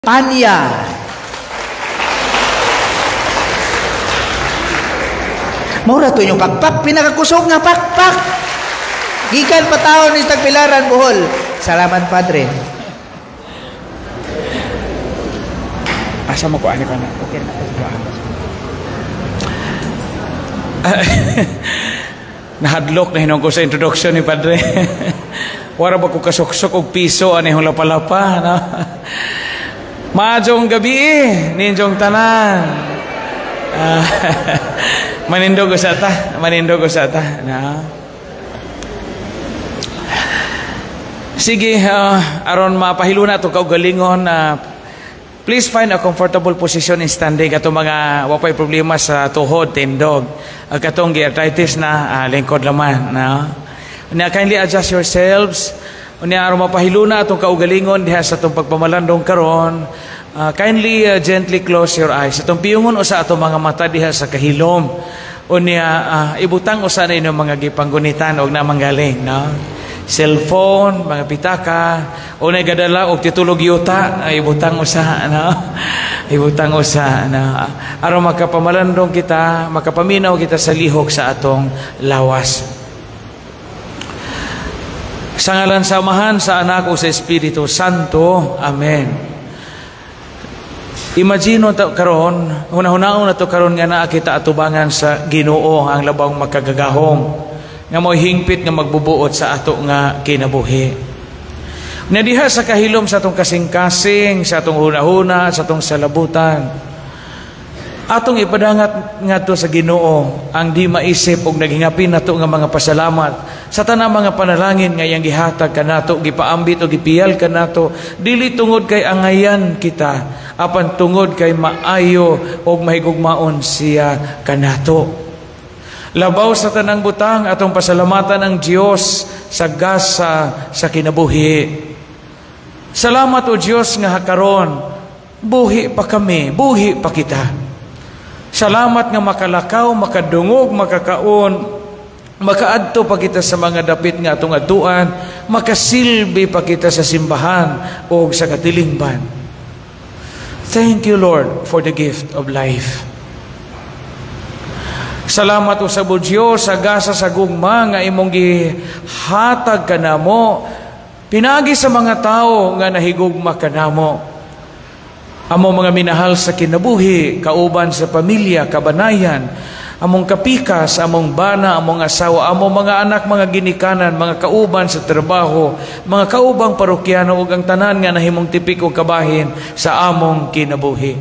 Tanya. Maura to inyong pakpak, pinakakusog nga pakpak. Gikan pa taon ni Tagbilaran, Bohol. Salamat, Padre. Asa mo ko ani ka na? Okay na. Nahadlok na hinong ko sa introduction ni Padre. Wara ba ko kasuksok og piso ani hong lapalapa, no? Maayong gabi ninjong tanan. Manindog usa ta, manindog usa ta, no? Sige, aron mapahiluna atong kaugalingon, please find a comfortable position in standing. Katong mga wapay problema sa tuhod, tindog. Ag katong arthritis na lingkod laman, no? Unya, kindly adjust yourselves. Unya, aron mapahiluna atong kaugalingon diha sa atong pagpamalandong karon, kindly gently close your eyes. Atong piyungon usa atong mga mata diha sa kahilom. Unya, ibutang usa na inyong mga gipanggunitan og namanggaling, no? Cellphone, mga pitaka, unay gadala og titulog yuta, ay ibutang usa, no? Ibutang usa, no? Aron makapamalandong kita, makapaminaw kita sa lihok sa atong lawas. Sa ngalan sa Amahan, sa Anak o sa Espiritu Santo. Amen. Imagine to karon, hunahunao na to karon nga naa kita atubangan sa Ginoo ang labang makagagahom, nga mo'y hingpit nga magbubuot sa ato nga kinabuhi. Na diha sa kahilom sa atong kasing-kasing, sa atong hunahuna, sa atong salabutan, atong ipadangat ngadto sa Ginoo ang di maisip og naghingapin nato nga mga pasalamat sa tanang mga panalangin nga iyang gihatag kanato, gipaambit o gipiyal kanato, dili tungod kay angayan kita, apan tungod kay maayo og mahigugmaon siya kanato. Labaw sa tanang butang, atong pasalamatan ang Dios sa gasa sa kinabuhi. Salamat o Dios nga karon buhi pa kami, buhi pa kita. Salamat nga makalakaw, makadungog, makakaon, makaadto pa kita sa mga dapit nga atong adtuan, makasilbi pa kita sa simbahan o sa katilingban. Thank you, Lord, for the gift of life. Salamat usab o Dios sa gasa sa gugma nga imong gihatag kanamo, pinagi sa mga tawo nga nahigugma kanamo. Amo mga minahal sa kinabuhi, kauban sa pamilya, kabanayan, among kapikas, among bana, among asawa, among mga anak, mga ginikanan, mga kauban sa trabaho, mga kaubang parokyano ug ang tanan nga nahimong tipik og kabahin sa among kinabuhi.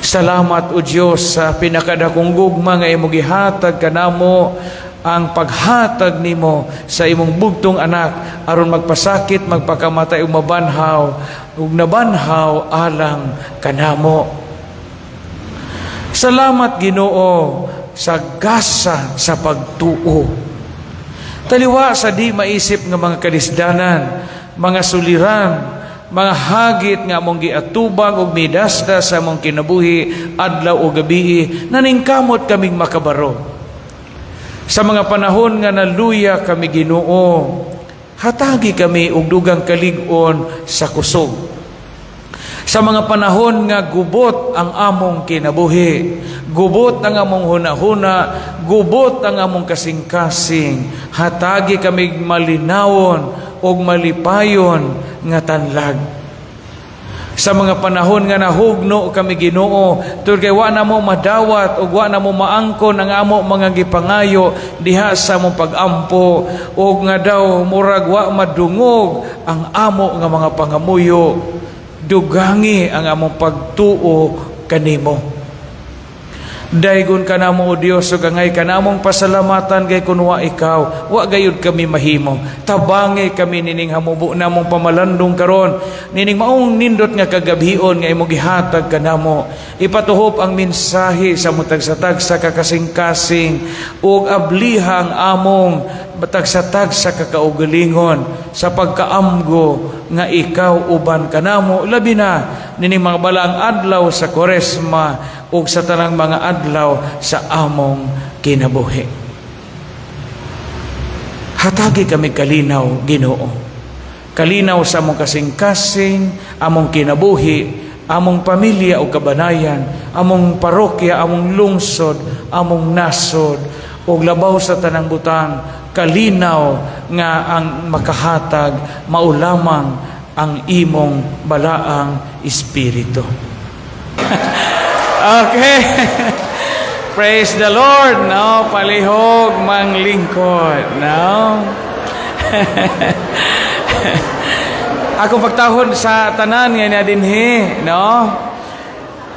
Salamat o Dios sa pinakadakong gugma nga imong gihatag kanamo, ang paghatag nimo sa imong bugtong anak aron magpasakit, magpakamatay ug mabanhaw ug nabanhaw alang kanamo. Salamat Ginoo sa gasa sa pagtuo. Taliwa sa di maisip nga mga kalisdanan, mga suliran, mga hagit nga among giatubang ug midasdas sa among kinabuhi adlaw o gabii, naningkamot kaming makabaro. Sa mga panahon nga naluya kami Ginoo, hatagi kami og dugang kalig-on sa kusog. Sa mga panahon nga gubot ang among kinabuhi, gubot ang among hunahuna, gubot ang among kasing-kasing, hatagi kami malinawon og malipayon nga tanlag. Sa mga panahon nga nahugno kami Ginoo, tungod kay wa na mo madawat ug wa na mo maangkon ang amo mga gipangayo diha sa among pag-ampo, ug nga daw murag wa madungog ang amo nga mga pangamuyo, dugangi ang among pagtuo kanimo. Daygon kanamo o Dios ug angay kanamong pasalamatan kay kun wa ikaw, wa gayud kami mahimo. Tabangi kami nining hamubo namong pamalandong karon, nining maong nindot nga kagabhion nga imong gihatag kanamo. Ipatuhop ang mensahe sa mutagsa-tagsa kakasing-kasing ug ablihang among matagsa-tagsa kakaugalingon sa pagkaamgo nga ikaw uban kanamo, labi na nining mga balaang adlaw sa Koresma ug sa tanang mga adlaw sa among kinabuhi. Hatagi kami kalinaw, Ginoo. Kalinaw sa among kasing-kasing, among kinabuhi, among pamilya o kabanayan, among parokya, among lungsod, among nasod, ug labaw sa tanang butang, kalinaw nga ang makahatag mao lamang ang imong balaang espiritu. Okay. Praise the Lord, no? Palihog manglingkod, no? Ako pagtahod sa tanan nga niya dinhi, no?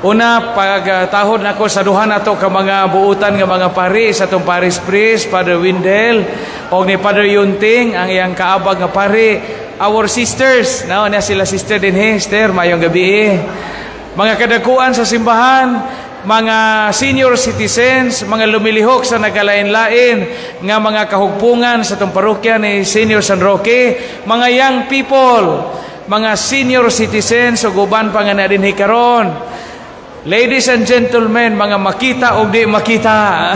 Una, pagtahod nako sa duha nato ka mga buutan nga mga pari sa atong parish priest, Father Windel, og ni Father Yunting, ang iyang kaabag nga pari, our sisters, no? Niya sila sister dinhi, sister, mayong gabi eh. Mga kadakuan sa simbahan, mga senior citizens, mga lumilihok sa nagkalain-lain nga mga kahugpungan sa itong parokya ni Senior San Roque, mga young people, mga senior citizens ug uban pa nga na dinhi karon. Ladies and gentlemen, mga makita o di makita.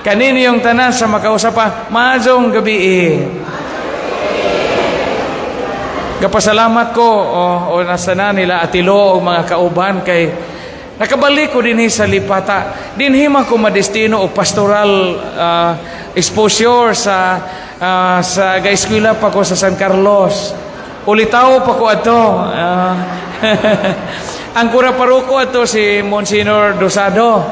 Kanino yung tanan sa makausap pa, maayong gabi eh. Gapasalamat ko o nasa na nila atilo o mga kauban kay nakabalik ko dinhi sa Lipata. Dinhi man ko madestino og pastoral exposure sa gaeskwela pa ko sa San Carlos. Ulitaw pa ko adto. Ang kura paroko adto si Monsignor Dosado.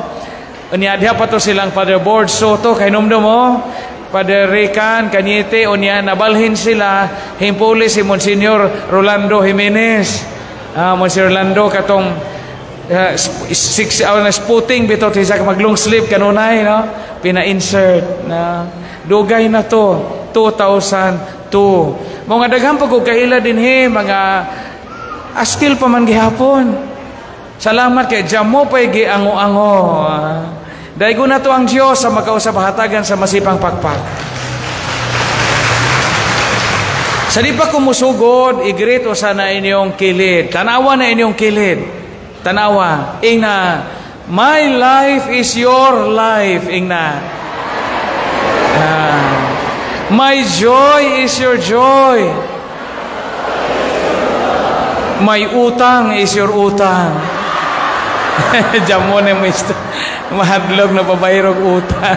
Unya diha pa to silang Father Board Soto kay numdum mo. Father Rican, Cañete, unya nabalhin sila, himpuli si Monsignor Rolando Jimenez. Monsignor Rolando katong 6 hour na sputing bitaw sa mag long sleeve kanunay, no, pina-insert na dugay na to, 2002. Mga daghan pa ko kaila dinhi, mga askil pa man gihapon. Salamat kay jamo pay giango-ango. Daygon nato ang Dios sa makausap, hatagan sa masipang pakpak. Sa di pa kumusugod, i-greet usa na inyong kilid. Tanawa na inyong kilid. Tanawa. Ingna, "My life is your life." Ingna. "My joy is your joy. My utang is your utang." Jamo na mister. Mahadlog na babayrog utang.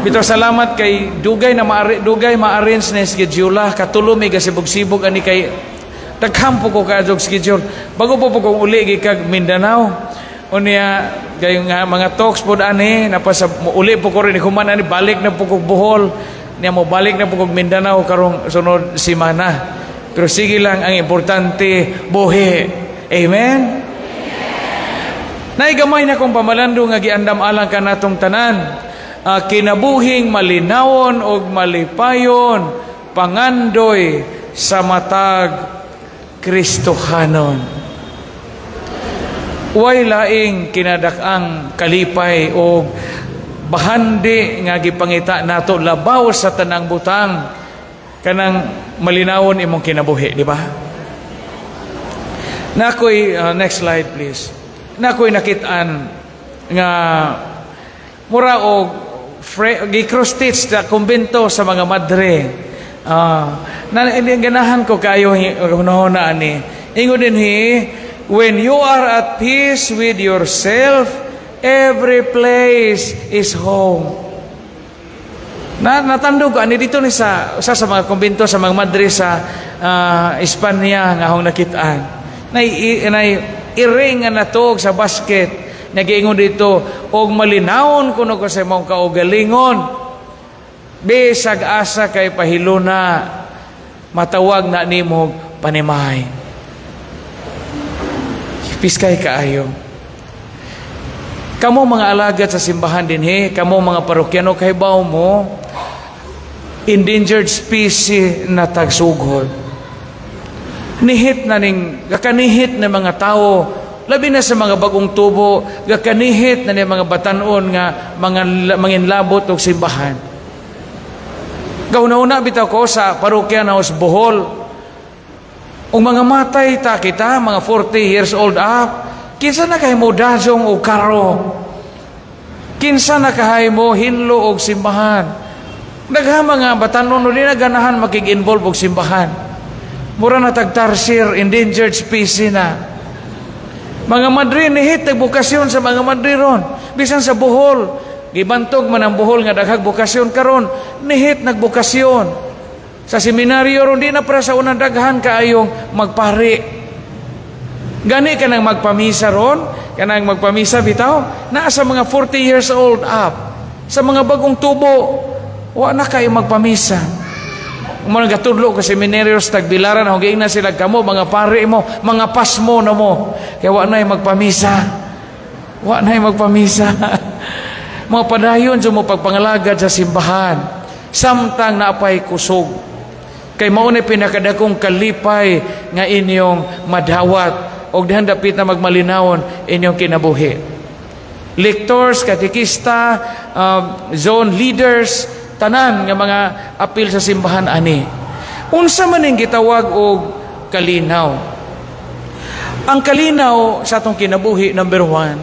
Bitaw salamat kay dugay na maari, dugay ma-arrange na schedule. Katulo mi gasibog-sibog ani kay daghan po ko kaadlok schedule. Bago po kong uli gikag Mindanao. Unya gayon nga mga talks pod ani napasa uli po ko rin human ani, balik na po kog Bohol. Niya mo balik na po kog Mindanao karong sunod semana. Pero sige lang, ang importante buhi. Amen. Naigamay na kong pamalando nga giandam alang kanatong tanan. Kinabuhing malinawon og malipayon, pangandoy sa matag Kristohanon. Way laing kinadak-ang kalipay og bahandi nga gipangita nato labaw sa tanang butang kanang malinawon imong kinabuhi, di ba? Nakoy next slide, please. Nakoy nakit-an nga mura og gi-cross stitch sa kumbento sa mga madre. Na ganahan ko kayo hunahuna ani. Ingon dinhi, "When you are at peace with yourself, every place is home." Na natandog ko ani dito ni sa mga kumbento sa mga madre sa Espanya nga akong nakitaan. Nay iring nga natog sa basket, nagiingon dito, "Og malinawon kuno ko sa imong kaugalingon, bisag asa kay pahiluna, matawag na nimo panimay." Piskay kaayo. Kamo mga alagad sa simbahan dinhi, kamo mga parokyano, kahibaw mo, endangered species na tagsugod. Nihit na ning gakanihit na mga tao, labi na sa mga bagong tubo, gakanihit na ning mga batanon nga mga manginlabot og simbahan. Gauna-una bitaw ko sa parokya na Bohol. Ug mga matay ta kita, mga 40 years old up, kinsa na kay mo dajong og karo? Kinsa na kahay mo hinlo og simbahan? Daghan mga batanon no di na ganahan makig-involve og simbahan. Mura na tag tarsier, endangered species na. Mga madre, nihit bokasyon sa mga madre ron. Bisan sa Bohol, gibantog man ang Bohol nga daghag bokasyon karon, nihit nagbokasyon. Sa seminaryo ron, di na para sa unang daghan kaayong magpari. Gani ka nang magpamisa ron, kanang magpamisa bitaw, naa sa mga 40 years old up. Sa mga bagong tubo, wa na kayo magpamisa. Mo nagatudlo ko seminaryo sa Tagbilaran, huging na sila kamo, mga pare mo, mga pasmo na mo. Kaya wa na magpamisa. Wa na magpamisa. Mga padayon sa mo pagpangalagad sa simbahan. Samtang naapay kusog. Kay mao ni pinakadakong kalipay nga inyong madawat og dihan dapit na magmalinawon inyong kinabuhi. Lectors, katekista, zone leaders, tanan nga mga apil sa simbahan ani. Unsa man ning gitawag og kalinaw? Ang kalinaw sa atong kinabuhi, number one,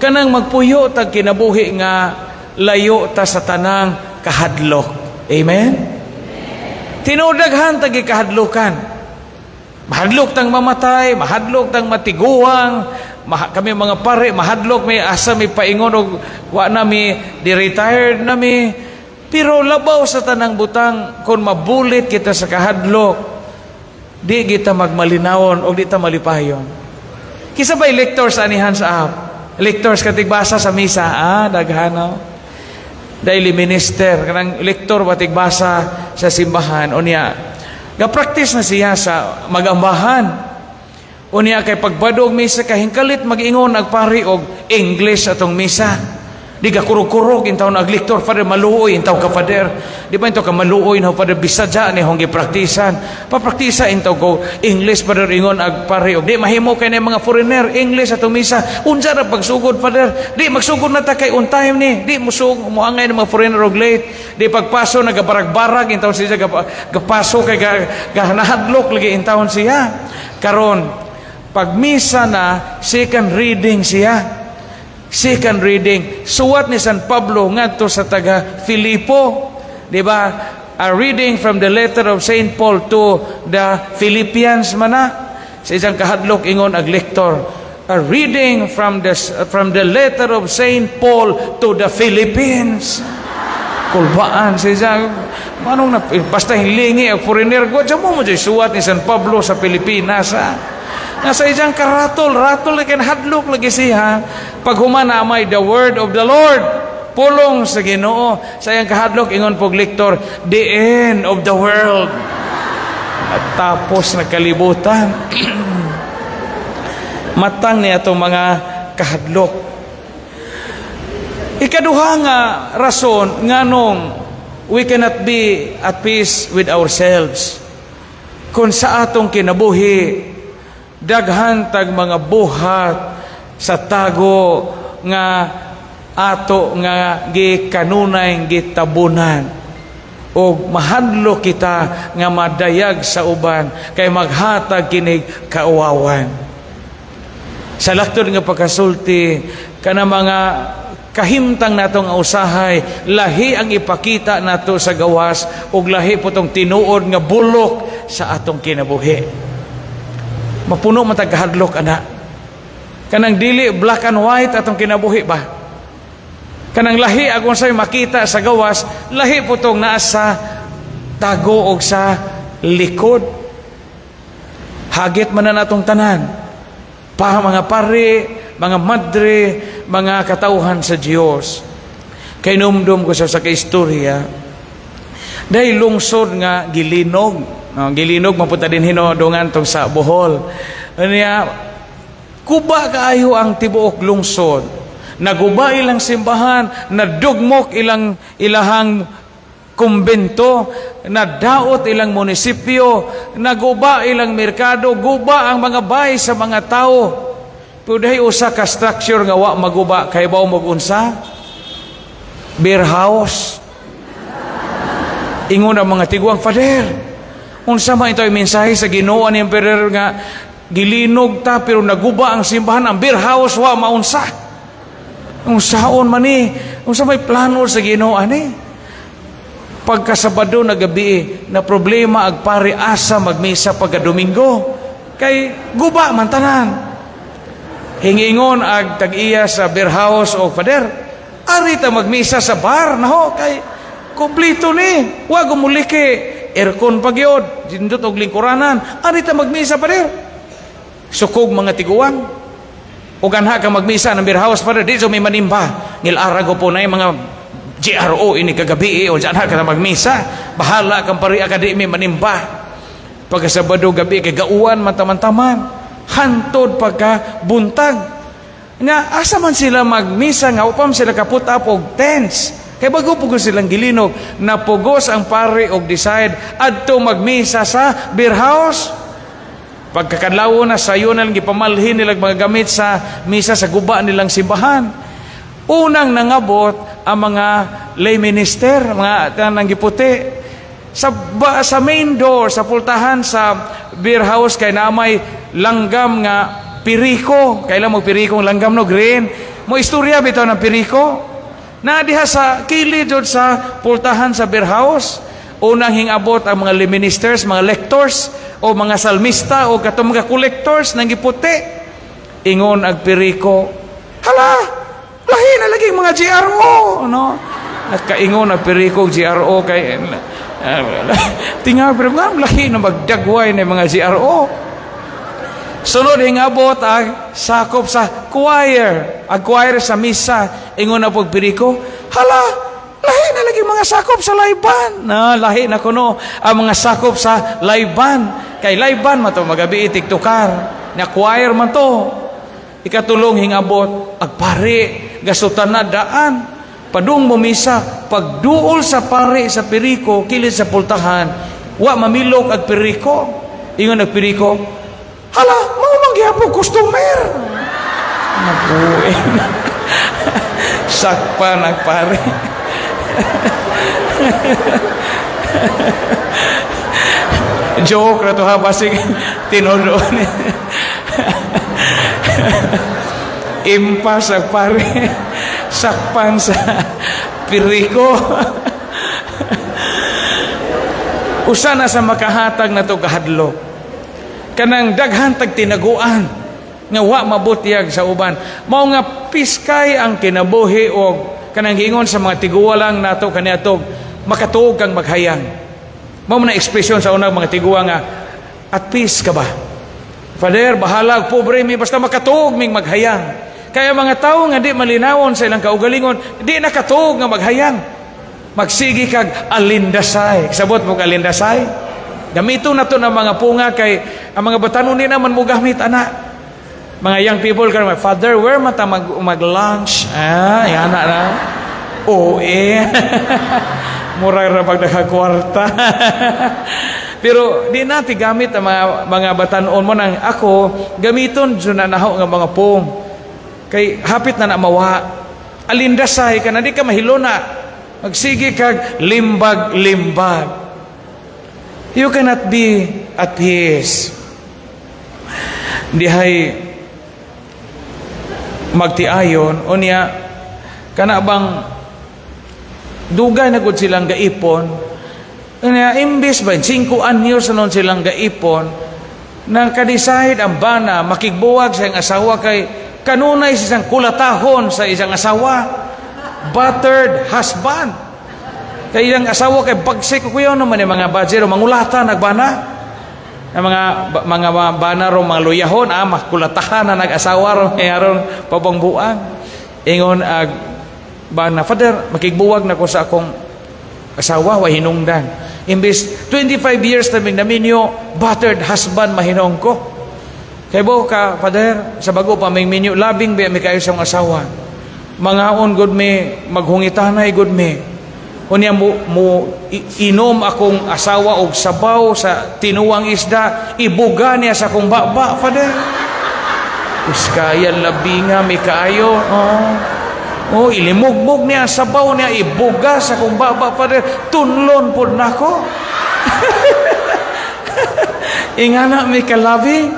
kanang magpuyo tag kinabuhi nga layo ta sa tanang kahadlok. Amen? Tinuod, daghan tag gikahadlokan. Mahadlok tang mamatay, mahadlok tang matiguang, kami mga pare, mahadlok may asa may paingon og wa na mi, di retired na mi. Pero labaw sa tanang butang, kung mabulit kita sa kahadlok, di kita magmalinawon o di ta malipayon. Kisa ba'y lectors anihan sa app? Lectors katigbasa sa misa, daghan no? Daily minister, kanang lector batigbasa sa simbahan, unya, ga-practice na siya sa magambahan. Unya kay pagbadog misa, kahingkalit mag-ingon agpari og English atong misa. Di ka kurog-kurog intaw na ag-lector, "Father, maluoy intaw ka, Father. Di ba intaw ka maluoy na, Father, bisadya ni hong gipraktisan. Papraktisa intaw ko English, Father." Ingon ag pare og di mahimo kay na mga foreigner English atong misa. "Unsa ra pagsugod, Father? Di magsugod na ta kay on time ni. Di musug moangay ng mga foreigner og late." Di pagpaso, nagabarag-barag intaw siya gapaso kay ga nahadlok lagi intawon siya. Karon pag misa na, second reading siya. Second reading, suwat ni San Pablo ngadto sa taga Filipo. Di ba? A reading from the letter of Saint Paul to the Philippians mana. Sa isang kahadlok, ingon ag lector, "A reading from the letter of Saint Paul to the Philippines." Kulbaan sa isang manong na, basta hilingi ang foreigner ko, mo mo suwat ni San Pablo sa Pilipinas. Ha? Nasa isang karatol, ratol lagi, hadlok lagi siya. Pag humana may the word of the Lord, pulong sa Ginoo. Sa iyang kahadlok, ingon pog lector, "The end of the world." At tapos na kalibutan. Matang ni atong mga kahadlok. Ikaduha nga rason nganong we cannot be at peace with ourselves. Kung sa atong kinabuhi, daghan tag mga buhat sa tago nga ato nga gikanunay gitabunan og mahadlok kita nga madayag sa uban kay maghatag kinig kauwawan. Sa laktod nga pagkasulti, kana mga kahimtang nato nga usahay lahi ang ipakita nato sa gawas ug lahi potong tinuod nga bulok sa atong kinabuhi. Mapuno man tag kahadlok ana. Kanang dili black and white atong kinabuhi ba? Kanang lahi akong say makita sa gawas, lahi potong naa sa tago og sa likod. Hagit man na natong tanan. Pa mga pare, mga madre, mga katauhan sa Dios. Kay numdum ko sa kaistorya, dahil lungsod nga gilinog, no, gilinog mapunta din hinodongan tong sa Bohol. Unya, kuba kaayo ang tibuok lungsod. Naguba ilang simbahan, nadugmok ilang ilahang kumbento, nadaot ilang munisipyo, naguba ilang merkado, guba ang mga bahay sa mga tao. Pero dahil usa ka structure nga wa maguba, kay ba mo unsa? Beer house. Ingon ang mga tiguang, "Father, unsa man ito ay mensahe sa Ginoo ni Emperor nga gilinog ta pero naguba ang simbahan, ang beer house wa maunsa? Unsaon man ni? Unsa may plano sa Ginoo ani?" Pagka Sabado na gabi, na problema ag pare asa magmisa pagka Domingo. Kay guba man tanan. Hingingon ag tag-iya sa beer house o, "Father, ari ta magmisa sa bar naho kay kompleto ni. Wa gumuliki, aircon pa gyud, dindot og lingkuranan. Ari ta magmisa, Father." Sukog mga tiguang. O ganha ka magmisa ng beer house, Father, di so may manimba. Ngilara ko po na yung mga GRO ini kagabi o dyan ka magmisa. Bahala kang pari ka, di may manimba. Pagka Sabado gabi kay gauwan man taman-taman. Hantod pagka buntag. Nga asa man sila magmisa nga upam sila ka-put up og tents. Kay bago pugos silang gilinog, napugos ang pare og decide adto magmisa sa beer house. Pagkakadlaw na sayo na lang gipamalhin nilang mga gamit sa misa sa guba nilang simbahan. Unang nangabot ang mga lay minister, mga tanang giputi. Sa main door, sa pultahan sa beer house kay na may langgam nga piriko. Kailan mo piriko ang langgam, no, green. Mo istorya bitaw ng piriko. Na diha sa kilid jud sa pultahan sa beer house. Unang hingabot ang mga lay ministers, mga lectors o mga salmista o katong mga collectors nang giputi. Ingon ag piriko, "Hala, lahi na lagi mga GRO," no? Nakaingon ang piriko GRO kay tinga pero nga lahi na magdagway ng mga GRO. Sunod hingabot ang sakop sa choir. Ang choir sa misa, ingon na pagpiriko, "Hala, lahi na lagi mga sakop sa live band." Na, lahi na kuno ang mga sakop sa live band. Kay live band man to magabi, tiktukar. Na choir man to. Ikatulong hingabot, ag pare, gasutan na daan. Padung mo misa, pagduol sa pare sa piriko, kilid sa pultahan, wa mamilok ag piriko. Ingon ag piriko, "Hala, mao man gihapon customer." Nabuin. Sakpan ang pare. Joke ra to ha, basig tinuod. Impas ang pare. Sakpan sa piriko. Usa na sa makahatag na to kahadlok. Kanang daghan tag tinaguan nga wa mabutyag sa uban. Mao nga piskay ang kinabuhi og kanang giingon sa mga tiguwalang nato kaniadto, makatuog kang maghayang. Mao man na ekspresyon sa unang mga tiguwa nga at peace ka ba? Father, bahala pobre mi basta makatuog ming maghayang. Kaya mga tawo nga di malinawon sa ilang kaugalingon, di nakatuog nga maghayang. Magsigi kag alindasay. Sabot mo alindasay? Gamiton na to ng mga punga kay ang mga batanon di naman mo gamit ana. Mga young people karon, "Father, where man ta mag-lunch?" Ah, yana na. Oo eh. Mura ra pag nakakwarta. Pero di natin gamit ang mga batanon mo nang ako gamiton jud na naho nga mga pong. Kay hapit na na mawa. Alindasay ka na di ka mahiluna. Magsige kag limbag-limbag. You cannot be at peace. Dihay magtiayon unya kana bang dugay na gud silang gaipon unya imbis ba 5 anyos na nun silang gaipon, nang ka-decide ang bana makigbuwag sa iyang asawa kay kanunay sa isang kulatahon sa isang asawa, battered husband. Kay iyang asawa kay bagsik ko yun naman yung mga bajero mangulata nagbana ang mga bana ro mga luyahon, makulatahan na nag-asawa ro aron pabangbuang. Ingon ag bana, "Father, makigbuwag na ko sa akong asawa, wa hinungdan. Imbis 25 years naming naminyo, battered husband mahinong ko. Kay bo ka, Father, sa bago pa may minyo, labing ba mi kayo sa akong asawa. Mangaon gud mi, maghungitanay gud mi. Unya mo inom akong asawa og sabaw sa tinuang isda, ibuga niya sa akong baba, Father. Kuskaya labi nga mi kaayo. Oh. Oh, ilimugmug niya sabaw niya, ibuga sa akong baba, Father. Tunlon pod nako. Ingana mi kalabi.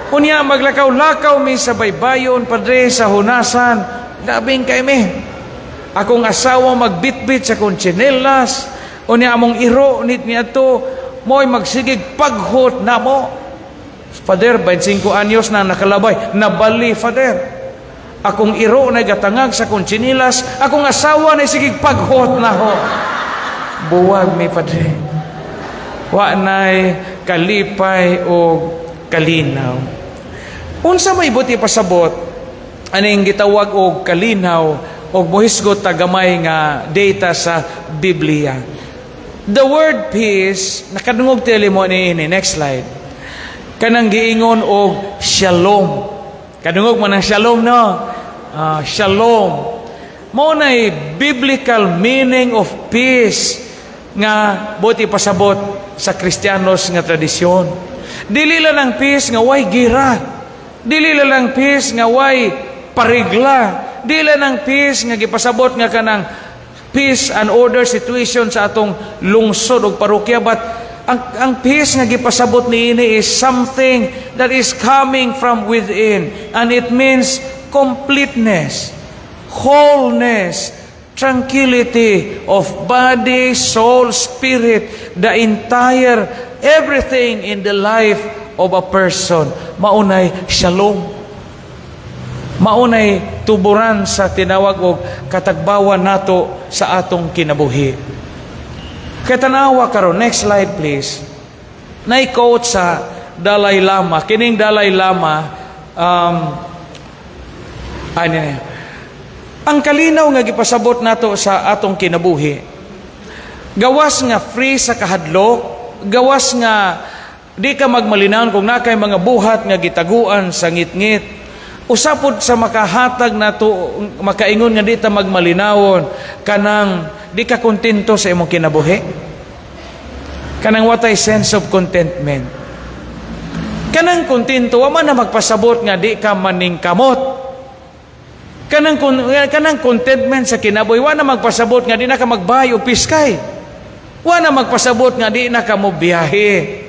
Unya maglakaw-lakaw mi sa baybayon, Padre, sa hunasan. Labing kay mi. Akong asawa magbitbit sa akong tsinelas, Unya among iro nit niadto mo'y magsigig paghot namo. Father, 25 anyos na nakalabay, nabali, Father. Akong iro na gatangag sa akong tsinilas, akong asawa na sigig paghot na ho. Buwag mi, Padre. Wa nay kalipay o kalinaw. Unsa may buti pasabot aning gitawag og kalinaw og mohisgot ta gamay nga data sa Biblia? The word peace, nakadungog teli mo niini. Next slide. Kanang giingon og shalom. Kadungog man ang shalom, no? Shalom. Mao nay biblical meaning of peace nga buti pasabot sa Kristiyanos nga tradisyon. Dili lang ang peace nga way gira. Dili lang ang peace nga way parigla. Dili lang ang peace nga gipasabot nga kanang peace and order situation sa atong lungsod ug parokya, but ang peace nga gipasabot niini is something that is coming from within, and it means completeness, wholeness, tranquility of body, soul, spirit, the entire everything in the life of a person. Maunay shalom. Maunay tuburan sa tinawag og katagbawan nato sa atong kinabuhi. Kay tanawa karon, next slide, please. Nay quote sa Dalai Lama, kining Dalai Lama, ano niya? Ang kalinaw nga gipasabot nato sa atong kinabuhi. Gawas nga free sa kahadlok, gawas nga di ka magmalinawon kung nakay mga buhat nga gitaguan sa ngitngit. Usapod sa makahatag nato makaingon nga di ta magmalinawon, kanang di ka kontento sa imong kinabuhi. Kanang watay sense of contentment. Kanang kontento, wa man na magpasabot nga di ka maningkamot. Kanang contentment sa kinabuhi, wa na magpasabot nga di na ka magbahay o piskay. Wa na magpasabot nga di na ka mobiyahe.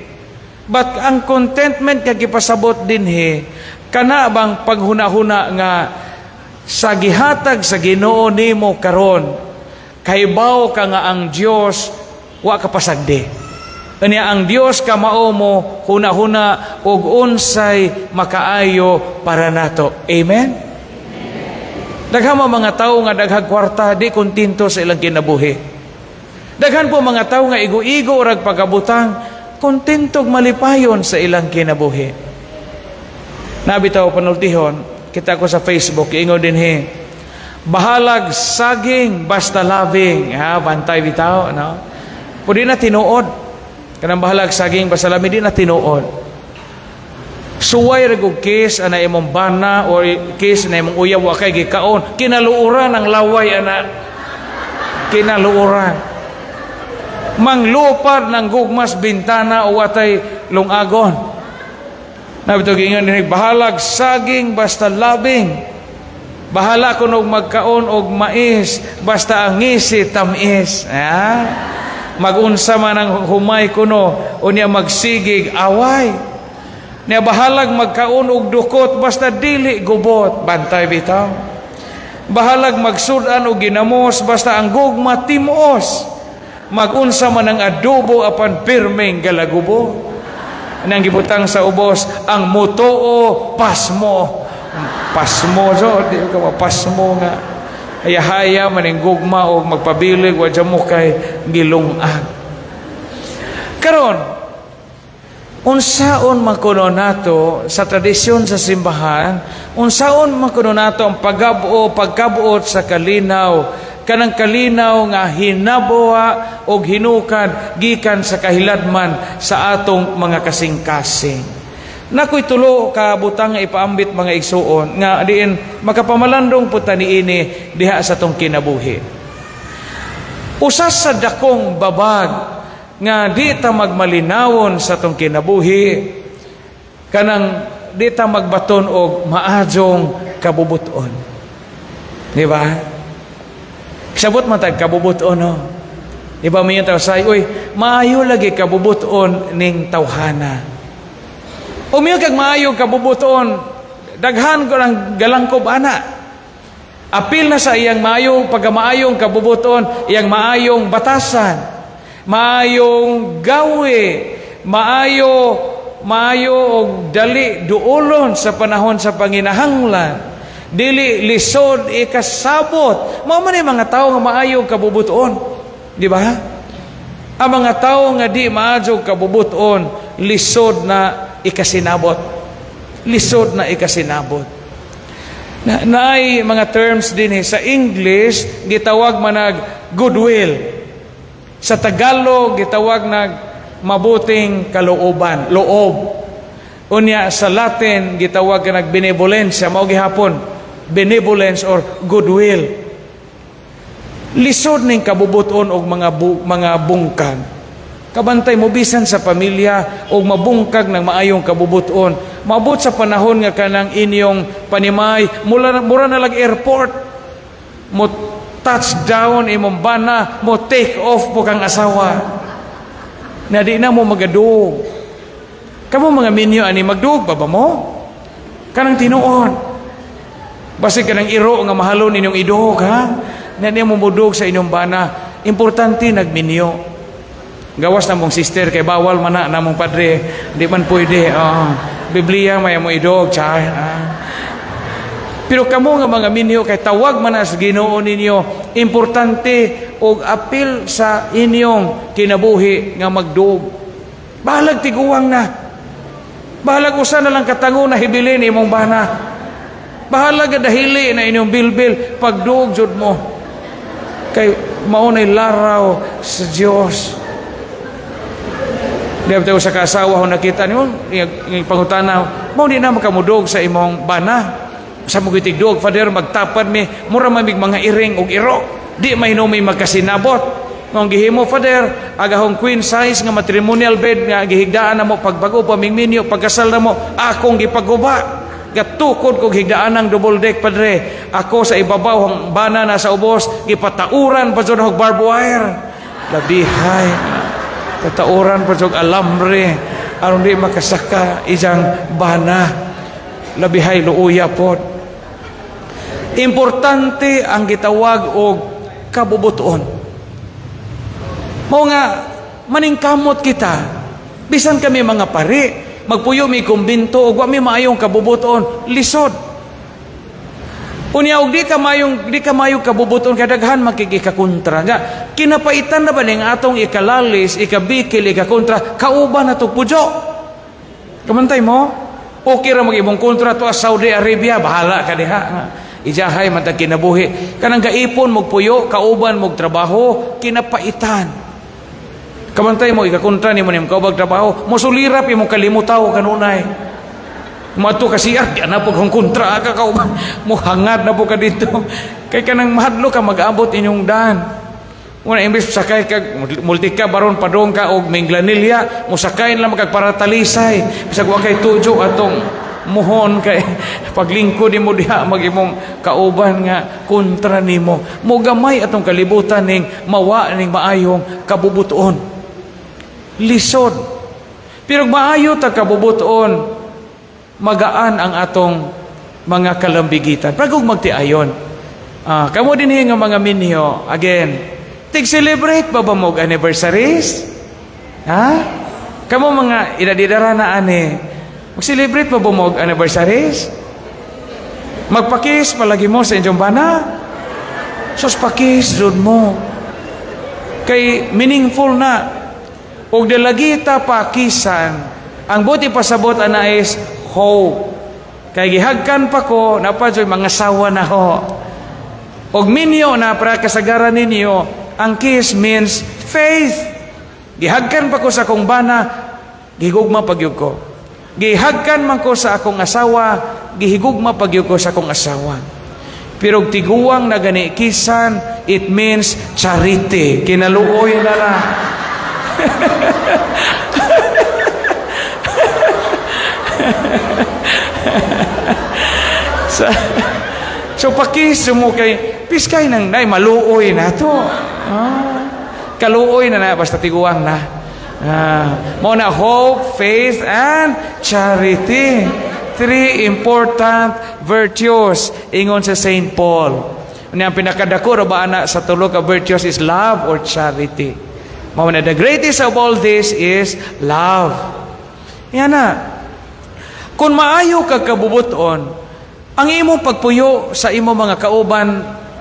But ang contentment nga gipasabot dinhi, kana bang paghuna-huna nga sa gihatag sa Ginoo nimo karon, kahibaw ka nga ang Dios wa ka pasagdi. Kanya ang Dios kamao mo huna-huna og unsay makaayo para nato. Amen. Daghan mo mga tao nga daghag kwarta, di kontento sa ilang kinabuhi. Daghan po mga tao nga igo-igo rag pagkabutang, kontentog malipayon sa ilang kinabuhi. Nabitaw panultihon, kita ko sa Facebook, ingon dinhi, "Bahalag saging basta labing." Ha, bantay bitaw, no? Pwede na tinuod. Kanang bahalag saging basta labing, di na tinuod. Suway ra og kiss ana imong bana or kiss na imong uyab, wa kay gikaon, kinaluoran ang laway ana. Kinaluoran. Manglupad ng gugmas bintana o watay lungagon. Nabito giingon dinhi, "Bahalag saging basta labing. Bahala ko og magkaon og mais basta ang ngisi tamis." Ah? Magunsa man ang humay kuno unya magsigig away. Nya bahalag magkaon og dukot basta dili gubot. Bantay bitaw. Bahalag magsud-an og ginamos basta ang gugma timuos. Magunsa man ang adobo apan pirmeng galagubo. Nang gibutang sa ubos, ang mutuo pasmo. Pasmo so, di ka pasmo nga. Hayahaya man ang gugma o magpabilig wa mo kay gilungag. Karon, unsaon man kuno nato sa tradisyon sa simbahan, unsaon man kuno nato ang pagab-o, pagkabuot sa kalinaw, kanang kalinaw nga hinabuha og hinukad gikan sa kahiladman sa atong mga kasing-kasing? Nakoy tulo ka butang nga ipaambit, mga igsuon, nga diin makapamalandong pud ta niini diha sa atong kinabuhi. Usa sa dakong babag nga di ta magmalinawon sa atong kinabuhi, kanang di ta magbaton og maayong kabubuton. Di ba? Sabot man tag kabubuton, no? Di ba mayon taw say, "Uy, maayo lagi kabubuton ning tawhana." Umiyo kag maayo kabubuton, daghan ko lang galangkob ana. Apil na sa iyang maayo, pagkamaayong kabubuton, iyang maayong batasan. Maayong gawi, maayo maayo og dali duolon sa panahon sa panginahanglan. Dili lisod ikasabot. Mao man mga tawo nga maayo kabubuton. Di ba? Ang mga tawo nga di maayo kabubuton, lisod na ikasinabot. Lisod na ikasinabot. Na, naay mga terms din sa English, gitawag manag goodwill. Sa Tagalog, gitawag nag mabuting kalooban, loob. Unya sa Latin, gitawag nag benevolence, mao gihapon benevolence or goodwill. Lisod ning kabubuton og mga bungkag. Kabantay mo, bisan sa pamilya og mabungkag ng maayong kabubuton. Maabot sa panahon nga kanang inyong panimay mura, mura na lag airport. Mo touchdown imong bana, mo take off po kang asawa. Na di na mo magadug. Kamo mga minyo ani, magdug pa ba mo? Kanang tinuod. Basig kanang iro nga mahalon inyong idog, ha? Na di mo mudug sa inyong bana. Importante nagminyo. Gawas na mong sister kay bawal man na namong padre, di man pwede. Oh, Biblia may mo idog, chay. Ah. Pero kamo nga mga minyo kay tawag man na sa Ginoo ninyo, importante og apil sa inyong kinabuhi nga magdug. Bahalag tiguang na. Bahalag usa na lang katango na hibilin imong bana. Bahalag dahili na inyong bilbil, pagdug jud mo. Kay mao nay laraw sa Dios. Di ba sa kasawa ho nakita niyo, yung pangutana, mao di na makamudog sa imong bana. Sa mo gitigdog, Father, magtapad mi, mura mamig mga iring og iro. Di mahinumi magkasinabot. Mong gihimo, Father, agahong queen size nga matrimonial bed nga gihigdaan na mo pagbago pa ming minyo, pagkasal na mo, akong gipaguba. Gatukod kog higdaan ng double deck, padre. Ako sa ibabaw, ang bana na sa ubos, gipatauran pa jud og barbed wire. Labihay. Patauran pa jud alambre aron di makasaka iyang bana. Labihay luuya pod. Importante ang gitawag og kabubuton. Mao nga maningkamot kita. Bisan kami mga pari, magpuyo mi kumbinto ug wa mi maayong kabubuton, lisod. Unya og di ka maayong kabubuton kay daghan makigikakontra. Nga kinapaitan na ba ning atong ikalalis, ikabikil, ikakontra, kauban na pudyo. Kamantay mo? Okay ra mag imong kontra to Saudi Arabia, bahala ka diha. Ijahay man tag kinabuhi. Kanang gaipon mogpuyo, kauban mog trabaho, kinapaitan. Kamantay mo, ikakontra nimo nim kaubag trabaho, mosulirap imong kalimutaw kanunay. Moadto ka CR, di na po kung kontra ka kauban. Mo hangad na po ka dito. Kay kanang mahadlo ka mag-abot inyong dan. Muna imbes sakay ka multika baron padong ka og Minglanilla, mosakay lang kag para Talisay. Bisag wa kay tujo atong muhon kay paglingkod nimo diha mag-imong kauban nga kontra nimo. Mogamay atong kalibutan ning mawa ning maayong kabubuton. Lisod. Pero maayo ta kabubuton, magaan ang atong mga kalambigitan. Pagog magtiayon. Kamo din nga mga minyo, again, tig-celebrate ba ba mo anniversaries? Ha? Kamo mga idadidara na ani, mag-celebrate ba ba mo anniversaries? Magpakis palagi mo sa inyong bana? Sus, pakis jud mo. Kay meaningful na. Og dalagita pakisan, ang buti pasabot ana is hope. Kay gihagkan pa ko, napa mga sawa na ho. Og minyo na para kasagaran ninyo, ang kiss means faith. Gihagkan pa ko sa akong bana, gihigugma pagyud ko. Gihagkan man ko sa akong asawa, gihigugma pagyud ko sa akong asawa. Pero tiguang na gani kisan, it means charity. Kinaluoy na na. So pakis mo kay piskay nang nay maluoy na to. Kaluoy na na basta tiguang na. Mo na hope, faith and charity. Three important virtues ingon sa Saint Paul. Unya ang pinakadako ra ba ana sa tulo ka virtues is love or charity. Mao na, the greatest of all this is love. Yan na. Kung maayo ka kabubuton, ang imong pagpuyo sa imong mga kauban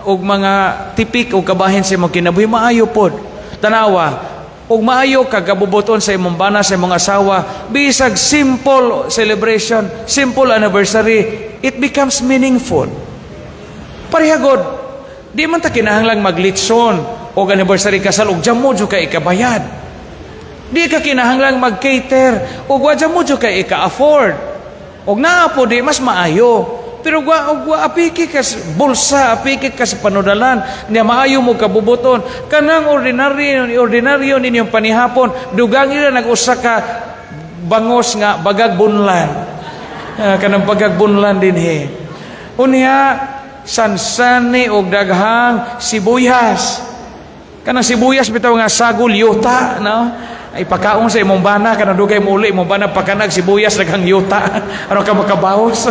ug mga tipik ug kabahin sa imong kinabuhi, maayo pod. Tanawa, ug maayo ka kabubuton sa imong bana, sa imong asawa, bisag simple celebration, simple anniversary, it becomes meaningful. Parehagod, di man ta kinahanglang maglitson og anniversary kasal ug jamo jud kay ikabayad. Di ka kinahanglang mag-cater ug wa jamo jud kay ika-afford. Og naa po di mas maayo. Pero wa apiki ka sa bulsa, apiki ka sa panudalan, niya maayo mo kabubuton. Kanang ordinaryo, ordinaryo ninyong panihapon, dugang ila nag-usa ka bangos nga bagag bunlan. Kanang bagag bunlan dinhi. Unya sansani og daghang sibuyas. Kanang sibuyas bitaw nga sagol yuta, no? Ay pakaon sa imong bana, kanang dugay muli imong bana pakanag sibuyas daghang yuta. Ano ka makabawas?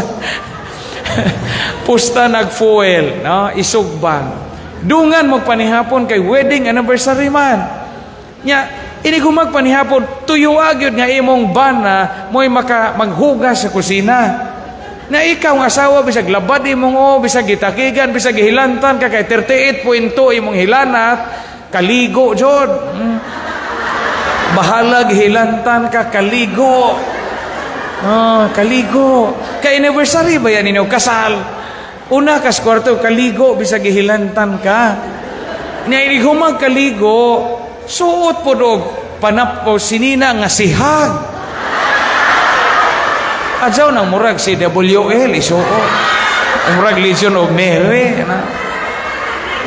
Pusta nag-fuel, no? Isugbang. Dungan mo panihapon kay wedding anniversary man. Nya ini gumag panihapon, tuyo gyud nga imong bana mo'y maka maghugas sa kusina. Na ikaw ang asawa, bisag labad imong o, bisag gitakigan, bisag gihilantan ka kay 38.2 imong hilanat, kaligo jud. Bahalag hilantan ka, kaligo. Oh, kaligo. Kay anniversary ba yan ninyo kasal? Una kas kwarto, kaligo bisag gihilantan ka. Nya ini humag kaligo, suot pod og panap o sinina nga sihag. Adyaw nang murag si WL isuot. Murag Legion of Mary. Na.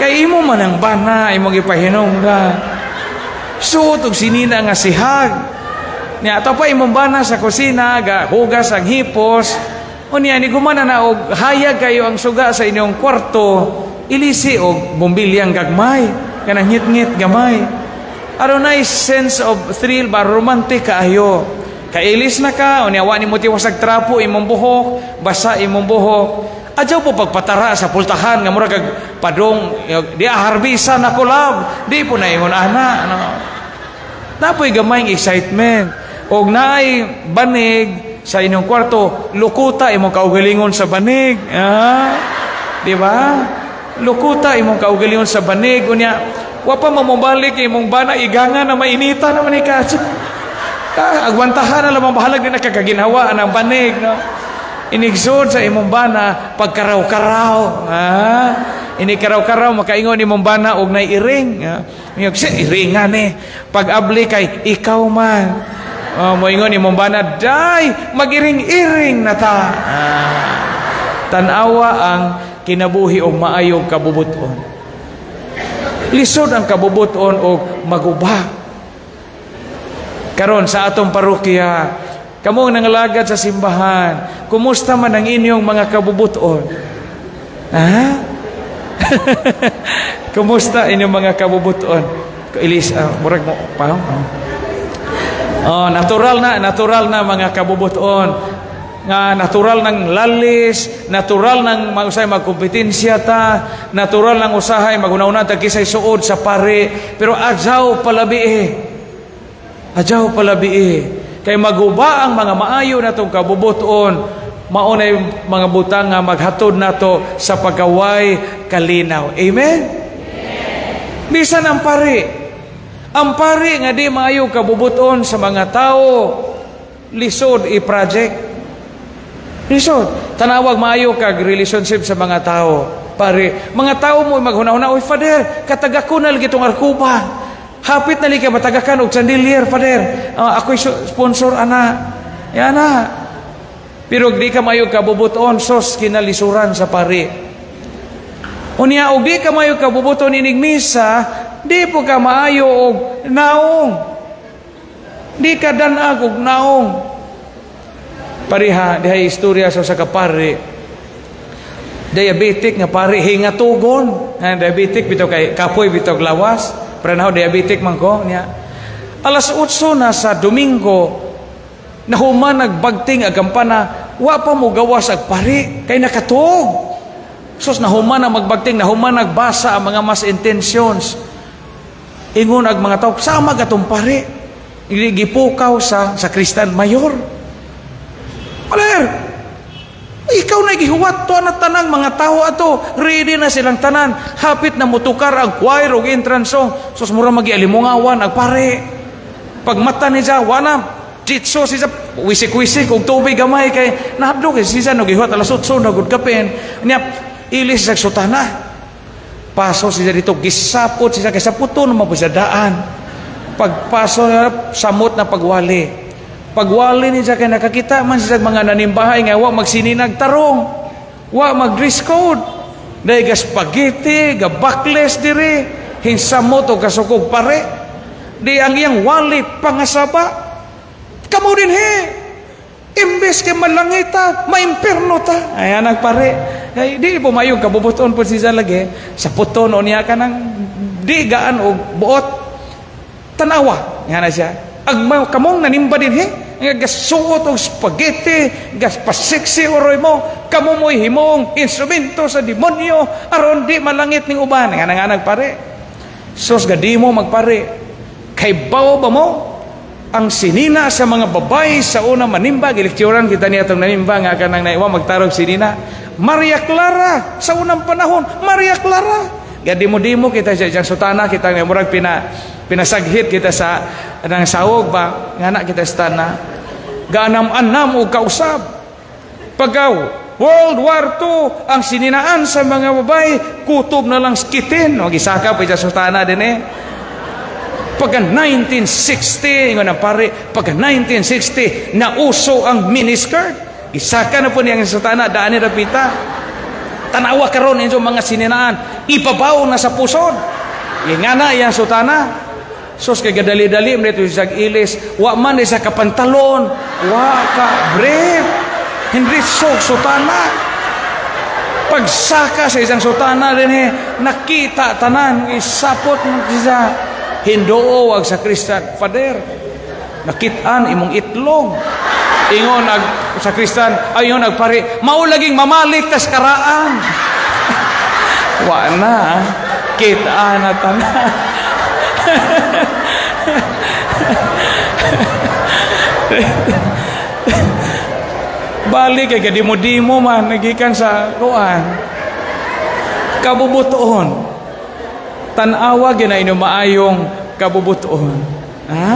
Kay imo man ang bana, imong ipahinungda. Suot og sinina nga sihag. Nya ato pa imong bana sa kusina, ga hugas ang hipos. Unya ni gumana na og hayag kayo ang suga sa inyong kwarto, ilisi og bumbilyang gagmay, kanang ngit-ngit gamay. Aron na sense of thrill ba, romantic kaayo. Kailis na ka, unya wa nimo tiwasag trapo imong buhok, basa imong buhok. Adyaw po pagpatara sa pultahan nga murag kag padong di harbisa na ko, love. Di po na ingon ana, no. Napoy gamay excitement. Og naay banig sa inyong kwarto, lukuta imong kaugalingon sa banig. Ah, di ba? Lukuta imong kaugalingon sa banig, unya wa pa mamobalik imong bana, iganga na mainita naman ni ka. Agwantahan na lamang, bahalag di nakakaginhawa ang banig, no? Inigsod sa imong bana pagkaraw-karaw. Ha? Inikaraw-karaw makaingon imong bana og nay iring. Ha? Ingog, si iringan ni. Pag-abli kay ikaw man. Oh, moingon imong bana, day magiring-iring na ta. Ah. Tan-awa ang kinabuhi og maayong kabubuton. Lisod ang kabubuton og maguba. Karon sa atong parokya, kamo ang nangalagad sa simbahan, kumusta man ang inyong mga kabubuton? Ha? Kumusta inyong mga kabubuton? Ilis, murag mo pa. Oh, natural na mga kabubuton. Nga natural ng lalis, natural ng mausay magkompetensya ta, natural ng usahay maguna-una ta kisay suod sa pare, pero adyaw palabi eh. Adyaw palabi eh. Kay maguba ang mga maayo natong kabubuton, maunay mga butang nga maghatod nato sa pagkaway kalinaw. Amen? Bisan ang pare. Ang pare nga di maayo kabubuton sa mga tao, lisod i-project. Lisod. Tanawag maayo kag relationship sa mga tao. Pare, mga tao mo maghuna-huna, "Oy Father, katagako na lagi itong arkuba. Hapit na lagi matagakan og chandelier, Father. Ako'y sponsor ana." Yan na. Pero di ka maayo kabubuton, sos kinalisuran sa pare. Unya og di ka maayo kabubuton inig misa, di po ka maayo og naong. Di ka danag og naong. Pareha, dihay istorya sa usa ka pare. Diabetic nga pare, hingatugon. Diabetic bitaw kay kapoy bitaw lawas. Pero naho diabetic man ko niya. Alas 8 na sa Domingo, nahuman nagbagting ag kampana, wa pa mo gawas ag pare kay nakatuog. Sus, nahuman na magbagting, nahuman nagbasa ang mga mass intentions. Ingon ag mga tao, sama gatong pare. Gipukaw sa sakristan mayor. Paler, ikaw na gihuwat to na tanang mga tao ato. Ready na silang tanan. Hapit na mutukar ang choir og entrance song. Sus, mura magialimungawan ang pare. Pagmata ni siya, wana jitso siya, wisik-wisik og tubig gamay kay nahadlok kay siya no gihuwat alas 8 na gud kapin. Niya ilis sa sutana. Paso siya dito, gisapot siya kay saputon naman po siya daan. Pagpaso samot na pagwali. Pagwali ni siya kay nakakita man siya mga nanimbahay nga wa magsininag tarong, wa mag dress code. Dahil ga spaghetti, ga backless diri, hinsamot o kasukog pare. Di ang iyang wali pangasaba. Kamu din he. Imbes kay malangita, maimperno ta. Ayan ang pare. Ay, di po mayong kabubuton po siya lagi. Sa puton o niya ka ng di gaan o buot. Tanawa. Nga na siya. Ang kamong nanimba din he. Nga gasuot og spaghetti, gaspaseksi oroy mo, kamo mo'y himong instrumento sa demonyo, aron di malangit ning uban. Nga na nga nagpare. Sos gadi mo magpare. Kay bawo ba mo? Ang sinina sa mga babae sa una manimba, gilektyoran kita niya itong nanimba nga kanang naiwa magtarog sinina. Maria Clara sa unang panahon, Maria Clara. Gadimo-dimo kita sa isang sutana, kita nga murag pinasaghit kita sa nang sawog ba, nga na kita sa tana. Gaanam-anam og kausab. Pagaw World War II, ang sininaan sa mga babae, kutob na lang skitin. O gisaka pa sa sutana din eh. Pagka 1960, ingon ang pare, pagka 1960, nauso ang miniskirt. Isaka na po niya ang sutana, daan ni Rapita. Tanawa karon inyo mga sininaan, ibabaw na sa pusod. Nga na iyang sutana. Sos kay gadali-dali, mlito siyang ilis, wa man isa ka pantalon, wa ka brief. Hindi so sutana. Pagsaka sa isang sutana din eh, nakita tanan, isapot mo siya. Hindoo ag sa Kristan, Father, nakitaan imong itlog. Ingon ag sa Kristan, ayon ag pare, mao laging mamalik tas karaan. Wa na, kitaan na tanan. Balik kay kadimo-dimo man nagikan sa kuan. Kabubuton. Tan-awa gina inyo maayong kabubuton. Ha?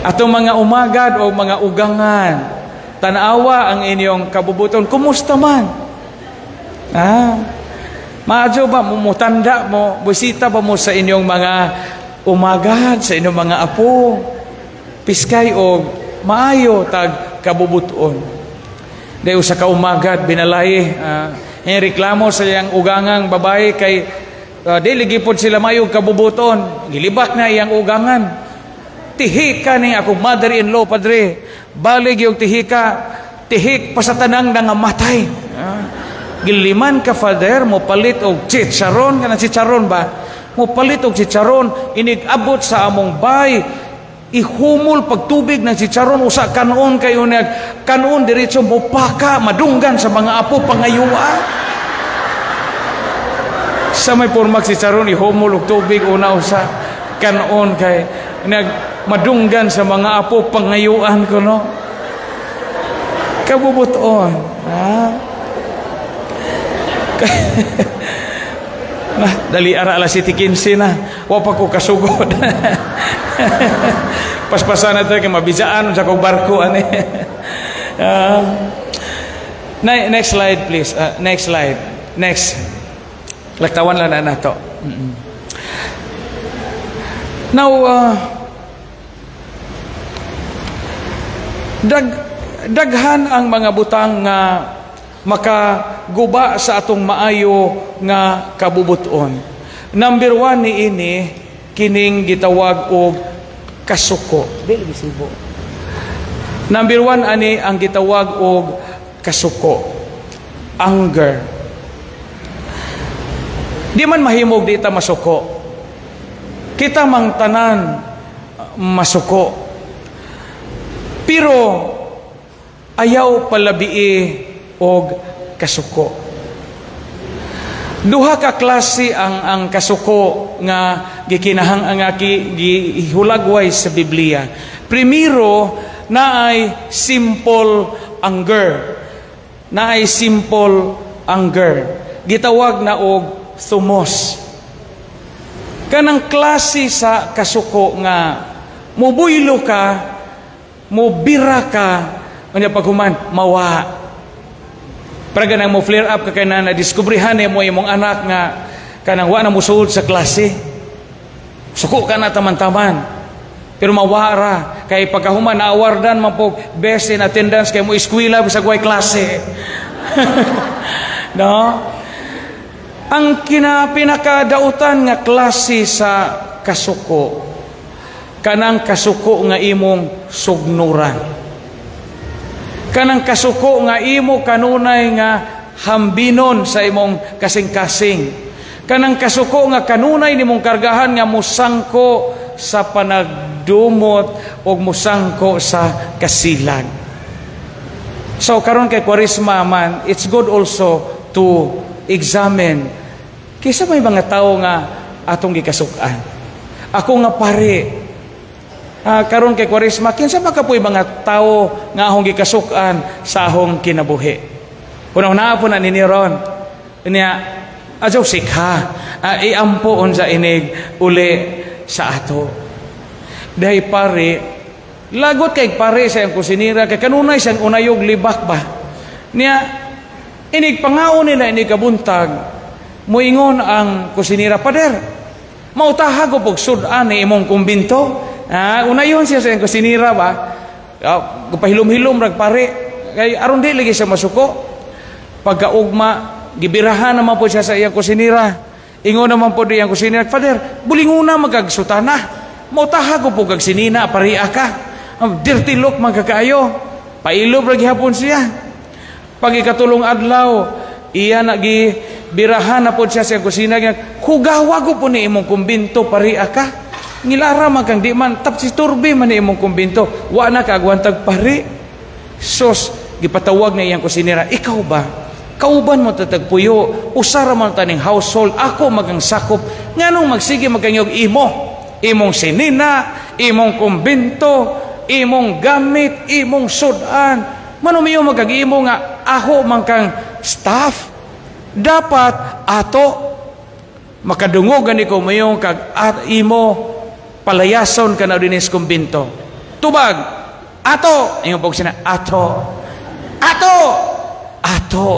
Atong mga umagad o mga ugangan, tan-awa ang inyong kabubuton. Kumusta man? Ha? Maadyo ba mo mutanda mo, busita ba mo sa inyong mga umagad, sa inyong mga apo? Piskay o maayo tag kabubuton. Dayo sa kaumagad binalay, reklamo sa iyang ugangang babae kay dili gipod sila mayo kabubuton. Gilibak na iyang ugangan. Tihika ni akong mother-in-law, padre. Balig yung tihika, tihik pa sa tanang nangamatay. Giliman ka, father, mo palit og chicharon. Kanang chicharon ba? Mo palit og chicharon, inig-abot sa among bay. Ihumol pagtubig ng chicharon, usa kanon kayo nag kanon diretso mopaka, madunggan sa mga apo pangayuan. Sa may pormag chicharon, ihumol og tubig una usa kanon kay nag madunggan sa mga apo pangayuan ko no. Kabubuton. Ha? Nah, dali ara alas 7:15 na. Wa pa ko kasugod. Paspasan na tayo kay mabisaan sa kong barko ani. Next slide please. Next slide. Next. Laktawan lang na nato. Now daghan ang mga butang nga makaguba sa atong maayo nga kabubuton. Number 1 ni ini kining gitawag og kasuko. Dili gisibo. Number 1 ani ang gitawag og kasuko. Anger. Di man mahimog di ta masuko. Kita mang tanan masuko. Pero ayaw palabii og kasuko. Duha ka klase ang kasuko nga gikinahang ang gihulagway sa Biblia. Primero, naay simple anger. Naay simple anger. Gitawag na og thumos. Kanang klase sa kasuko nga mubuylo ka, mubira ka, unya paghuman mawa. Para ganang mo flare up ka kay na nadiskubrihan mo imong anak nga kanang wa na musulod sa klase. Suko ka na taman-taman. Pero mawara kay pagkahuman na awardan man po best in attendance kay mo eskwela bisag way klase. No? Ang pinakadautan nga klase sa kasuko, kanang kasuko nga imong sugnuran. Kanang kasuko nga imo kanunay nga hambinon sa imong kasing-kasing. Kanang kasuko nga kanunay nimong kargahan nga musangko sa panagdumot o musangko sa kasilag. So karon kay Kwaresma man, it's good also to examine kaysa may mga tao nga atong gikasukan. Ako nga pare, karon kay Kwaresma, kinsa man kapoy mga tao nga akong gikasukan sa akong kinabuhi? Una-una po na ni ron. Niya, adyaw sikha, iampo unsa inig uli sa ato. Dahil pare, lagot kay pare sa iyang kusinira, kay kanunay siyang unayog libak ba. Niya, inig pangaon nila inig kabuntag, muingon ang kusinira, "Pader, mautaha ko pog sud-an ni imong kumbinto." Unayon siya sa iyang kusinira ba. Pahilom-hilom rag pare, kay aron di lagi siya masuko. Pagkaugma, gibirahan naman po siya sa iyang kusinira. Ingon naman po iyang kusinira, "Father, bulinguna magagsutana. Mautaha ko po kag sinina, paria ka. Dirty look magkakaayo." Pailob ra gihapon siya. Pag ikatulong adlaw, iya na gibirahan na po siya sa iyang kusina. "Hugawa ko po ni imong kumbinto, paria ka. Ngilara man kang di man, tapsi turbi man ni imong kumbinto. Wa na kaagwantag pare." Sos, gipatawag na iyang kusinira, "Ikaw ba? Kauban mo tatagpuyo, usara man taning household, ako magang sakop, nganong magsige magkanyog imo, imong sinina, imong kumbinto, imong gamit, imong sudan, manumiyo magkag-imo nga ako man kang staff, dapat ato, makadungog gani ko mayong kag at imo palayason ka na dinis kumbinto. Tubag, ato, ingon po sina, ato, ato, ato,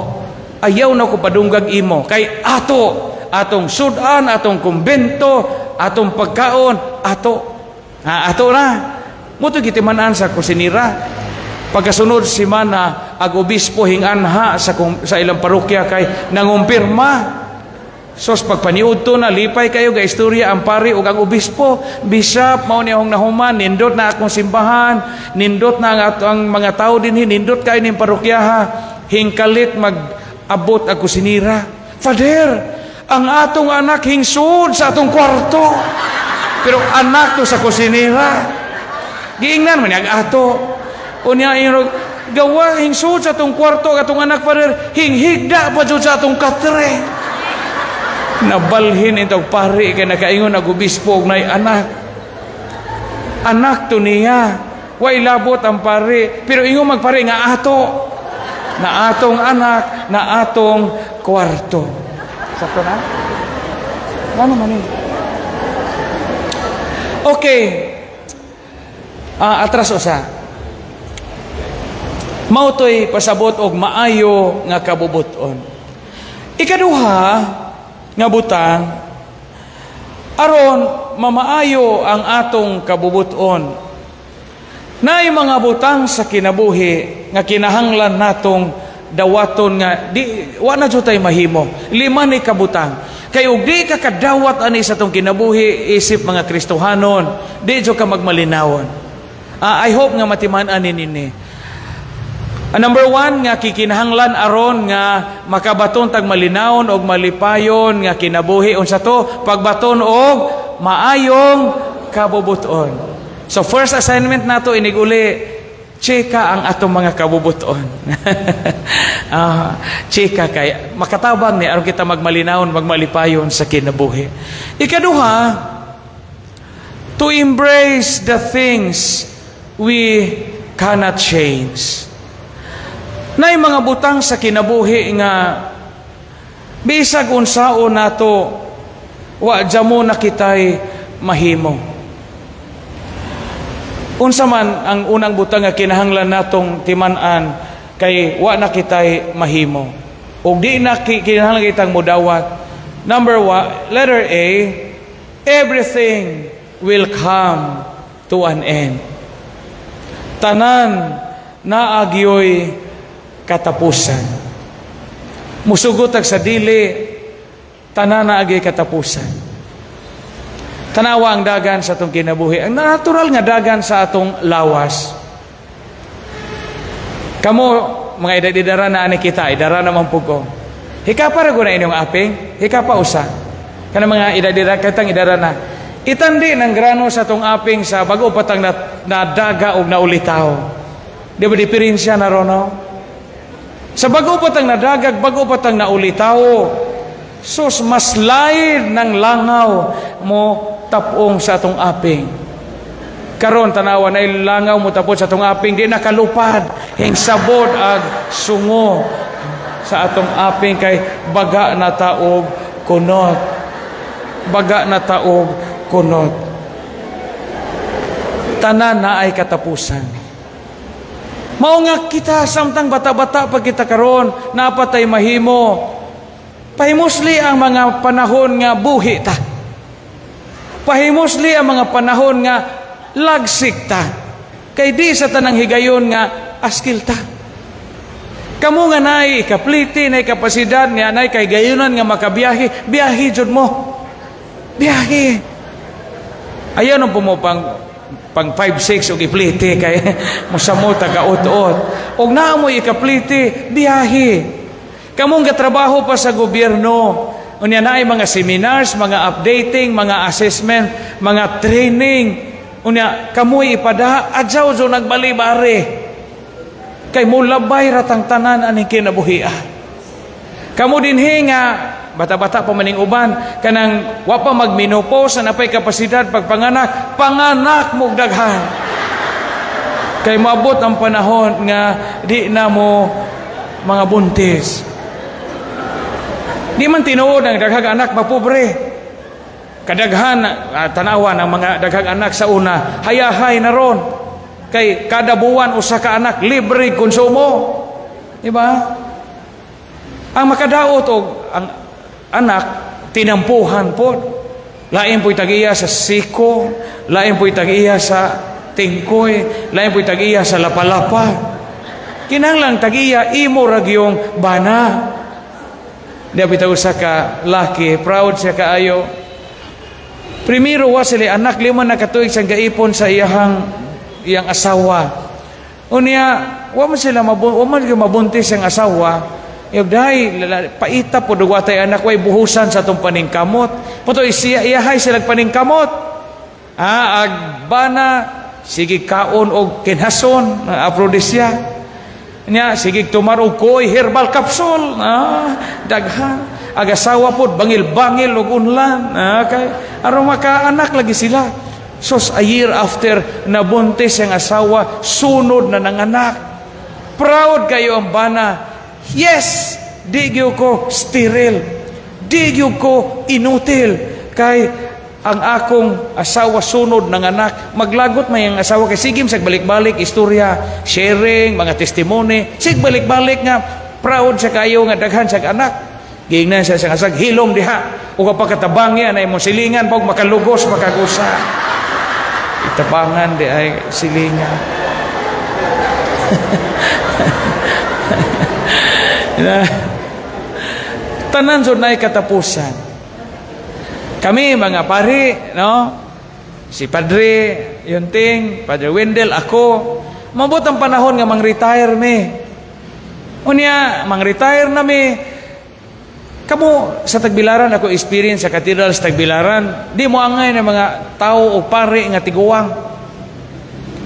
ayaw na ko padunggag imo kay ato atong sudan, atong kumbento, atong pagkaon, ato." Ha, ato na mo to gitiman-an sa kusinira. Pagkasunod simana, ag obispo hinganha sa ilang parokya kay nangumpirma. Sos, pagpaniud to na, lipay kayo ga istorya ang pari ug ang obispo. "Bishop, mao ni akong nahuman, nindot na akong simbahan, nindot na ang mga tao dinhi, nindot kayo ning parokyaha." Hingkalit mag abot ang kusinira, "Father, ang atong anak hingsud sa atong kwarto." Pero anak to sa kusinira. Giingnan man niya ato. Unya ingon, "Gawa hingsud sa atong kwarto ang atong anak, Father, hinghigda pa jud sa atong katre." Nabalhin itong pari kay nakaingon ang obispo og nay anak. Anak to niya. Way labot ang pari, pero ingon magpari nga ato na atong anak na atong kwarto. Sakto na? Ano man eh? Okay. Atras usa. Mao to'y pasabot og maayo nga kabubuton. Ikaduha nga butang aron mamaayo ang atong kabubuton. Naay mga butang sa kinabuhi nga kinahanglan natong dawaton nga di wa na jud tay mahimo. Lima ni kabutang. Kay og di ka kadawat ani sa atong kinabuhi isip mga Kristohanon, di jud ka magmalinawon. I hope nga matiman-an nini. Number one nga kikinahanglan aron nga makabaton tag malinawon og malipayon nga kinabuhi, unsa to? Pagbaton og maayong kabubuton. So first assignment nato inig uli, cheka ang atong mga kabubuton. Cheka kay makatabang ni aron kita magmalinawon, magmalipayon sa kinabuhi. Ikaduha, To embrace the things we cannot change. Nay mga butang sa kinabuhi nga bisag unsaon nato, wa jamo na kitay mahimo. Unsa man ang unang butang nga kinahanglan natong timan-an kay wa na kitay mahimo ug di na kinahanglan kitang mudawat? Number one, letter A, everything will come to an end. Tanan naa gyoy katapusan. Musugot ag sa dili, tanan naa gyoy katapusan. Tanawa ang dagan sa atong kinabuhi, ang natural nga dagan sa atong lawas. Kamo, mga edad-edara na ani kita, idara naman po ko. Hikapa ra na inyong aping, hikapa usa. Kana mga edad-edara katang idara na. Itandi ng grano sa atong aping sa bago patang na, nadaga og naulitaw. Di ba diferensya na ron, no? Sa bago patang nadagag, bago patang naulitaw. Sus, mas lain ng langaw mo tapong sa atong aping. Karon tanawa na langaw mo tapon sa atong aping, di nakalupad, hingsabod ag sungo sa atong aping kay baga na taog kunot. Baga na taog kunot. Tanan na ay katapusan. Mao nga kita samtang bata-bata pa kita karon, napatay mahimo. Pahimusli ang mga panahon nga buhi ta. Pahimusli ang mga panahon nga lagsik ta. Kay di sa tanang higayon nga askil ta. Kamo nga nay ikapliti, nay kapasidad nga nay kay gayunan nga makabiyahe, biyahe jud mo. Biyahe. Ayaw nung po pang pang 5-6 og ipliti kay mosamot ka ut-ut. Og naa mo ikapliti, biyahe. Kamong gatrabaho pa sa gobyerno, unya naay mga seminars, mga updating, mga assessment, mga training. Unya kamoy ipada, adyaw jo nagbalibare. Kay mulabay ratang tanan aning kinabuhia. Kamo dinhi nga bata-bata pa maning uban, kanang wa pa magmenopause, napay kapasidad pagpanganak, panganak mo daghan. Kay moabot ang panahon nga di na mo mga buntis. Di man tinuod ang daghang anak mapobre. Kadaghan tanawa ng mga daghang anak sa una, hayahay na ron. Kay kada buwan usa ka anak libre konsumo. Di ba? Ang makadaot og ang anak tinampuhan po. Lain po'y tag-iya sa siko, lain po'y tag-iya sa tingkoy, lain po'y tag-iya sa lapalapa. Kinahanglang tag-iya imo ra gyung bana. Di bitaw usa ka laki, proud siya kaayo. Primero wa sila anak, 5 na katuig siyang gaipon sa iyang asawa. Unya, wa man mabuntis ang asawa. Yung dahil paita po dugwatay anak way buhusan sa atong paningkamot. Puto siya iyahay sila paningkamot. Ah, agbana sige kaon og kinhason, aphrodisiac. Nya sige tumar og koy herbal capsule. Ah, daghan. Ag asawa pod bangil-bangil og unlan. Ah, kay aron makaanak lagi sila. Sos, a year after nabuntis ang asawa, sunod na nanganak. Proud kayo ang bana. Yes, di gyud ko sterile. Di gyud ko inutil. Kay ang akong asawa sunod ng anak, maglagot may ang asawa kay sige sig balik-balik istorya, sharing, mga testimony, sig balik-balik nga proud siya kayo nga daghan siya anak. Giingnan siya siyang asag, hilom diha. Ug pagkatabang niya na imong silingan pag makalugos makagusa. Itabangan di ay silingan. Tanan jud nay katapusan. Kami mga pari, no? Si Padre Yunting, Padre Wendell, ako, mabot ang panahon nga mang-retire mi. Unya, mang-retire na mi. Kamo sa Tagbilaran, ako experience sa katedral sa Tagbilaran, di mo angay ng mga tao o pare nga tiguang.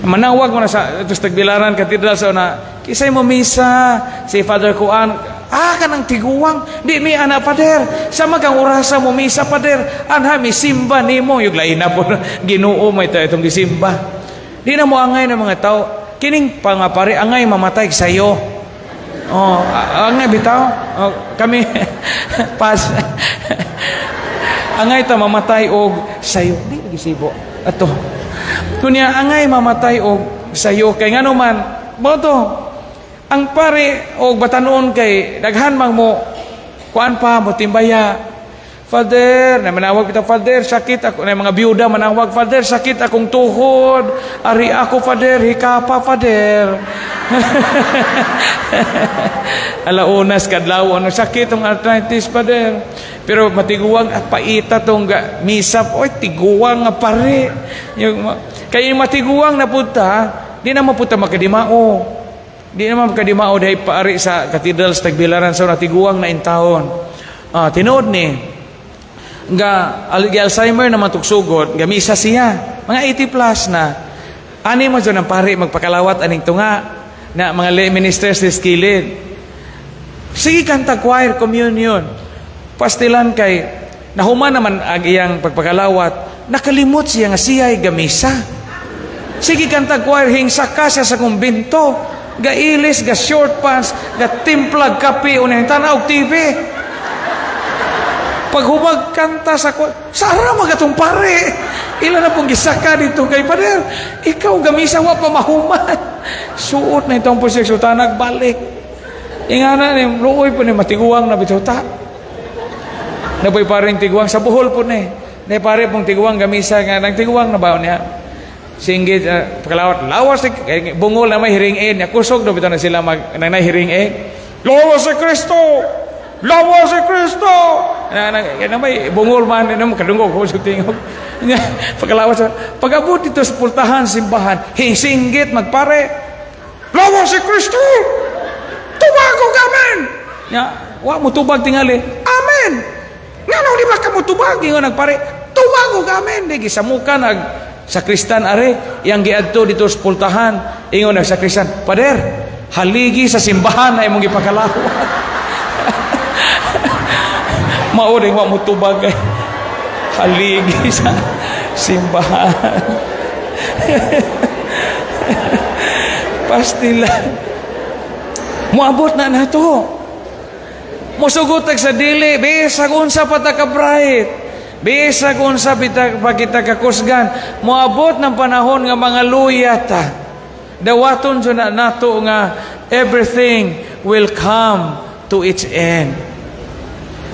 Manawag mo na sa ito sa Tagbilaran katedral sa una, kisay mo misa si Father Kuan, Ah, kanang tiguang. Di mi ana, Pader. Sa magang orasa mo misa, Pader. Anha mi simba nimo. Yung lain na po Ginoo may ta itong gisimba. Di na mo angay ng mga tao. Kining pangapari angay mamatay sayo. Oh, angay bitaw. Oh, kami pas. Angay ta mamatay og sayo. Di gisibo. Ato. Kunya angay mamatay og sayo kay ngano man mo to ang pare og batanon kay daghan mang mo kuan pa mo timbaya. Father, na manawag kita, "Father, sakit ako." Na mga byuda manawag, "Father, sakit akong tuhod. Ari ako, Father, hikapa, Father." Alaunas kadlaw, ano sakit tong arthritis, Father. Pero matiguang at paita tong misa, oy, tiguang nga pare. Yung, kay yung matiguang na punta, di na mapunta makadimao. Di na makadimao dahil paari sa Cathedral sa Tagbilaran sa natiguang na intawon. Ah, tinuod ni nga Alzheimer naman tugsugod, gamisa siya. Mga 80 plus na. Ani mo dyan ang pare magpakalawat aning tunga na mga lay ministers this kilid. Sige kanta choir communion. Pastilan kay nahuman naman ang iyang pagpakalawat, nakalimot siya nga siya ay gamisa. Sige kanta choir, hingsaka siya sa kumbinto. Gailis, ga short pants, ga timplag kape, unang tanaw TV. Paghumag kanta sa sara magatong pare. Ila na pong gisaka dito kay Pader. Ikaw gamisa wa pa mahuman. Suot na itong posik sutanag balik. Ingana ni luoy po ni matiguang na bituta. Napoy paring tiguang sa Bohol po ni. Ni pare pong tiguang gamisa nga nang tiguang na ba niya. Singgit pakalawat lawas ni bungol na may hearing aid niya kusog do bitaw na sila mag nang hearing aid. Lawas si Kristo. Lawas si Kristo. Na na, na may bungol man na makadungog ko sa tingog. Pagkalawas pag-abot dito sa pultahan simbahan, singgit magpare. Lawas si Kristo. Tubag og amen. Nya, wa mo tubag tingali. Amen. Ngano di ba ka mo tubag? Ingon nagpare. Tubag og amen. Di gisamuka nag sakristan are yang giadto dito sa pultahan. Ingon nag sakristan, "Pader, haligi sa simbahan na imong gipakalawat." Mao rin wa mo tubag kay haligi sa simbahan. Pastilan. Moabot na nato. Musugot tag sa dili, bisag unsa pa ta ka bright. Bisag unsa pa kita kakusgan. Moabot ng panahon nga mga luya ta. Dawaton jud na nato nga everything will come to its end.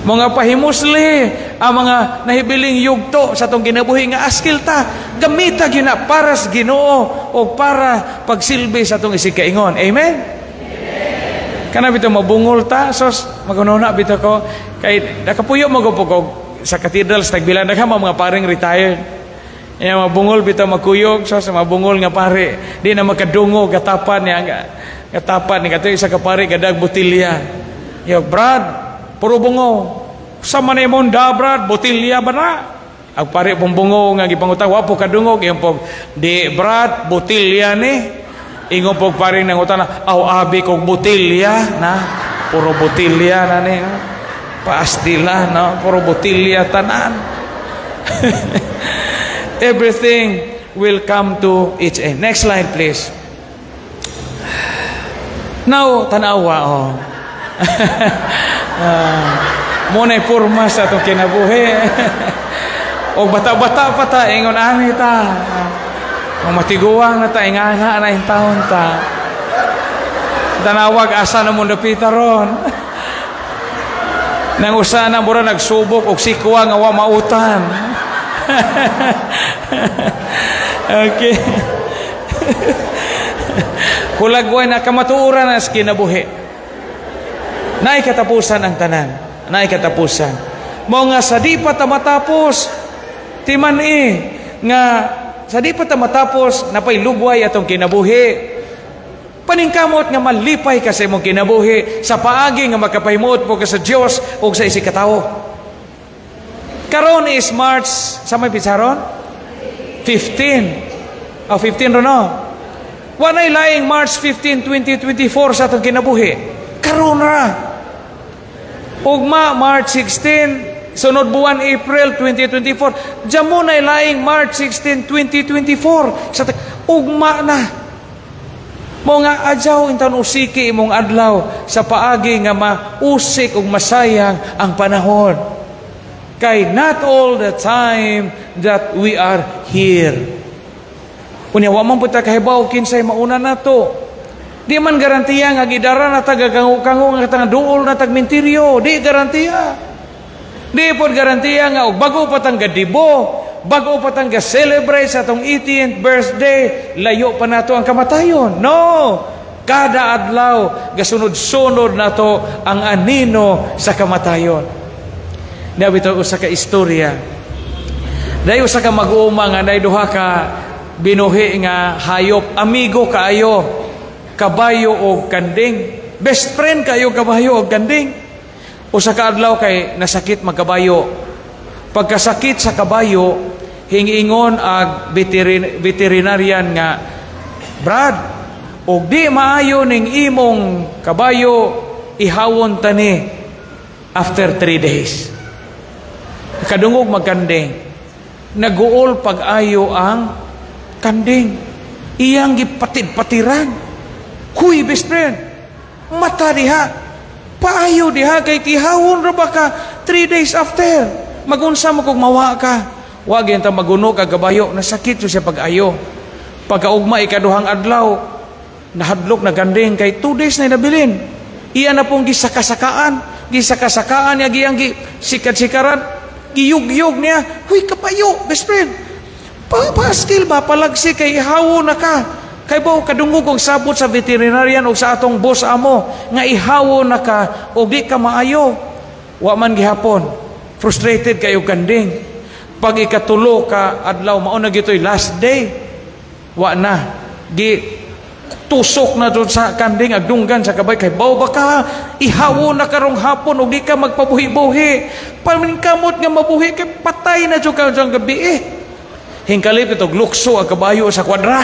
Mga pahimusli ang mga nahibiling yugto sa atong kinabuhi nga askil ta, gamita gyud na para sa Ginoo o para pagsilbi sa atong isig kaingon. Amen? Kana bitaw mabungol ta, sos magununa bitaw ko kay nakapuyo magupog sa cathedral sa Tagbilaran daghan mga paring retired. Ya mabungol bitaw magkuyog, sos mabungol nga pare, di na makadungog gatapan niya gatapan ni kato isa ka pare gadag botilya. Yo Brad, puro bungo. Sa man imong da Brad, botilya ba na? Ang pare pong bungo nga gipangutang wa po kadungog iyong pog di Brad, botilya ni. Ingon pog pare nangutana, aw abi kog botilya na. Puro botilya na ni. Paastila no, puro botilya tanan. Everything will come to its end. Next slide, please. Now, tanawa oh. Mo na porma sa atong kinabuhi. O bata-bata pa ta, ingon ani ta. O matiguang na ta, ingana na yung taon ta. Tanawag asa na mo napita ron. Nang usa na mura nagsubok og sikwa nga wa mautan. Okay. Hulagway na kamatuoran na sa kinabuhi. Naay katapusan ang tanan. Naay katapusan. Mao nga sa di pa ta matapos, timan nga sa di pa ta matapos, napay lugway atong kinabuhi. Paningkamot nga malipay ka sa imong kinabuhi sa paagi nga makapahimuot po ka sa Dios ug sa isig katawo. Karon is March, sa may pitsaron? 15. Oh, 15 ron no? Walay laing March 15, 2024 sa atong kinabuhi. Karon ra. Ugma March 16, sunod buwan April 2024. Diyan mo na laing March 16, 2024. Sa ugma na. Mo nga adyaw intan usiki imong adlaw sa paagi nga mausik ug masayang ang panahon. Kay not all the time that we are here. Unya wa man pud ta kahibaw kinsay mauna nato. Di man garantiya nga gidara na ta gakango-kango nga tang duol na tag mentiryo, di garantiya. Di pod garantiya nga og bago pa tang gadibo, bago pa tang ga-celebrate sa atong 18th birthday, layo pa nato ang kamatayon. No! Kada adlaw gasunod-sunod nato ang anino sa kamatayon. Naa bitaw usa ka istorya. Dahil usa ka mag-uuma nga nay duha ka binuhi nga hayop, amigo kaayo, kabayo o kanding. Best friend kayo kabayo o kanding. Usa ka adlaw kay nasakit magkabayo. Pagkasakit sa kabayo, hingingon ag veterinarian nga, "Brad, og di maayo ning imong kabayo, ihawon tani after 3 days." Kadungog magkanding. Naguol pag-ayo ang kanding. Iyang gipatid-patiran. "Huy, best friend, mata diha. Paayo diha kay ihawon ra ba ka 3 days after. Magunsa mo kung mawa ka?" Wa gyud ta maguno kag kabayo, nasakit siya pag-ayo. Pagkaugma ikaduhang adlaw, nahadlok na kanding kay 2 days na nabilin. Iya na pong gisakasakaan, gisakasakaan niya giyang gi sikat-sikaran, giyug-yug niya. "Huy, kabayo, best friend. Pa skill ba palagsi kay ihawo na ka. Kay ba kadungog og sabot sa veterinarian o sa atong boss amo nga ihawo na ka o di ka maayo." Wa man gihapon. Frustrated kayo kanding. Pag ikatulo ka adlaw, mao na gitoy last day. Wa na. Gi tusok na doon sa kanding agdunggan sa kabay kay baw ba ka ihawo na karong hapon og di ka magpabuhi-buhi. Paminkamot nga mabuhi kay patay na jud ka sa gabi eh. Hingkalit itog lukso ang kabayo sa kwadra.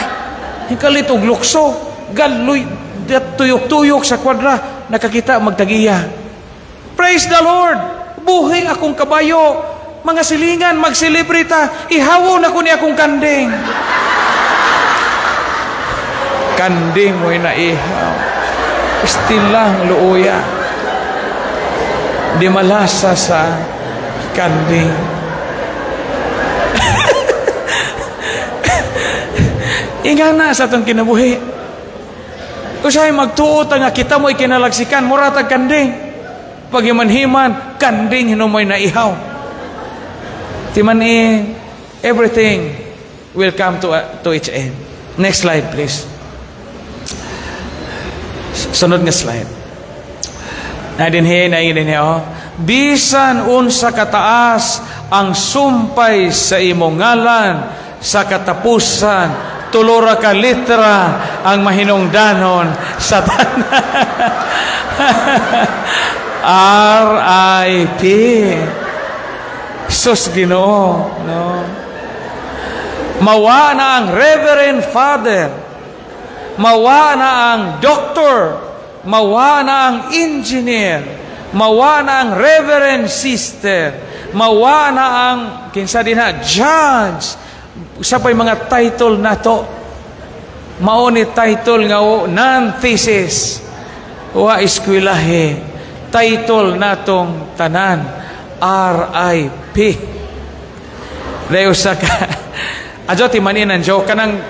Hingkalit og lukso, galoy tuyok-tuyok sa kwadra, nakakita magtagiya. "Praise the Lord! Buhi akong kabayo. Mga silingan, mag-celebrate ta. Ihawo na ko ni akong kanding." Kanding mo'y naihaw. Still lang luoya. Di malasa sa kanding. Ingana sa atong kinabuhi. Usahay magtuo ta nga kita mo'y kinalagsikan, mura tag kanding. Pagimanhiman, kanding hinumoy naihaw. Timan eh, everything will come to its end. Next slide, please. Sunod nga slide. Na dinhi, na dinhi, oh. Bisan unsa kataas ang sumpay sa imong ngalan sa katapusan, tulora ka litra ang mahinungdanon sa tanan. R.I.P. Sus Ginoo, no? Mawa na ang Reverend Father, mawa na ang doctor, mawa na ang engineer, mawa na ang Reverend Sister, mawa na ang kinsa din ha, judge, sa pa'y mga title nato. Mao ni title nga non-thesis, wa eskwelahe, title natong tanan, R.I.P. Dayo sa ka adyo timanin ang joke kanang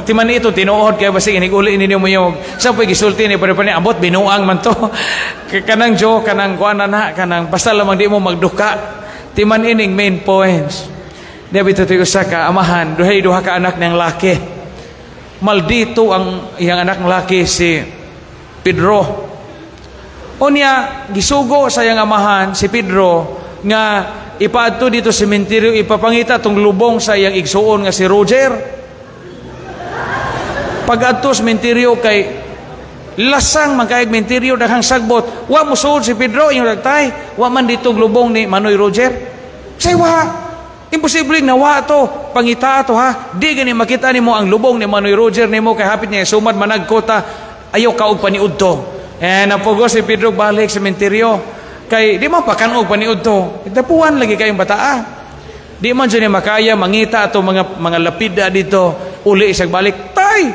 timan ito tinuod kay basig iniguli ninyo mo yung sa pa'y gisulti ni pare ambot binuang man to. Kanang joke kanang kuan na kanang basta lamang di mo magduka. Timan ining main points. Di ba ito usa ka amahan, duhay duha ka anak niyang laki. Maldito ang iyang anak ng laki si Pedro. Unya gisugo sa iyang amahan si Pedro nga ipaadto dito sa sementeryo, ipapangita tong lubong sa iyang igsuon nga si Roger. Pag-adto sa sementeryo kay lasang man kaayog menteryo, daghang sagbot. Wa mosuod si Pedro, iyang nagtay, wa man dito lubong ni Manoy Roger. Say wa. Imposible na wa to, pangita to ha. Di gani makita nimo ang lubong ni Manoy Roger nimo kay hapit niya sumad managkota, ayaw ka og paniud to. Eh napugo si Pedro balik sa sementeryo. Kay di man pakanog paniud to. Dapuan lagi kayong bataa. Di man jud makaya mangita ato mga lapida dito. Uli isag balik. Tay,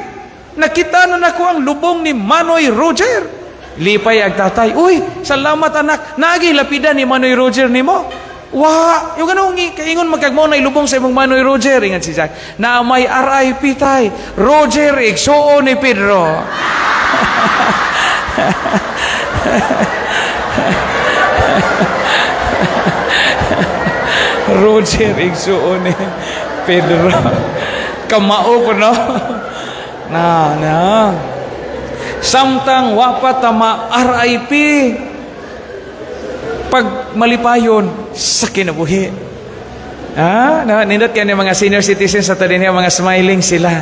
nakita na nako ang lubong ni Manoy Roger. Lipay ag tatay. Uy, salamat anak. Naagi lapida ni Manoy Roger nimo. Wa, yung ganong kaingon magkagmo na ilubong sa imong Manoy Roger. Ingat si Jack. Na may RIP tay. Roger igsuon ni Pedro. Roger igsuon ni Pedro. Kamao ko no. Na na. Samtang wa pa ta ma RIP pag malipayon sa kinabuhi. Ah, na, nindot kaya mga senior citizens sa tali niya, mga smiling sila.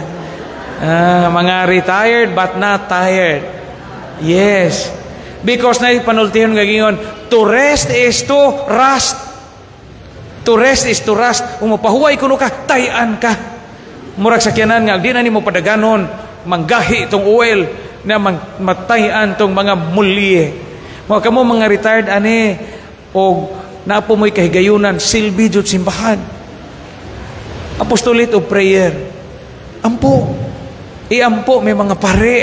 Ah, mga retired but not tired. Yes. Because na panultihon nga gingon, to rest is to rust. To rest is to rust. Umupahuway kuno ka, tayan ka. Murag sakyanan nga, di na nimo padaganon, manggahi itong oil, na matayan tong mga mulye. Mga kamo mga retired ani, o naapo mo'y kahigayunan, silbi jud simbahan. Apostolate of prayer. Ampo. Iampo may mga pare.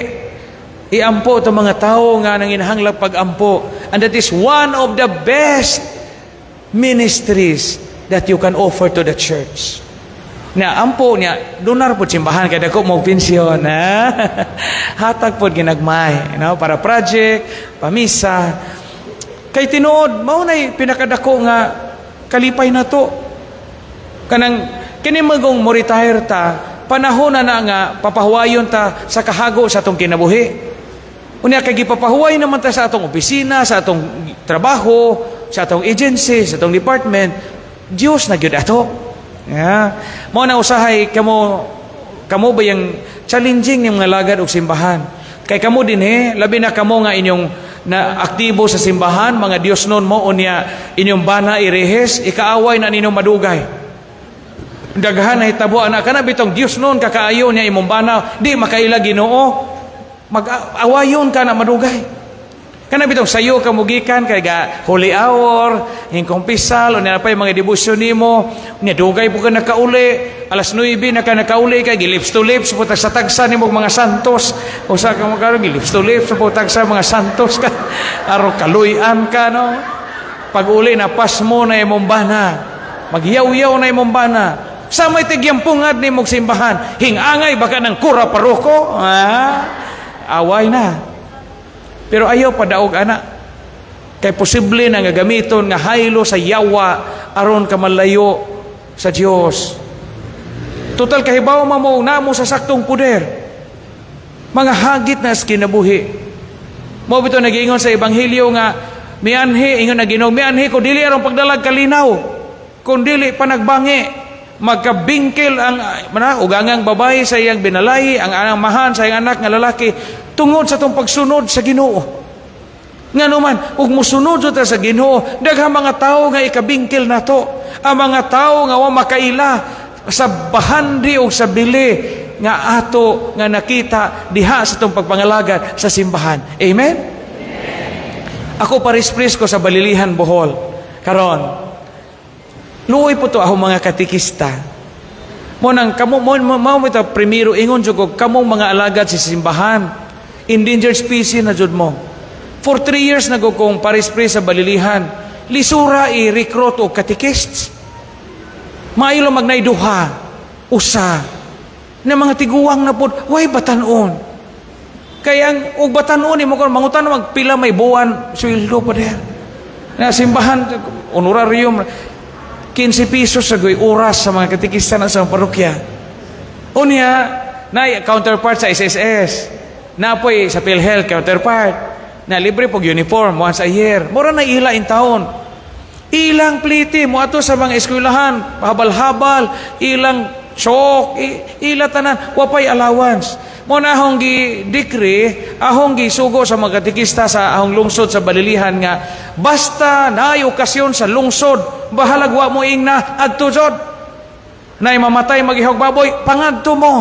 Iampo itong mga tao nga nanginahanglag pag-ampo. And that is one of the best ministries that you can offer to the church. Na ampo niya, donar po simbahan kay dako mo pensyon, ha? Hatag pod ginagmay, no? Para project, pamisa. Kay tinuod, mao nay pinakadako nga kalipay na to. Kanang kini magong mo retire ta, panahon na na nga papahuwayon ta sa kahago sa atong kinabuhi. Unya kay gipapahuway naman ta sa atong opisina, sa atong trabaho, sa atong agency, sa atong department, Dios na gyud ato. Yeah. Mao na usahay kamo kamo ba yung challenging ning mga lagad og simbahan. Kay kamo dinhi, labi na kamo nga inyong na aktibo sa simbahan, mga Dios nun mo unya inyong bana irehes, ikaaway na ninyong madugay. Daghan na hitabo ana kana bitong Dios nun kakaayo niya imong bana, di makaila Ginoo, mag-awayon ka na madugay. Kana bitong sayo ka mugikan kay ga holy hour, hingkompisal, unya pa mga debosyon nimo, unya dugay po ka nakauli, alas 9 na ka nakauli kay gilips to lips po sa tagsa nimo mga santos. Usa ka mo karon gilips to lips po tagsa mga santos ka. Aron kaluy-an ka no. Pag uli na pasmo na imong bana. Magyaw-yaw na imong bana. Sa may tigyampungad nimo simbahan, hingangay baka ng kura paroko. Ah, away na. Pero ayaw padaog ana. Kay posible na nga gamiton nga haylo sa yawa aron ka malayo sa Dios. Total kahibaw man mo namo sa saktong poder. Mga hagit na sa kinabuhi. Mao bitaw nagiingon sa ebanghelyo nga mianhi ingon na Ginoo, mianhi ko dili aron pagdalag kalinaw, kun dili panagbangi. Magkabingkil ang mana ugangang babae sa iyang binalay, ang amahan sa iyang anak nga lalaki tungod sa tong pagsunod sa Ginoo. Ngano man ug mosunod ta sa Ginoo, daghang mga tawo nga ikabingkil nato, ang mga tawo nga wa makaila sa bahandi o sa bili nga ato nga nakita diha sa tong pagpangalagad sa simbahan. Amen? Ako paris-pris ko sa Balilihan, Bohol. Karon, luoy po to ako mga katikista. Mo nang kamo mo mo ito primero ingon jud ko kamong mga alagad sa simbahan. Endangered species na jud mo. For 3 years na kong paris-pris sa Balilihan. Lisura i-recruit og katekists. Maayo lang magnay duha, usa na mga tiguang na pod, way batanon. Kay ang og batanon nimo kon mangutan magpila may buwan sweldo pa diha. Na simbahan honorarium 15 pesos sa goy oras sa mga katekista na sa parokya. Unya, na counterpart sa SSS. Napoy sa PhilHealth counterpart. Na libre pog uniform once a year. Mura na ila in taon. Ilang pliti mo ato sa mga eskwelahan, habal-habal, ilang chalk, ila tanan, wapay allowance. Mo na ahong gi-decree, ahong gisugo sa mga katekista sa ahong lungsod sa Balilihan nga basta naay okasyon sa lungsod, bahalag wa mo ingna adto jud. Nay mamatay magihog baboy, pangadto mo.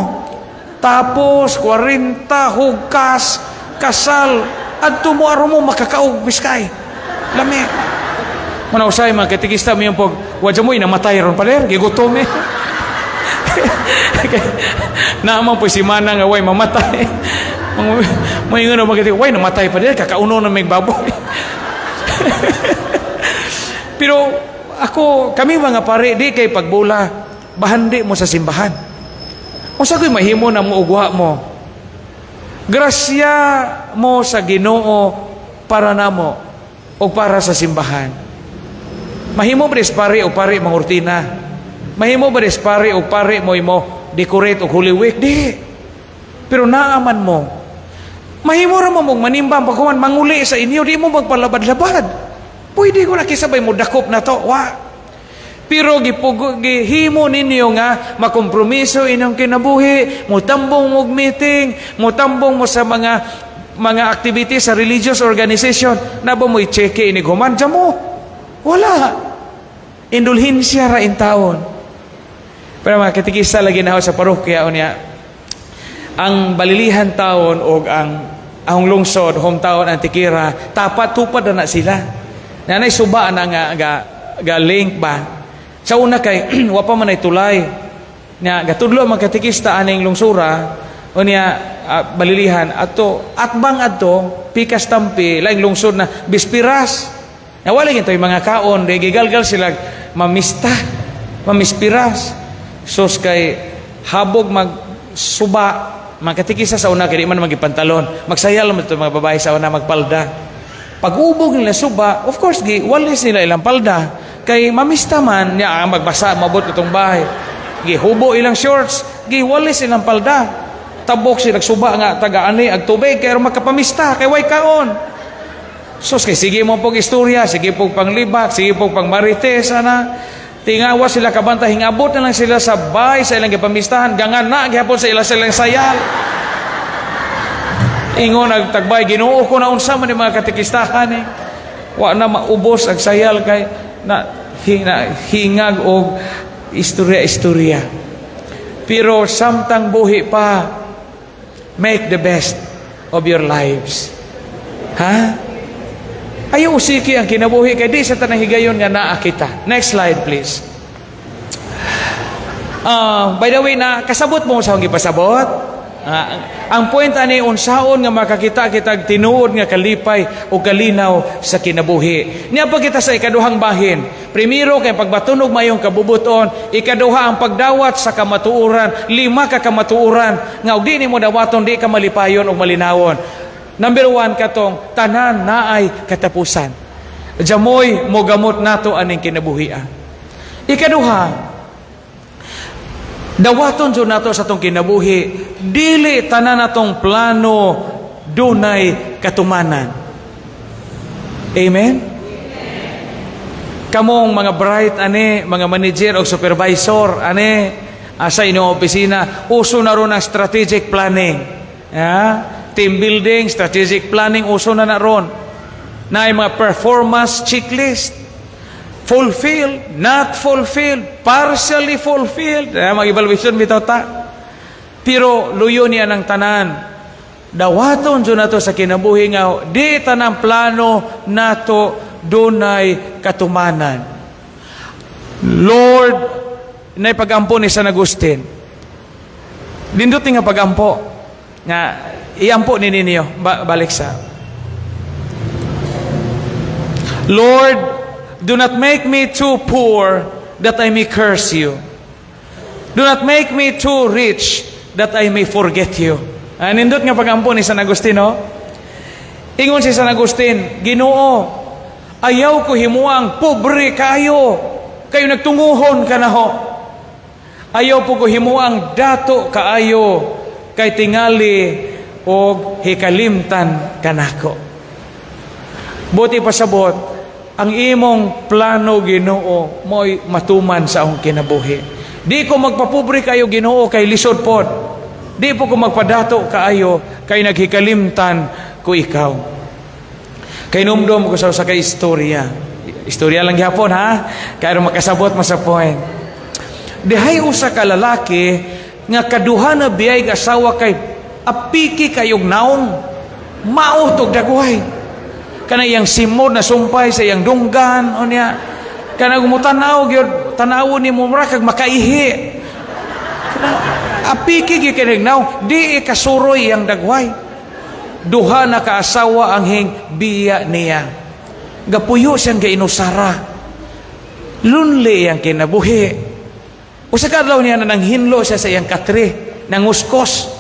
Tapos 40 hugkas, kasal, adto mo aron mo makakaog biskay. Lami. Muna usay mga katikista mo yung pag, wadya mo, namatay ron pader, gigutom eh. Naaman po si Manang nga way mamatay. Mga nga mga way namatay pa din, kakauno na may baboy. Pero ako, kami mga pare, di kay pagbula, bahandi mo sa simbahan. Unsa ko'y mahimo na mo ugwa mo? Grasya mo sa Ginoo para namo o para sa simbahan. Mahimo ba pare o pare mangurtina? Mahimo ba pare o pare mo imo decorate og Holy Week? Di. Pero naaman mo. Mahimo ra mo mong manimbang pagkuman manguli sa inyo, di mo magpalabad-labad. Pwede ko na kisabay mo dakop na to. Wa. Pero gihimo ninyo nga makompromiso inyong kinabuhi, mutambong mo meeting, mutambong mo sa mga activities sa religious organization, na ba mo i-check inig human mo? Wala. Indulhensya ra in taon. Pero mga katikista lagi na sa parokya unya, ang Balilihan taon og ang lungsod, hometown Antiquera, tapat tupad na, na sila. Nanay suba na nga ga link ba. Sa una kay wa pa man ay tulay. Nya gatudlo ang katikista aning lungsura unya Balilihan ato atbang adto pikas tampi laing lungsod na bispiras. Na wala gintoy mga kaon di gigalgal sila mamista, mamispiras. Sos kay habog mag suba mga katikista sa una kay di man magipantalon. Magsayal man to mga babae sa una magpalda. Pag-ubog nila suba, of course gi walis nila ilang palda. Kay mamista man niya ang magbasa mabot itong bahay. Gihubo ilang shorts, giwalis ilang palda. Tabok sila suba nga taga ani ag tubig kay makapamista kay way kaon. Sus kay sige mo pog istorya, sige pog panglibak, sige pog pangmarites ana. Tingawa sila kabanta hingabot na lang sila sa bahay sa ilang gipamistahan, gangan na gihapon sa ilang silang sayal. Ingon nagtagbay Ginoo ko na unsa man ni mga katikistahan eh. Wa na maubos ang sayal kay na, na hingag og istorya-istorya. Pero samtang buhi pa, make the best of your lives. Ha? Ayaw usiki ang kinabuhi kay di sa tanang higayon nga naa kita. Next slide, please. By the way, na kasabot mo sa akong gipasabot? Ang point ani unsaon nga makakita kitag tinuod nga kalipay o kalinaw sa kinabuhi. Niya pa kita sa ikaduhang bahin. Primero kay pagbatunog mayong kabubuton, ikaduha ang pagdawat sa kamatuoran, lima ka kamatuoran nga og di nimo dawaton di ka malipayon o malinawon. Number 1 katong tanan naay katapusan. Jamoy mo gamot nato aning kinabuhia. Ikaduha, dawaton jud nato sa atong kinabuhi, dili tanan natong plano dunay katumanan. Amen? Kamong mga bright ani, mga manager o supervisor ani asa inyong opisina, uso na ron ang strategic planning. Yeah? Team building, strategic planning, uso na na ron. Na mga performance checklist. Fulfilled, not fulfilled, partially fulfilled. Eh, mga evaluation bitaw ta. Pero luyo niya ng tanan. Dawaton jud nato sa kinabuhi nga di tanang plano nato dunay katumanan. Lord, nay pagampo ni San Agustin. Nindot nga pagampo nga iampo ni ninyo balik sa Lord, do not make me too poor that I may curse you. Do not make me too rich that I may forget you. Nindot nga pagampo ni San Agustin, no? Ingon si San Agustin, Ginoo, ayaw ko himuang pobre kayo, kayo nagtunguhon ka na ho. Ayaw po ko himuang dato kaayo, kay tingali og hikalimtan kanako. Buti pasabot, ang imong plano Ginoo mo'y matuman sa akong kinabuhi. Di ko magpapobre kayo Ginoo kay lisod pod. Di po ko magpadato kaayo kay naghikalimtan ko ikaw. Kay numdum ko sa kay istorya. Istorya lang gihapon ha. Kay makasabot mo sa point. Dihay usa ka lalaki nga kaduha na biyay asawa kay apiki kayog naong mao tog dagway. Kana iyang simod na sumpay sa iyang dunggan unya kana gumutanaw gyud, tan-awon nimo mura kag makaihi. Kana apiki gyud kay nawong, di kasuroy iyang dagway. Duha na kaasawa ang hing biya niya. Gapuyo siyang gainusara. Lonely iyang kinabuhi. Usa ka adlaw niya na nanghinlo siya sa iyang katre, nanguskos.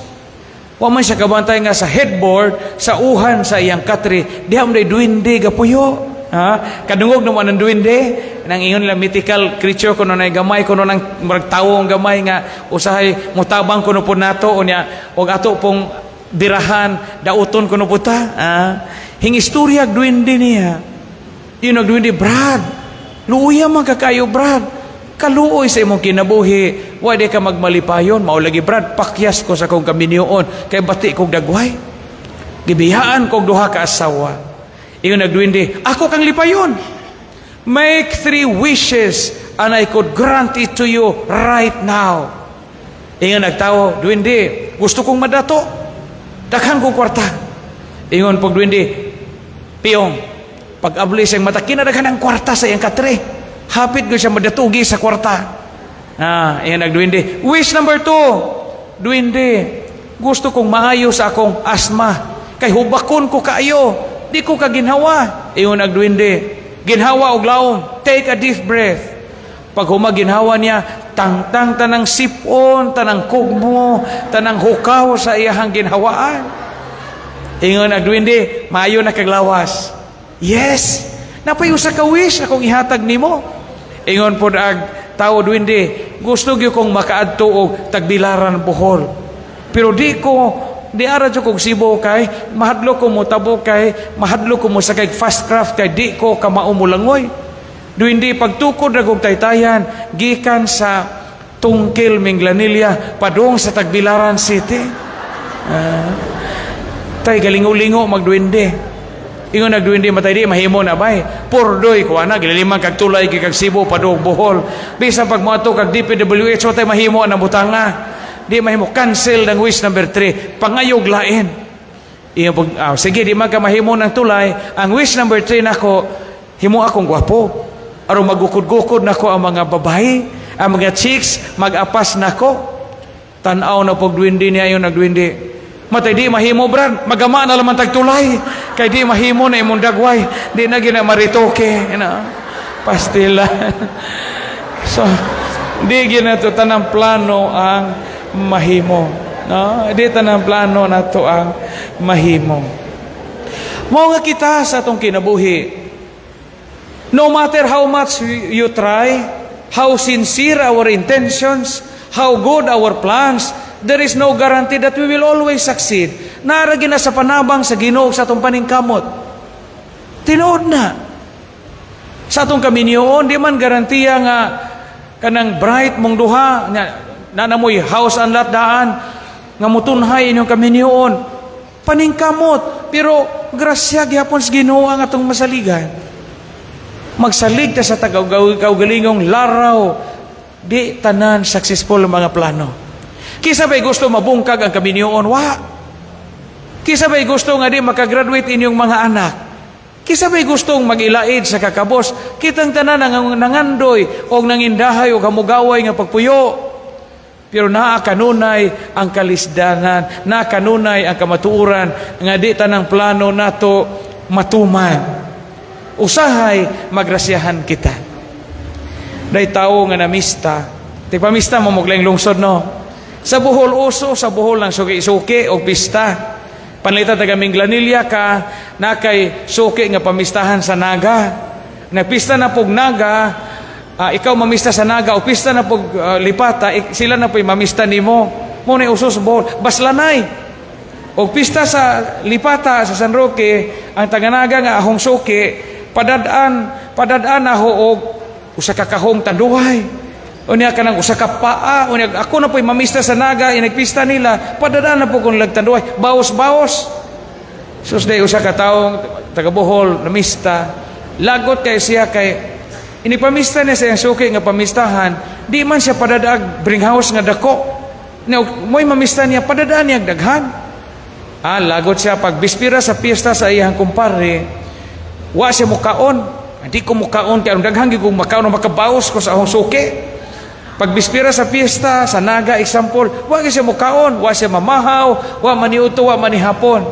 Wa man siya kabantay nga sa headboard, sa uhan sa iyang katre, diha man duwende gapuyo. Ha? Kadungog naman ang duwende, nang ingon nila mythical creature kuno na gamay kuno nang murag tawo gamay nga usahay mutabang kuno po nato, unya og ato pong birahan dauton kuno po ta. Ha? Hing istorya duwende niya. Yun ang duwende, "Brad, luoya man kakayo, Brad. Kaluoy sa imong kinabuhi, wa di ka magmalipayon." "Mao lagi, Brad, pakyas ko sa akong kaminyoon kay bati kog dagway. Gibiyaan kog duha ka asawa." Ingon nagduwende, "Ako kang lipayon. Make three wishes and I could grant it to you right now." Ingon nagtawo, "Duwende, gusto kong madato. Daghan kong kwarta." Ingon pog duwende, "Piyong." Pag abli siyang mata, kinadaghan ang kwarta sa iyang katre. Hapit ko siya madatugi sa kwarta. Ah, ingon nagduwende, "Wish number two." "Duwende, gusto kong maayo sa akong asma. Kay hubakon ko kaayo. Di ko kaginhawa." Ingon nagduwende, "Ginhawa og lawom. Take a deep breath." Pag humaginhawa niya, tangtang tanang sipon, tanang kugmo, tanang hukaw sa iyahang ginhawaan. Ingon nagduwende, "Maayo na kaglawas." "Yes, napay usa ka wish akong ihatag nimo." Ingon pod ag tao, "Duwende, gusto gyud kong makaadto og Tagbilaran, Bohol. Pero di ko di ara jud kog Cebu kay mahadlok ko motabok, kay mahadlok ko mosakay fast craft kay di ko kamao molangoy." Duwende, pagtukod ra kog taytayan gikan sa Tungkil, Minglanilla, padung sa Tagbilaran City. Tay galingo-lingo magduwende. Ingon nagduwende, "Matay di mahimo na bay. Purdoy ko ana gililimang kag tulay kay kag Cebu padung Bohol. Bisan pag moadto kag DPWH, tay mahimo ang butanga. Di mahimo, cancel ng wish number 3. Pangayog lain." Iyo pag, "Sige, di man ka mahimo ng tulay. Ang wish number 3 nako, himo akong gwapo. Aron magukod-gukod nako ang mga babae, ang mga chicks, mag-apas nako." Tan-aw na pog duwende niya yung nagduwende. "Matay di mahimo, Brad, magama na laman tagtulay. Kay di mahimo na imong dagway, di na gina maritoke." Pastila. So, di gina to tanang plano ang mahimo. No? Di tanang plano nato ang mahimo. Mao nga kita sa atong kinabuhi, no matter how much you try, how sincere our intentions, how good our plans, there is no guarantee that we will always succeed. Naa ra na sa panabang sa Ginoo sa atong paningkamot. Tinuod na. Sa atong kaminyoon, di man garantiya nga kanang bright mong duha, nga na namoy house and lot daan, nga mutunhay inyong kaminyoon. Paningkamot, pero grasya gihapon sa Ginoo ang atong masaligan. Magsalig ta sa tagaugalingong laraw, di tanan successful ang mga plano. Kisa ba'y gusto mabungkag ang kaminyoon? Wa. Kisa ba'y gusto nga di makagraduate inyong mga anak? Kisa ba'y gustong mag-ilaid sa kakabos? Kitang tanan nang nangandoy o nangindahay o kamugaway nga pagpuyo. Pero naa kanunay ang kalisdanan, naa kanunay ang kamatuoran nga di tanang plano nato matuman. Usahay magrasyahan kita. Day tawo nga namista, tigpamista mo moglaing lungsod, no. Sa Bohol uso, sa Bohol ng suki-suki o pista. Panlita taga Minglanilla ka, na kay suki nga pamistahan sa Naga. Nagpista na pog Naga, ikaw mamista sa Naga o pista na pog Lipata, sila na po'y mamista nimo. Mo na uso sa Bohol. Baslanay. O pista sa Lipata sa San Roque, ang taga-Naga nga ahong suki, padadaan, padadaan aho og usa ka kahong tanduay. Unya kanang usa ka paa, unya ako na po'y mamista sa Naga, inagpista nila, padadaan na po kong lagtanduay, baos-baos. Sus, day usa ka taong taga Bohol namista, lagot kay siya kay inipamista niya sa iyang suki nga pamistahan, di man siya padadaag bring house nga dako. Mo'y mamista niya, padadaan niya daghan. Ah, lagot siya pag bispira sa piyesta sa iyang kumpare, Wa siya mukaon. Hindi ko mukaon kay daghan gyud kong makaon, makabaos ko sa akong suki. Pag bispira sa piyesta, sa Naga example, wa gyud siya mukaon, wa siya mamahaw, wa maniuto, wa manihapon.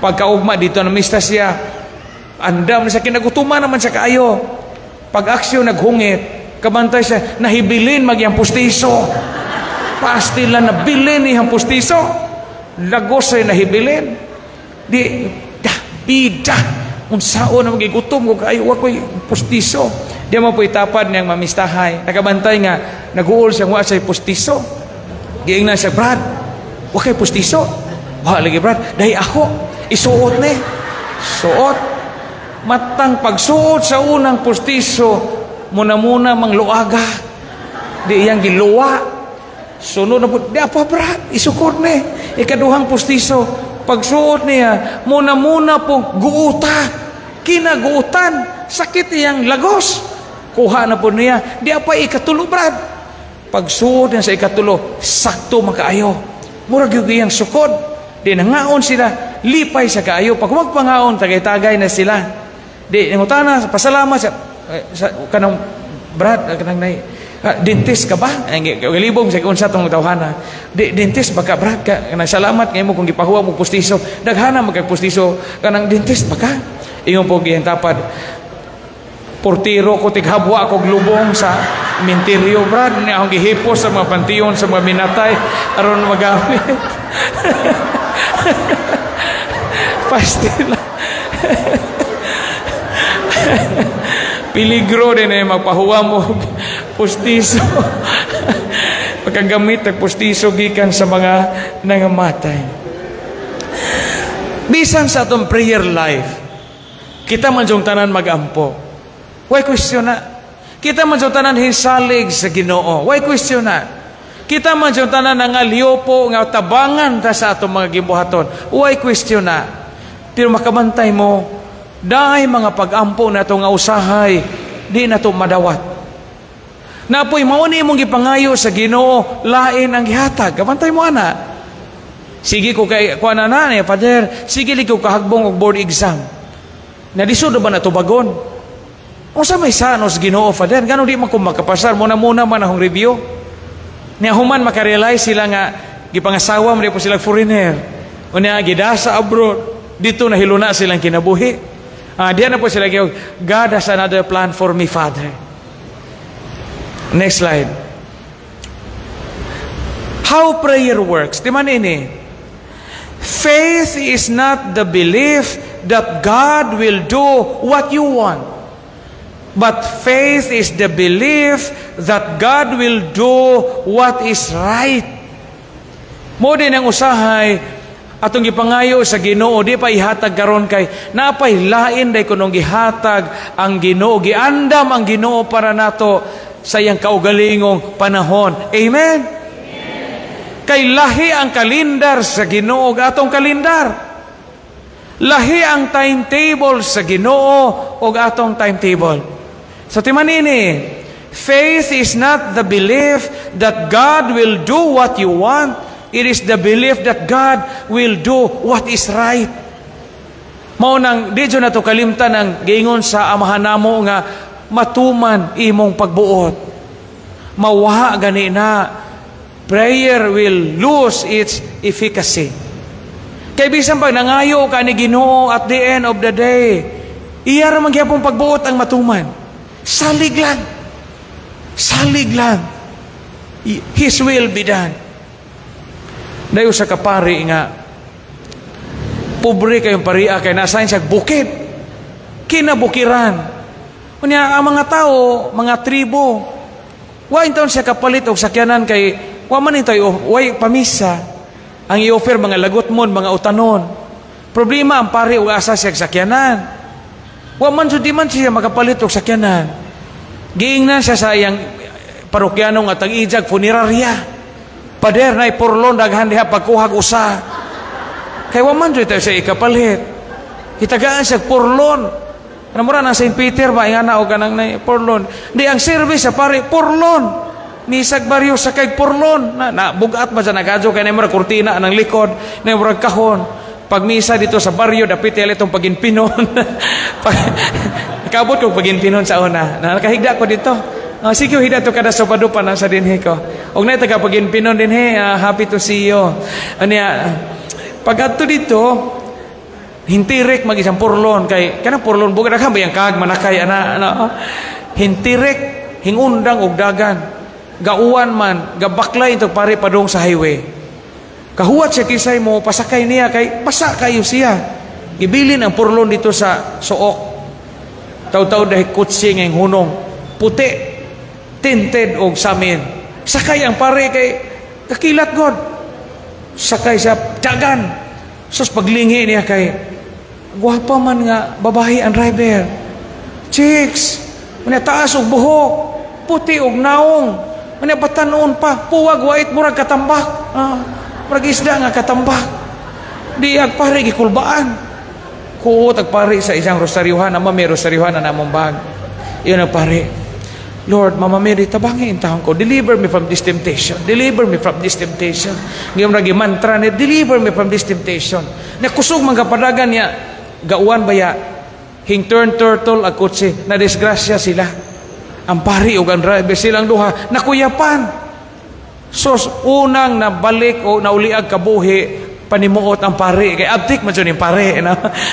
Pagkaugma dito na mista siya, andam sa kinagutuman naman siya kaayo. Pag aksyon naghungit, kabantay siya, nahibilin magyang pustiso. Pastila nabilin iyang pustiso. Lagos ay nahibilin. Di, da, bida. Unsaon na magigutom ko kaayo, wa ko'y pustiso. Di mo po itapad niyang mamistahay. Nakabantay nga, naguol siya, wa siya'y pustiso. Giingnan siya, "Brad, wa kay pustiso?" "Wa lagi, Brad." "Dahil ako, isuot ni." Suot. Matang pagsuot sa unang pustiso, muna-muna mang luaga. Di iyang giluwa. Sunod na po, "Di apa, Brad, isukod ni." Ikaduhang pustiso, pagsuot niya, muna-muna po guuta. Kinaguutan, sakit iyang lagos. Kuha na po niya, "Di apa ikatulo, Brad." Pagsuot niya sa ikatulo, sakto makaayo. Murag yung iyang sukod. Di nangaon sila, lipay sa kaayo. Pag magpangaon, tagay-tagay na sila. Di, nangutana, pasalamat sa kanang "Brad, kanang nay, dentist ka ba?" Ang galibong sa unsa tong tawhana. "Di, dentist ba ka, Brad? Ka, kanang salamat kay mo kung gipahuwa mo pustiso. Daghana magkag pustiso. Kanang dentist ba ka?" Ingon po giyang tapad, "Portiro ko, tighabwa kog lubong sa sementeryo, Brad. Ni akong gihipos sa mga panteon sa mga minatay aron magamit." Pastila. Piligro din eh magpahuwa mo pustiso. Pagkagamit ang pustiso gikan sa mga nangamatay. Bisan sa atong prayer life, kita man yung tanan magampo. Why question na? Kita man yung tanan hisalig sa Ginoo. Why question na? Kita man yung tanan nga liyopo nga tabangan ta sa atong mga gibuhaton. Why question na? Pero makabantay mo, dahil mga pag-ampo na ito nga usahay, di na ito madawat. Napoy mao ni imong gipangayo sa Ginoo, lain ang gihatag. Kabantay mo ana. Sige ko kay kuan na na ni Father, sige li ko kahagbong og board exam. Nalisod ba na tubagon? Unsa may sanos Ginoo, Father? Ngano di man ko makapasar? Muna-muna man akong review. Nya human makarealize sila nga gipangasawa man po sila foreigner. Unya gidasa abroad. Dito na hiluna silang kinabuhi. Diyan na po sila, "God has another plan for me, Father." Next slide. How prayer works. Di man ini? Faith is not the belief that God will do what you want. But faith is the belief that God will do what is right. Mo din ang usahay atong gipangayo sa Ginoo di pa ihatag karon kay napay lain day kunong gihatag ang Ginoo, giandam ang Ginoo para nato sa iyang kaugalingong panahon. Amen. Kay lahi ang kalendar sa Ginoo ug atong kalendar. Lahi ang timetable sa Ginoo ug atong timetable. So timanini, faith is not the belief that God will do what you want. It is the belief that God will do what is right. Mao nang di na to kalimtan ang giingon sa Amahan namo nga matuman imong pagbuot. Mawaha gani na, prayer will lose its efficacy. Kay bisan pag nangayo ka ni Ginoo, at the end of the day, iya ra man gyapon pagbuot ang matuman. Salig lang. Salig lang. His will be done. Dayo sa kapari nga pobre kayong paria kay nasa siya bukid. Kinabukiran. Unya ang mga tao, mga tribo, wa taon siya kapalit og sakyanan kay wa man ito way pamisa. Ang i-offer mga lagotmon, mga utanon. Problema ang pari og asa siya sakyanan. Wa man jud, di man siya makapalit og sakyanan. Giingnan siya sa iyang parokyano nga tag-ijag funeraria. "Pader, nay porlon daghan diha, pagkuhag usa." Kay wa man jud tayo sa ikapalit. Itagaan siya porlon. Ano mura na St. Peter ba ingana og kanang nay porlon. Di ang service sa pare porlon. Misag baryo sa kay porlon. Na, na bugat ba sa nagadyo kay nay mura kurtina ng likod, nay mura kahon. Pagmisa dito sa baryo, dapit itong Paginpinon. Pag, nakaabot ko Paginpinon sa una. Nakahigda ko dito. Sige, higda to kada Sabado pa na sa dinhi ko. Og na taga Paginpinon dinhi, happy to see you. Anya, pag adto dito, hintirik mag isang purlon kay kanang purlon bugad ka ba yang kag manakay ana ano, hintirik, hingundang og dagan, gauwan man, gabaklay ito pare padung sa highway. Kahuwat siya kisay mo pasakay niya kay basa kayo siya. Gibilin ang purlon dito sa Suok. Taw-taw dahil kutsi ngayong hunong puti, tinted og samin. Sakay ang pare kay kakilat god. Sakay sa dagan. Sus, paglinghi niya kay gwapa man nga babae ang driver. Chicks, muna taas og buhok, puti og naong, muna batanon pa, puwag white, murag katambak. Murag isda nga katambak. Di ag pare gikulbaan. Kuot ag pare sa isang rosaryuhan, ama may rosaryuhan na namong bag. Iyon ang pare. "Lord, Mama Mary, tabangi intawon ko. Deliver me from this temptation. Deliver me from this temptation." Ngayon lagi mantra ni, "Deliver me from this temptation." Nakusog mga kapadagan niya, gauwan baya, hing turn turtle ag kotse, na disgrasya sila. Ang pari ug ang driver, silang duha, nakuyapan. So, unang nabalik o nauliag kabuhi, panimuot ang pari. Kay abtik man yung pare, no?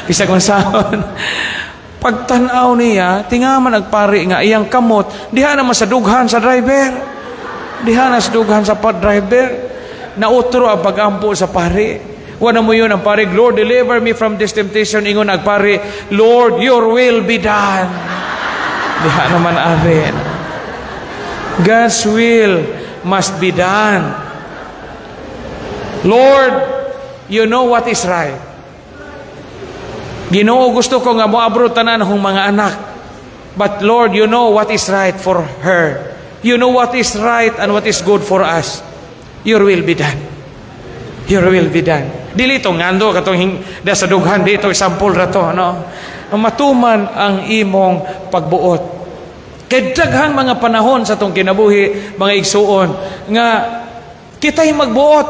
Bisag unsaon. Pagtanaw niya, tingaman ang pari nga iyang kamot, diha naman sa dughan sa driver. Diha na sa dughan sa driver. Nautro ang pagampo sa pari. Wala mo yun ang pare, "Lord, deliver me from this temptation." Ingon ang pare, "Lord, your will be done." Diha naman arin. God's will must be done. Lord, you know what is right. Ginoo, gusto ko nga moabro tanan akong mga anak. But Lord, you know what is right for her. You know what is right and what is good for us. Your will be done. Your will be done. Dili to ngando katong hing, da sa dughan dito, example ra to, no. Matuman ang imong pagbuot. Kay daghang mga panahon sa atong kinabuhi, mga igsuon, nga kita'y magbuot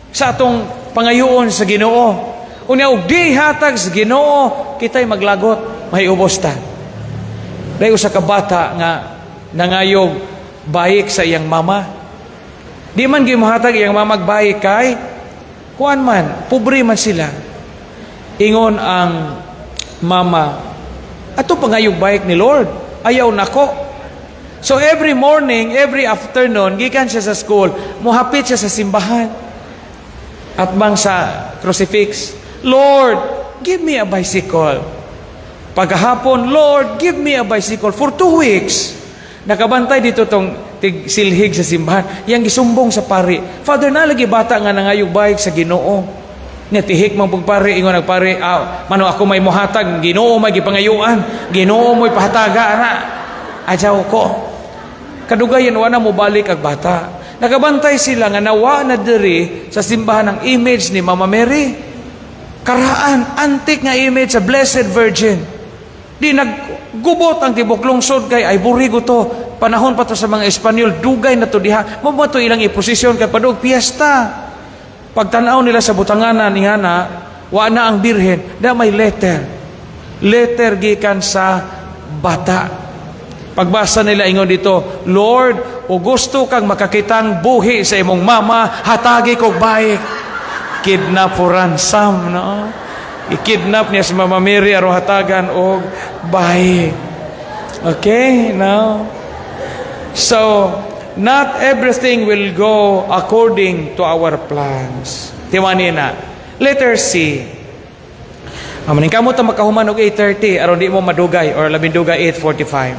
sa atong pangayoon sa Ginoo. Unya og di hatag sa Ginoo, kita'y maglagot, may ubos ta. Dahil usa ka bata nga nangayog bike sa iyang mama. Di man gimuhatag iyang mama bike kay kuan man, pobre man sila. Ingon ang mama, "Ato pangayog bike ni Lord, ayaw nako." So every morning, every afternoon, gikan siya sa school, muhapit siya sa simbahan. At bang sa crucifix, "Lord, give me a bicycle." Pagkahapon, "Lord, give me a bicycle," for 2 weeks. Nakabantay dito tong tig silhig sa simbahan. Yang gisumbong sa pari, "Father, nalagi bata nga nangayog bike sa Ginoo." Nya tihik man pug pare, ingon nagpare, "Ah, mano ako may muhatag, Ginoo may gipangayuan, Ginoo mo'y pahataga ana. Ajaw ko." Kadugayan wa na mo balik ang bata. Nakabantay sila nga nawa na diri sa simbahan ng image ni Mama Mary. Karaan, antik nga image sa Blessed Virgin. Di naggubot ang tibok lungsod kay ay burigo to. Panahon pa to sa mga Espanyol, dugay na to diha. Mo to ilang iposisyon kay padug piyesta. Pagtanaw nila sa butanganan ingana, wa na ang birhen, da may letter. Letter gikan sa bata. Pagbasa nila, ingon dito, "Lord, o gusto kang makakitang buhi sa imong mama, hatagi kog bike." Kidnap for ransom, no? I-kidnap niya si Mama Mary aron hatagan og bike. Okay, now. So, not everything will go according to our plans. Tiwani na. Letter C. Amaning kamo ta makahuman og 8:30 aron di mo madugay or labing dugay 8:45.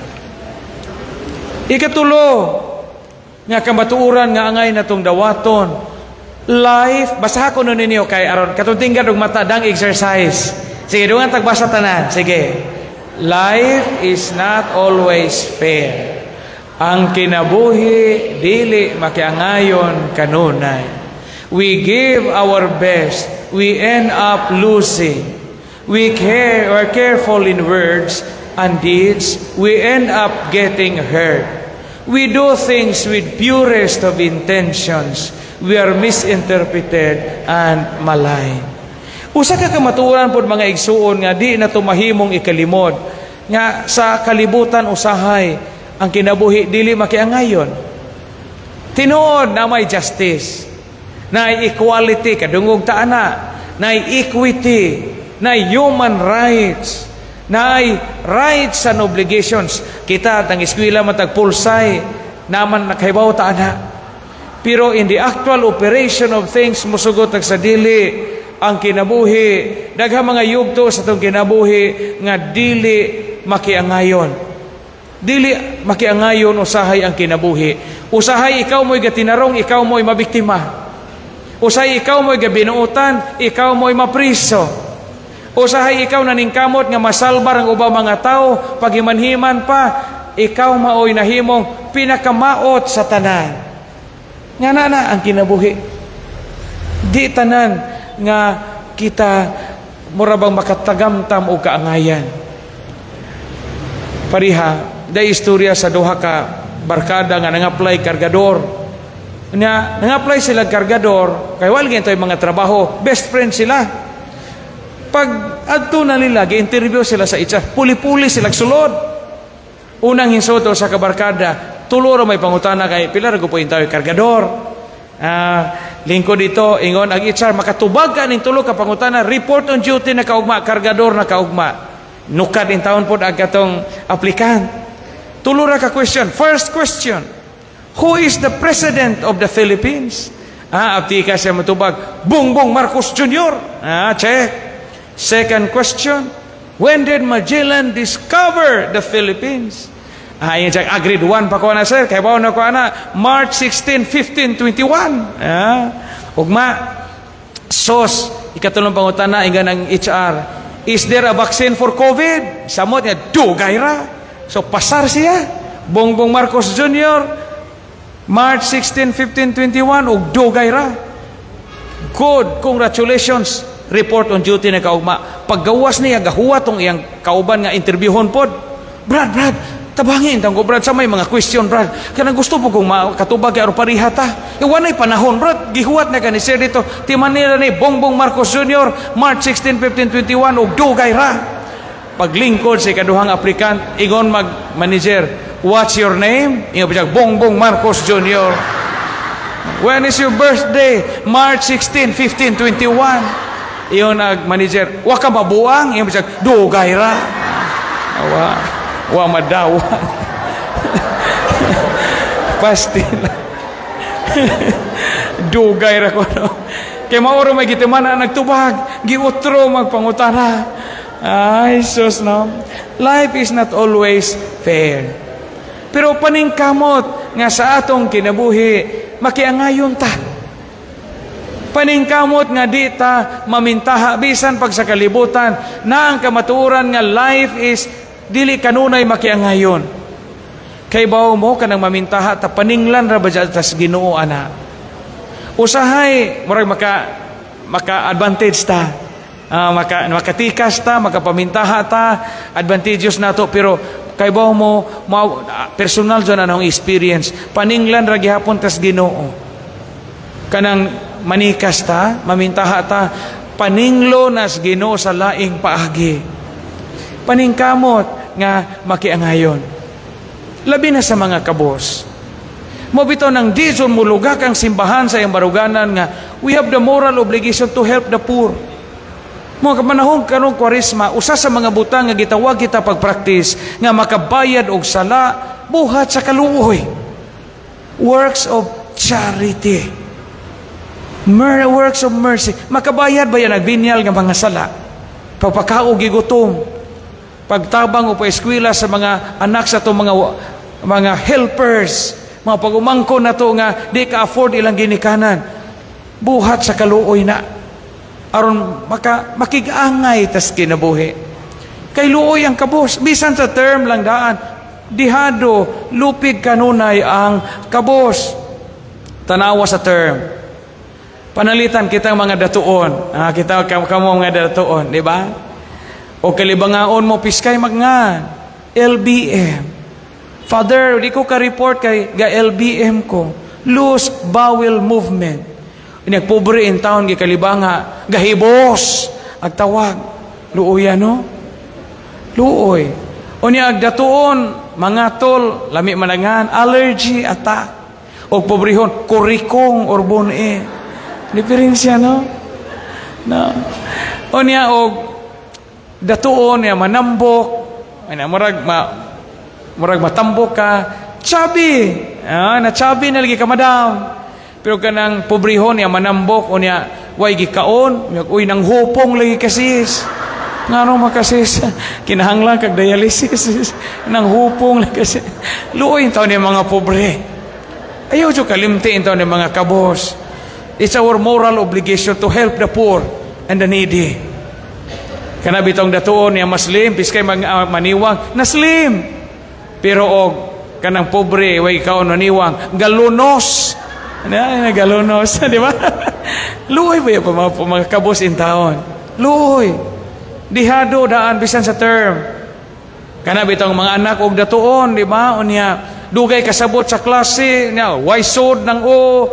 Ikatulo nga kamatuoran nga angay natong dawaton. Life, basaha ko nun ninyo kay aron katong tingad og mata dang exercise. Sige, dungan tagbasa tanan. Sige. Life is not always fair. Ang kinabuhi dili makiangayon kanunay. We give our best, we end up losing. We care or careful in words and deeds, we end up getting hurt. We do things with purest of intentions. We are misinterpreted and maligned. Usa ka kamatuoran pod, mga igsuon, nga di na mahimong ikalimod, nga sa kalibutan usahay ang kinabuhi dili makiangayon. Tinuod na may justice, na equality, kadungog ta ana, na equity, na human rights, na rights and obligations. Kita tang eskwela matag pulsay naman, nakahibaw ta ana. Pero in the actual operation of things, musugot sa dili ang kinabuhi. Daghang mga yugto sa atong kinabuhi nga dili makiangayon. Dili makiangayon usahay ang kinabuhi. Usahay ikaw mo'y gatinarong, ikaw mo'y mabiktima. Usahay ikaw mo'y gabinuutan, ikaw mo'y mapriso. Usahay ikaw naningkamot nga masalbar ang ubang mga tao, pagimanhiman pa, ikaw maoy nahimong pinakamaot sa tanan. Nga na na ang kinabuhi. Di tanan nga kita mura bang makatagamtam o kaangayan. Pariha, day istorya sa duha ka barkada nga nang-apply kargador. Nya, nang-apply sila kargador, kay wala gyud mga trabaho, best friend sila. Pag adto na nila, gi-interview sila sa HR, puli-puli sila sulod. Unang hinsulto sa kabarkada, tulo ra may pangutana kay pila ra ko tayo kargador. Lingkod dito, ingon ang HR, makatubag ka ning tulo ka pangutana, report on duty na kaugma, kargador na kaugma. Nukad in taon pod ang katong applicant. Tulo ra ka question. First question, who is the president of the Philippines? Aptika siya matubag, Bongbong Marcos Jr. Check. Second question, when did Magellan discover the Philippines? Yun siya, grade 1 pa ko na, sir. Kaya na ko na, March 16, 1521. Ugma, sos, ikatulong pangutana, ingon ang HR, is there a vaccine for COVID? Samot niya, dugay ra. So, pasar siya. Bongbong Marcos Jr., March 16, 1521, ug dugay ra. Good, congratulations. Report on duty na kaugma. Paggawas niya, gahuwat tong iyang kauban nga interviewhon pod. "Brad, Brad, tabangin tang ko, Brad, sa may mga question, Brad. Kanang gusto po kong makatubag kay aron pareha ta." E wanay panahon, Brad. Gihuwat na ka ni sir dito. Ti Manila ni Bongbong Marcos Jr., March 16, 1521, ug dugay ra. Paglingkod sa ikaduhang aplikant, ingon mag manager, "What's your name?" Ingon pa siya, "Bongbong Marcos Jr." "When is your birthday?" "March 16, 1521." Ingon ag manager, "Wa ka mabuang?" Ingon pa siya, "Dugay ra." Wa, wa madawa. Pasti na. Dugay ra ko, no. Kay mauro may gitiman na nagtubag, giutro magpangutana. Ay, sus, no. Life is not always fair. Pero paningkamot nga sa atong kinabuhi, makiangayon ta. Paningkamot nga di ta mamintaha bisan pag sa kalibutan na ang kamatuoran nga life is dili kanunay makiangayon. Kay bawo mo kanang mamintaha ta, paninglan ra ba tas Ginoo ana. Usahay murag maka maka advantage ta. Makatikas ta, makapamintaha ta, advantageous nato, pero kay bawo mo, personal jud anong experience, paninglan ra gihapon tas Ginoo. Kanang manikas ta, mamintaha ta, paninglo nas Ginoo sa laing paagi. Paningkamot nga makiangayon. Labi na sa mga kabos. Mo bitaw nang di mulugak ang simbahan sa iyang baruganan nga we have the moral obligation to help the poor. Mga kapanahon karong Kwaresma, usa sa mga butang nga gitawag kita pagpraktis nga makabayad og sala, buhat sa kaluoy. Works of charity. Works of mercy. Makabayad ba yan nagbinyal nga mga sala? Pagpakaog gigutom. Pagtabang o paeskwela sa mga anak sa itong mga helpers, mga pag-umangko na to nga di ka afford ilang ginikanan. Buhat sa kaluoy na aron makig-angay tas kinabuhi. Kay luoy ang kabos, bisan sa term lang daan, dihado, lupig kanunay ang kabos. Tanawa sa term. Panalitan kitang mga datuon. Kita kamo mga datuon, di ba? O kalibangaon mo piskay magngan. LBM. "Father, di ko ka-report kay ga LBM ko." Loose bowel movement. Nagpobre in town gikalibanga, gahibos. Agtawag. Luoy, no? Luoy. Unya ag datuon, mga tol, lami manangan, allergy attack. Og pobrehon, kurikong or bone. Diferensya, no? No. Unya og datuon ya manambok, ay murag matambok ka, chubby. Ah, na chubby na lagi ka, madam. Pero kanang pobrehon ya manambok, unya way gikaon, uy, nang hupong lagi kasis. Ngano makasis? Kinahanglan kag dialysis. Nang hupong lagi kasi. Luoy taon ni mga pobre. Ayaw jud kalimti taon ni mga kabos. It's our moral obligation to help the poor and the needy. Kana bitong datuon niya maslim, biskay maniwang, naslim. Pero og kanang pobre way kaon maniwang, galunos. Ano yan, galunos, di ba? Luoy ba yung mga kabos in taon? Luoy. Dihado daan bisan sa term. Kana bitong mga anak og datuon, di ba? Unya dugay kasabot sa klase, nya way sod ng o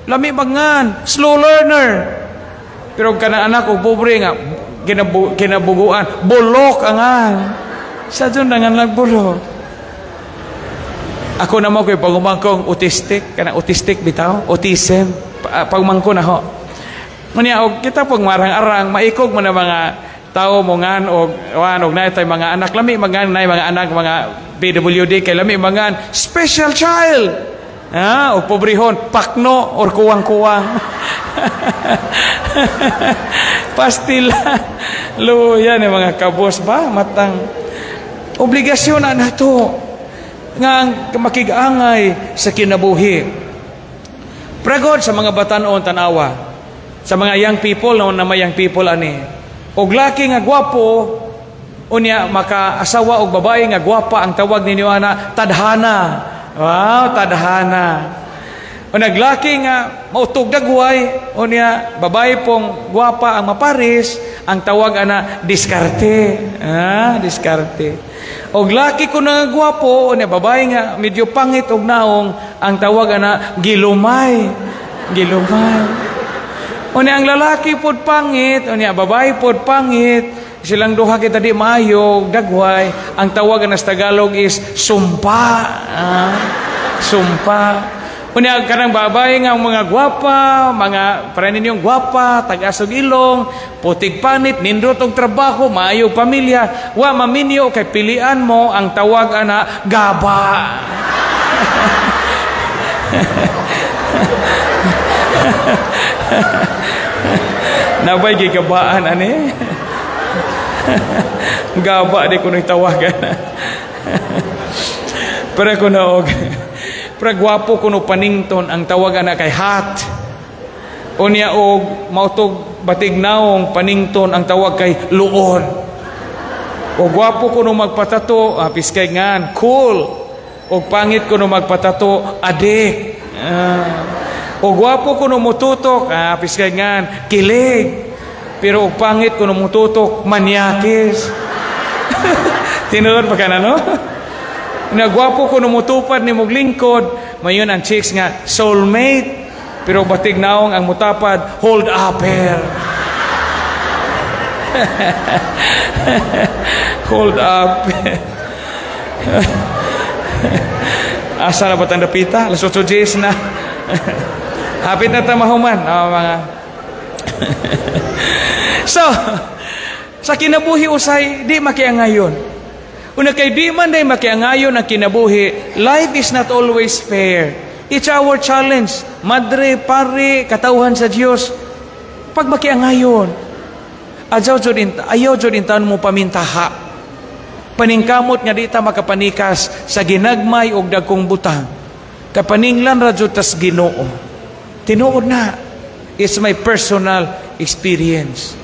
lami magngan, slow learner. Pero kana anak og pobre nga kinabuguan, bulok angan. Sa dyan nangan nagbulok. Ako naman ko'y pagumangkong autistic, kana autistic bitaw, autism, pagmangko na ho. Ngunya og kita pag marang-arang maikog man ang mga tao mo ngan og wan og naay mga anak lami mangan nay mga anak mga PWD kay lami mangan special child. Ah, og pobrehon pakno or kuwang-kuwang. Pastila. Luya ni mga kabos ba matang obligasyon na nato nga ang makig-angay sa kinabuhi. Pragod sa mga batanon, tanawa. Sa mga young people, no, na may young people ani. Og laki nga gwapo, unya makaasawa og babae nga gwapa, ang tawag ninyo ana tadhana. Wow, tadhana. O naglaki nga mautog dagway, unya babae pong gwapa ang maparis, ang tawag ana diskarte. Ah, diskarte. Og laki ko nga gwapo, unya babae nga medyo pangit og naong, ang tawag ana gilumay. Gilumay. Unya ang lalaki pod pangit, unya babae pod pangit, silang duha kita di maayo, dagway, ang tawag ana sa Tagalog is sumpa. Ah, sumpa. Unya kanang babae nga mga gwapa, mga para ninyong gwapa, tag-asog ilong, putig panit, nindot og trabaho, maayo pamilya, wa maminyo kay pilian mo, ang tawag ana gaba. Nabay gigabaan ani. Gaba di kuno'y tawagan. Pero kuno og pero gwapo kuno panington, ang tawag ana kay hat. Unya og mautog batig naong panington, ang tawag kay luon. O gwapo kuno magpatato, piskay ngan, cool. O pangit kuno magpatato, adik. O gwapo kuno mututok, piskay ngan, kilig. Pero og pangit kuno mututok, manyakis. Tinuod pa ka na, no? Nagwapo kuno mutupad ni mong lingkod, mayon ang chicks nga soulmate. Pero batig naong ang mutapad, hold upper. Hold up. Asa na ba tang dapita? Las 8:10 na. Hapit na ta mahuman. Oh, mga so, sa kinabuhi usay, di makiangayon. Una kay di man day makiangayon ang kinabuhi, life is not always fair. It's our challenge. Madre, pare, katawhan sa Dios. Pag makiangayon, ayaw jud intaon mo pamintaha. Paningkamot nga di ta makapanikas sa ginagmay og dagkong butang. Kapaninglan ra jud tas Ginoo. Tinuod na. It's my personal experience.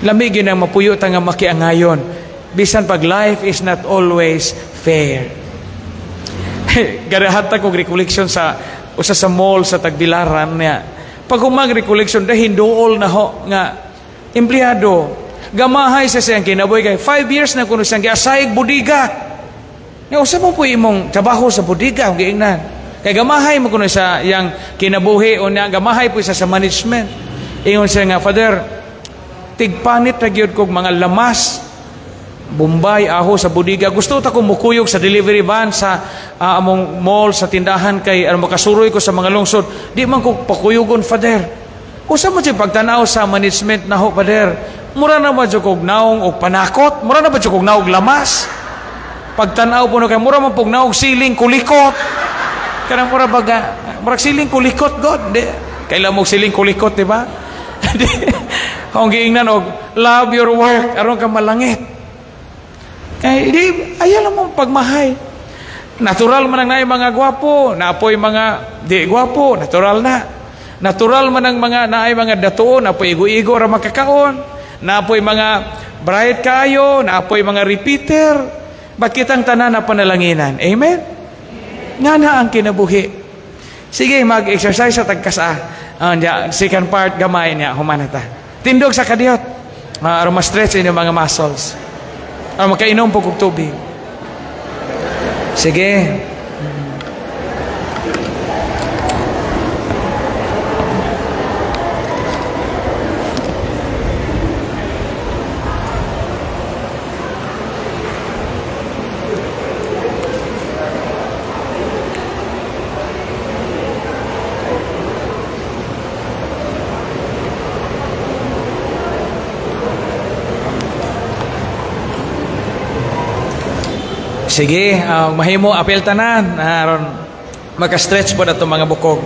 Lami gyud ang mapuyo ta nga makiangayon. Bisan pag life is not always fair. Garahat kog recollection sa usa sa mall sa Tagbilaran niya. Pag humag recollection dahil duol na ho nga empleyado. Gamahay sa siyang kinabuhi kay 5 years na kuno siyang giasayig budiga. Nga usa mo po imong trabaho sa budiga ang giingnan. Kay gamahay mo kuno sa iyang kinabuhi o niya gamahay po isa sa management. Ingon siya nga, Father, Tigpanit ra gyud kog mga lamas. Bombay, aho sa budiga. Gusto ta ko mukuyog sa delivery van sa among mall, sa tindahan kay makasuroy ko sa mga lungsod. Di man ko pakuyugon, Father. Usa mo siya pagtanaw sa management na ho, Father. Mura na ba siya kog naong og panakot? Mura na ba siya kog naog lamas? Pagtanaw po na kay mura man pog naog siling kulikot. Kanang mura baga, murag siling kulikot god. Di kailan mo siling kulikot, di ba? Kung giingnan og love your work aron ka malangit. Kay di ayaw lang mong pagmahay. Natural man ang naay mga gwapo, naapoy mga di gwapo, natural na. Natural man ang mga naay mga datuon, naapoy igo-igo ra makakaon, naapoy mga bright kaayo, naapoy mga repeater. Ba't kitang tanan na panalanginan? Amen? Nga na ang kinabuhi. Sige, mag-exercise sa tagkasa. Second part, gamay niya, humanata. Tindog sa kadiyot. Aron ma-stretch inyong mga muscles. Aron makainom po kog tubig. Sige. Sige, mahimo apel tanan aron maka-stretch po na itong mga bukog.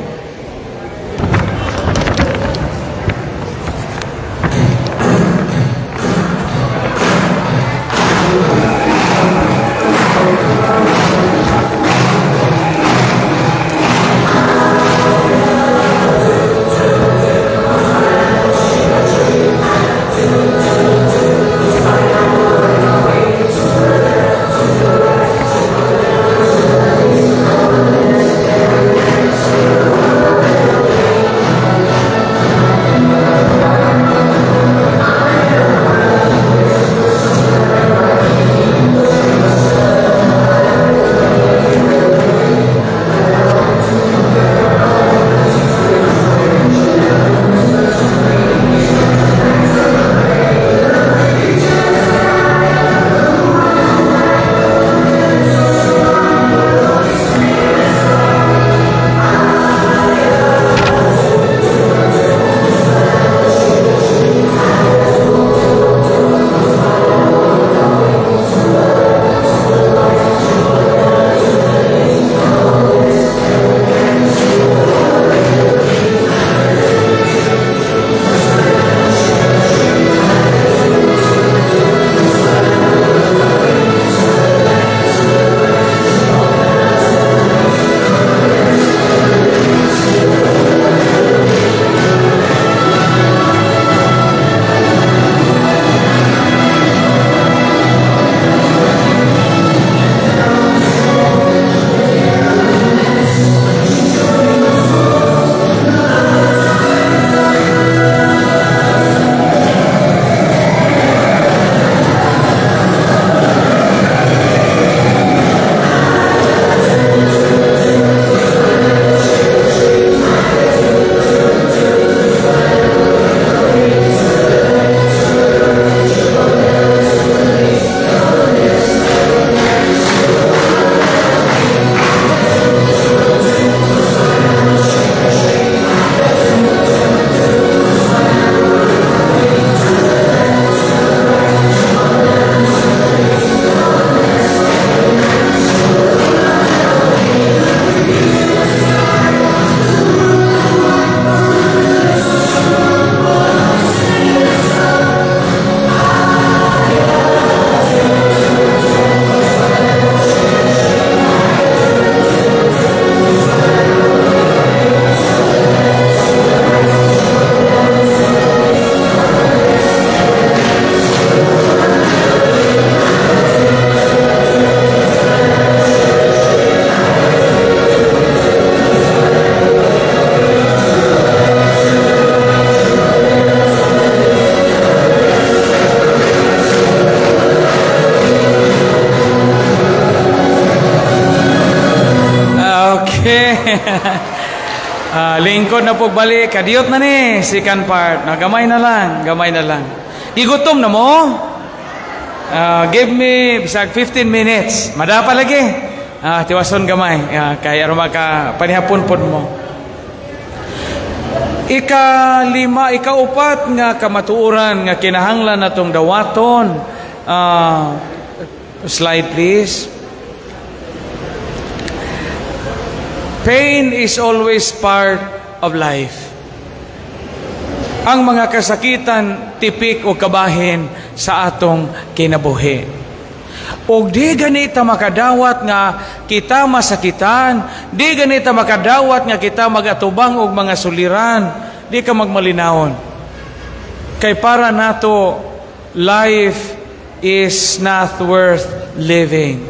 Lingkod na po balik, kadiyot na ni, second part. No, gamay na lang, gamay na lang. Gigutom na mo? Give me bisag 15 minutes. Madapa lagi. Tiwason gamay. Kay aron maka panihapon pod mo. Ika lima, ikaupat nga kamatuoran nga kinahanglan natong dawaton. Slide, please. Pain is always part of life. Ang mga kasakitan, tipik o kabahin sa atong kinabuhi. Og di ganita makadawat nga kita masakitan, di ganita makadawat nga kita magatubang og mga suliran, di ka magmalinawon. Kay para nato, life is not worth living.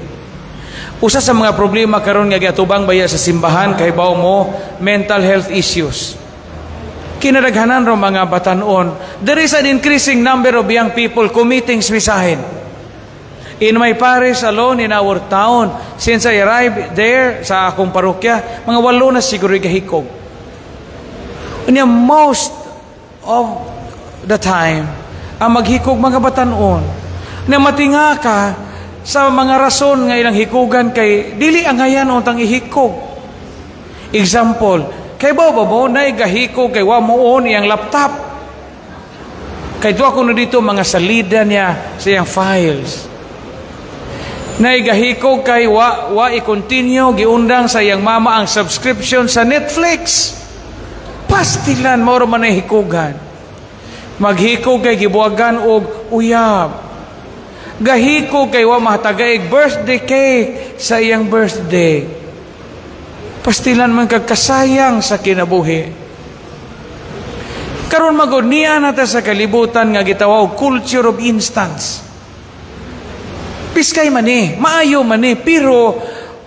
Usa sa mga problema karon nga giatubang baya sa simbahan kay bawo mo, mental health issues. Kinadaghanan ro mga batanon, there is an increasing number of young people committing suicide. In my parish alone, in our town, since I arrived there sa akong parokya, mga 8 na siguro gahikog. Unya, most of the time, ang maghikog mga batanon, na matinga ka sa mga rason nga ilang hikugan kay dili angayan untang ihikog. Example, kay ba ba mo na igahikog kay wa mo on iyang laptop. Kay duwa kuno dito mga salida niya sa iyang files. Naigahikog kay wa i-continue giundang sa iyang mama ang subscription sa Netflix. Pastilan mao ra man ay hikugan. Maghikog kay gibuwagan og uyab. Gahikog kay wa mahatagaig birthday cake sa iyang birthday. Pastilan man kag kasayang sa kinabuhi. Karon magod niya nata sa kalibutan nga gitawag culture of instance. Piskay man ni, maayo man ni, pero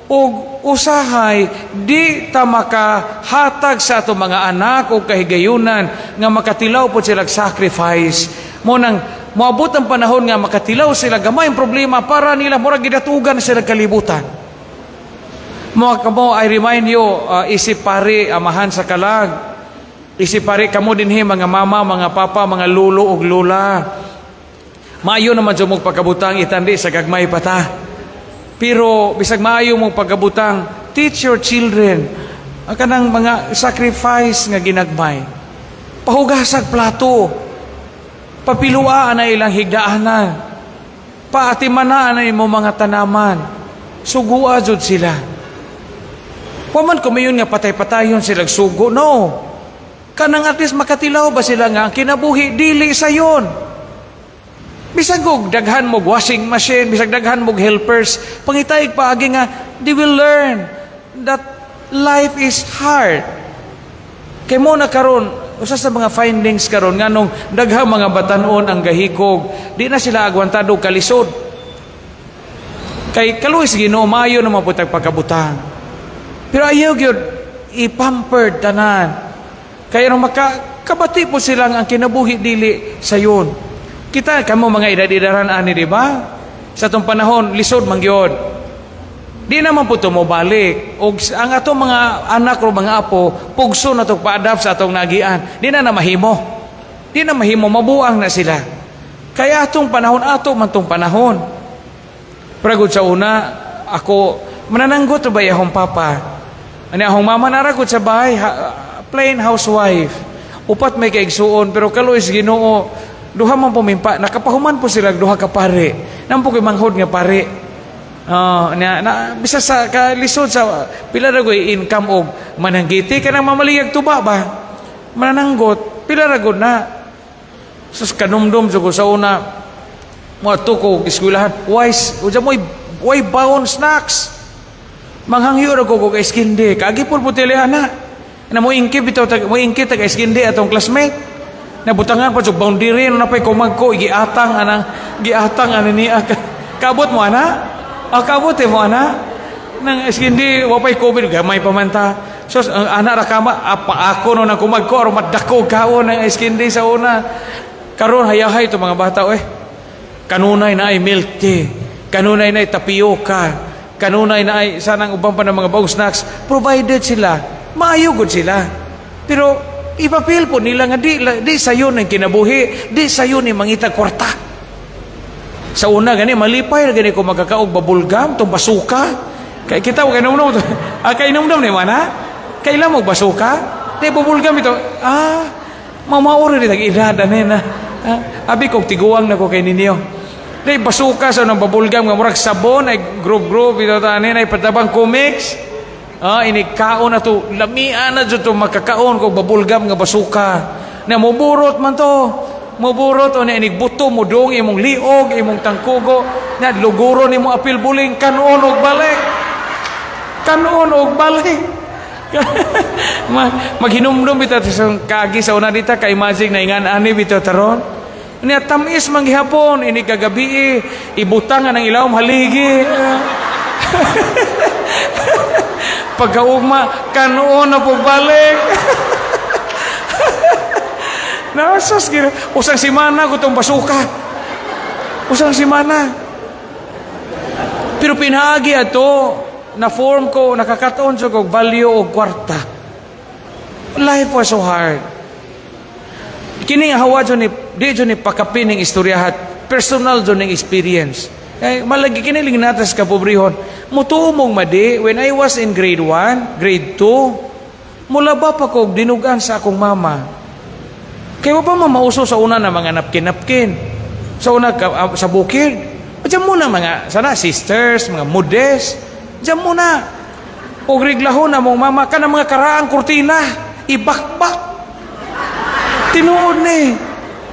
og usahay di ta makahatag sa ato mga anak o kahigayunan nga makatilaw po sila sacrifice. Mo nang moabot ang panahon nga makatilaw sila gamay ang problema para nila murag gidatugan sila kalibutan. Mo kamo, I remind you, isip pare, amahan sa kalag. Isip pare kamo dinhi mga mama, mga papa, mga lulo ug lola. Maayo naman jud mong pagkabutang itandi sa gagmay pa ta. Pero bisag maayo mong pagkabutang, teach your children ang kanang mga sacrifice nga ginagmay. Pahugasag plato. Papilua na ilang higdaanan. Paatimanaan na imo mga tanaman. Sugua jud sila. Wa man kumayon nga patay-patayon sila sugo. No. Kanang at least makatilaw ba sila nga ang kinabuhi dili sayon. Bisag og daghan mo washing machine, bisag daghan mo helpers, pangitayig paagi nga they will learn that life is hard. Kay mo na karon, usa sa mga findings karon nganong daghang mga batan-on ang gahikog, di na sila agwantado kalisod. Kay kaluoy sa Ginoo, maayo naman po tag pagkabutang. Pero ayaw gyud i-pampered tanan. Kaya nung kabati po silang ang kinabuhi dili sayon. Kita kamo mga edad-edaran ani, di ba? Sa atong panahon lisod man gyud. Di naman po ito mobalik. Og ang atong mga anak o mga apo, pugso na itong pa-adapt sa atong nagian. Di na na mahimo. Di na mahimo, mabuang na sila. Kaya atong panahon, ato man tong panahon. Pero sa una, ako, manananggot ba akong papa? Ani akong mama naragod sa bahay, plain housewife. Upat may kaigsuon, pero kaluoy sa Ginoo, duha man pumimpa, nakapahuman po sila duha ka pare. Nampo ko'y manghod nga pare. Na, na, bisa sa kalisod sa pila ra ko'y income og mananggiti kanang mamaliyag tuba ba? Manananggot, pila ra gud na. Sus, kanumdum jud ko sa una, moadto ko eskwelahan, wise, uja mo way baon snacks. Manghangyo ra ko og iskindi, kaagi pud po tili ana. Na mo ingkit bitaw tag mo ingkit tag iskindi atong classmate. Nabutangan pa jud boundary no napay kumagko giatang anang giatang ani niya. Kabot mo ana? Ah, kabot eh mo ana? Nang iskindi wa pay COVID gamay pa man ta. So ang ana ra kama apa ako no nang kumagko aron madako kaon ang iskindi sa una. Karon hayahay to mga bata eh. Kanunay na ay milk tea, kanunay na ay tapioca, kanunay na ay sanang uban pa ng mga bagong snacks. Provided sila, maayo gud sila. Pero Ipapil po nila nga di sayo ng kinabuhi, di sayo ni mangita kwarta. Sa una gani malipay ra gani ko magkakaog bubblegum tong basuka. Kay kita wa kainomdom. Ah, kainomdom ni mana? Kailan mo basuka? Di bubblegum ito. Ah, mamaori rin tag edad ani na. Ah, abi kog tiguang na ko kay ninyo. Di basuka sa nang bubblegum nga murag sabon ay groove groove ito ta ani ay patabang comics. Ah, inigkaon na to, lamian na jud to makakaon kog bubblegum nga basuka. Na moburot man to. Moburot o na inigbuto mo dong imong liog, imong tangkugo, na luguro nimo apil buling kanon og balik. Kanon og balik. Maghinumdum bitaw sa kaagi sa una dita kay imagine na ingan ani bitaw taron. Niya tamis man gihapon ini kagabi ibutang ang ilawom haligi. Pagkaugma kanon na po balik. Nasas gira usang simana ko tong basuka. Usang simana. Pero pinaagi ato na form ko nakakaton sa kog value og kwarta. Life was so hard. Kini nga hawa jud ni di jud ni pakapin ning istoryahat, personal jud ning experience. Kay malagi kini ling natas ka pobrehon. Mutuo mong madi when I was in grade 1, grade 2, mulaba pa kog dinugan sa akong mama. Kay wa pa man mauso sa una na mga napkin-napkin. Sa una sa bukid. Diyan muna mga sana sisters, mga mudes. Diyan muna. Og reglahon among mama kana mga karaang kurtina, ibakbak. Tinuod ni.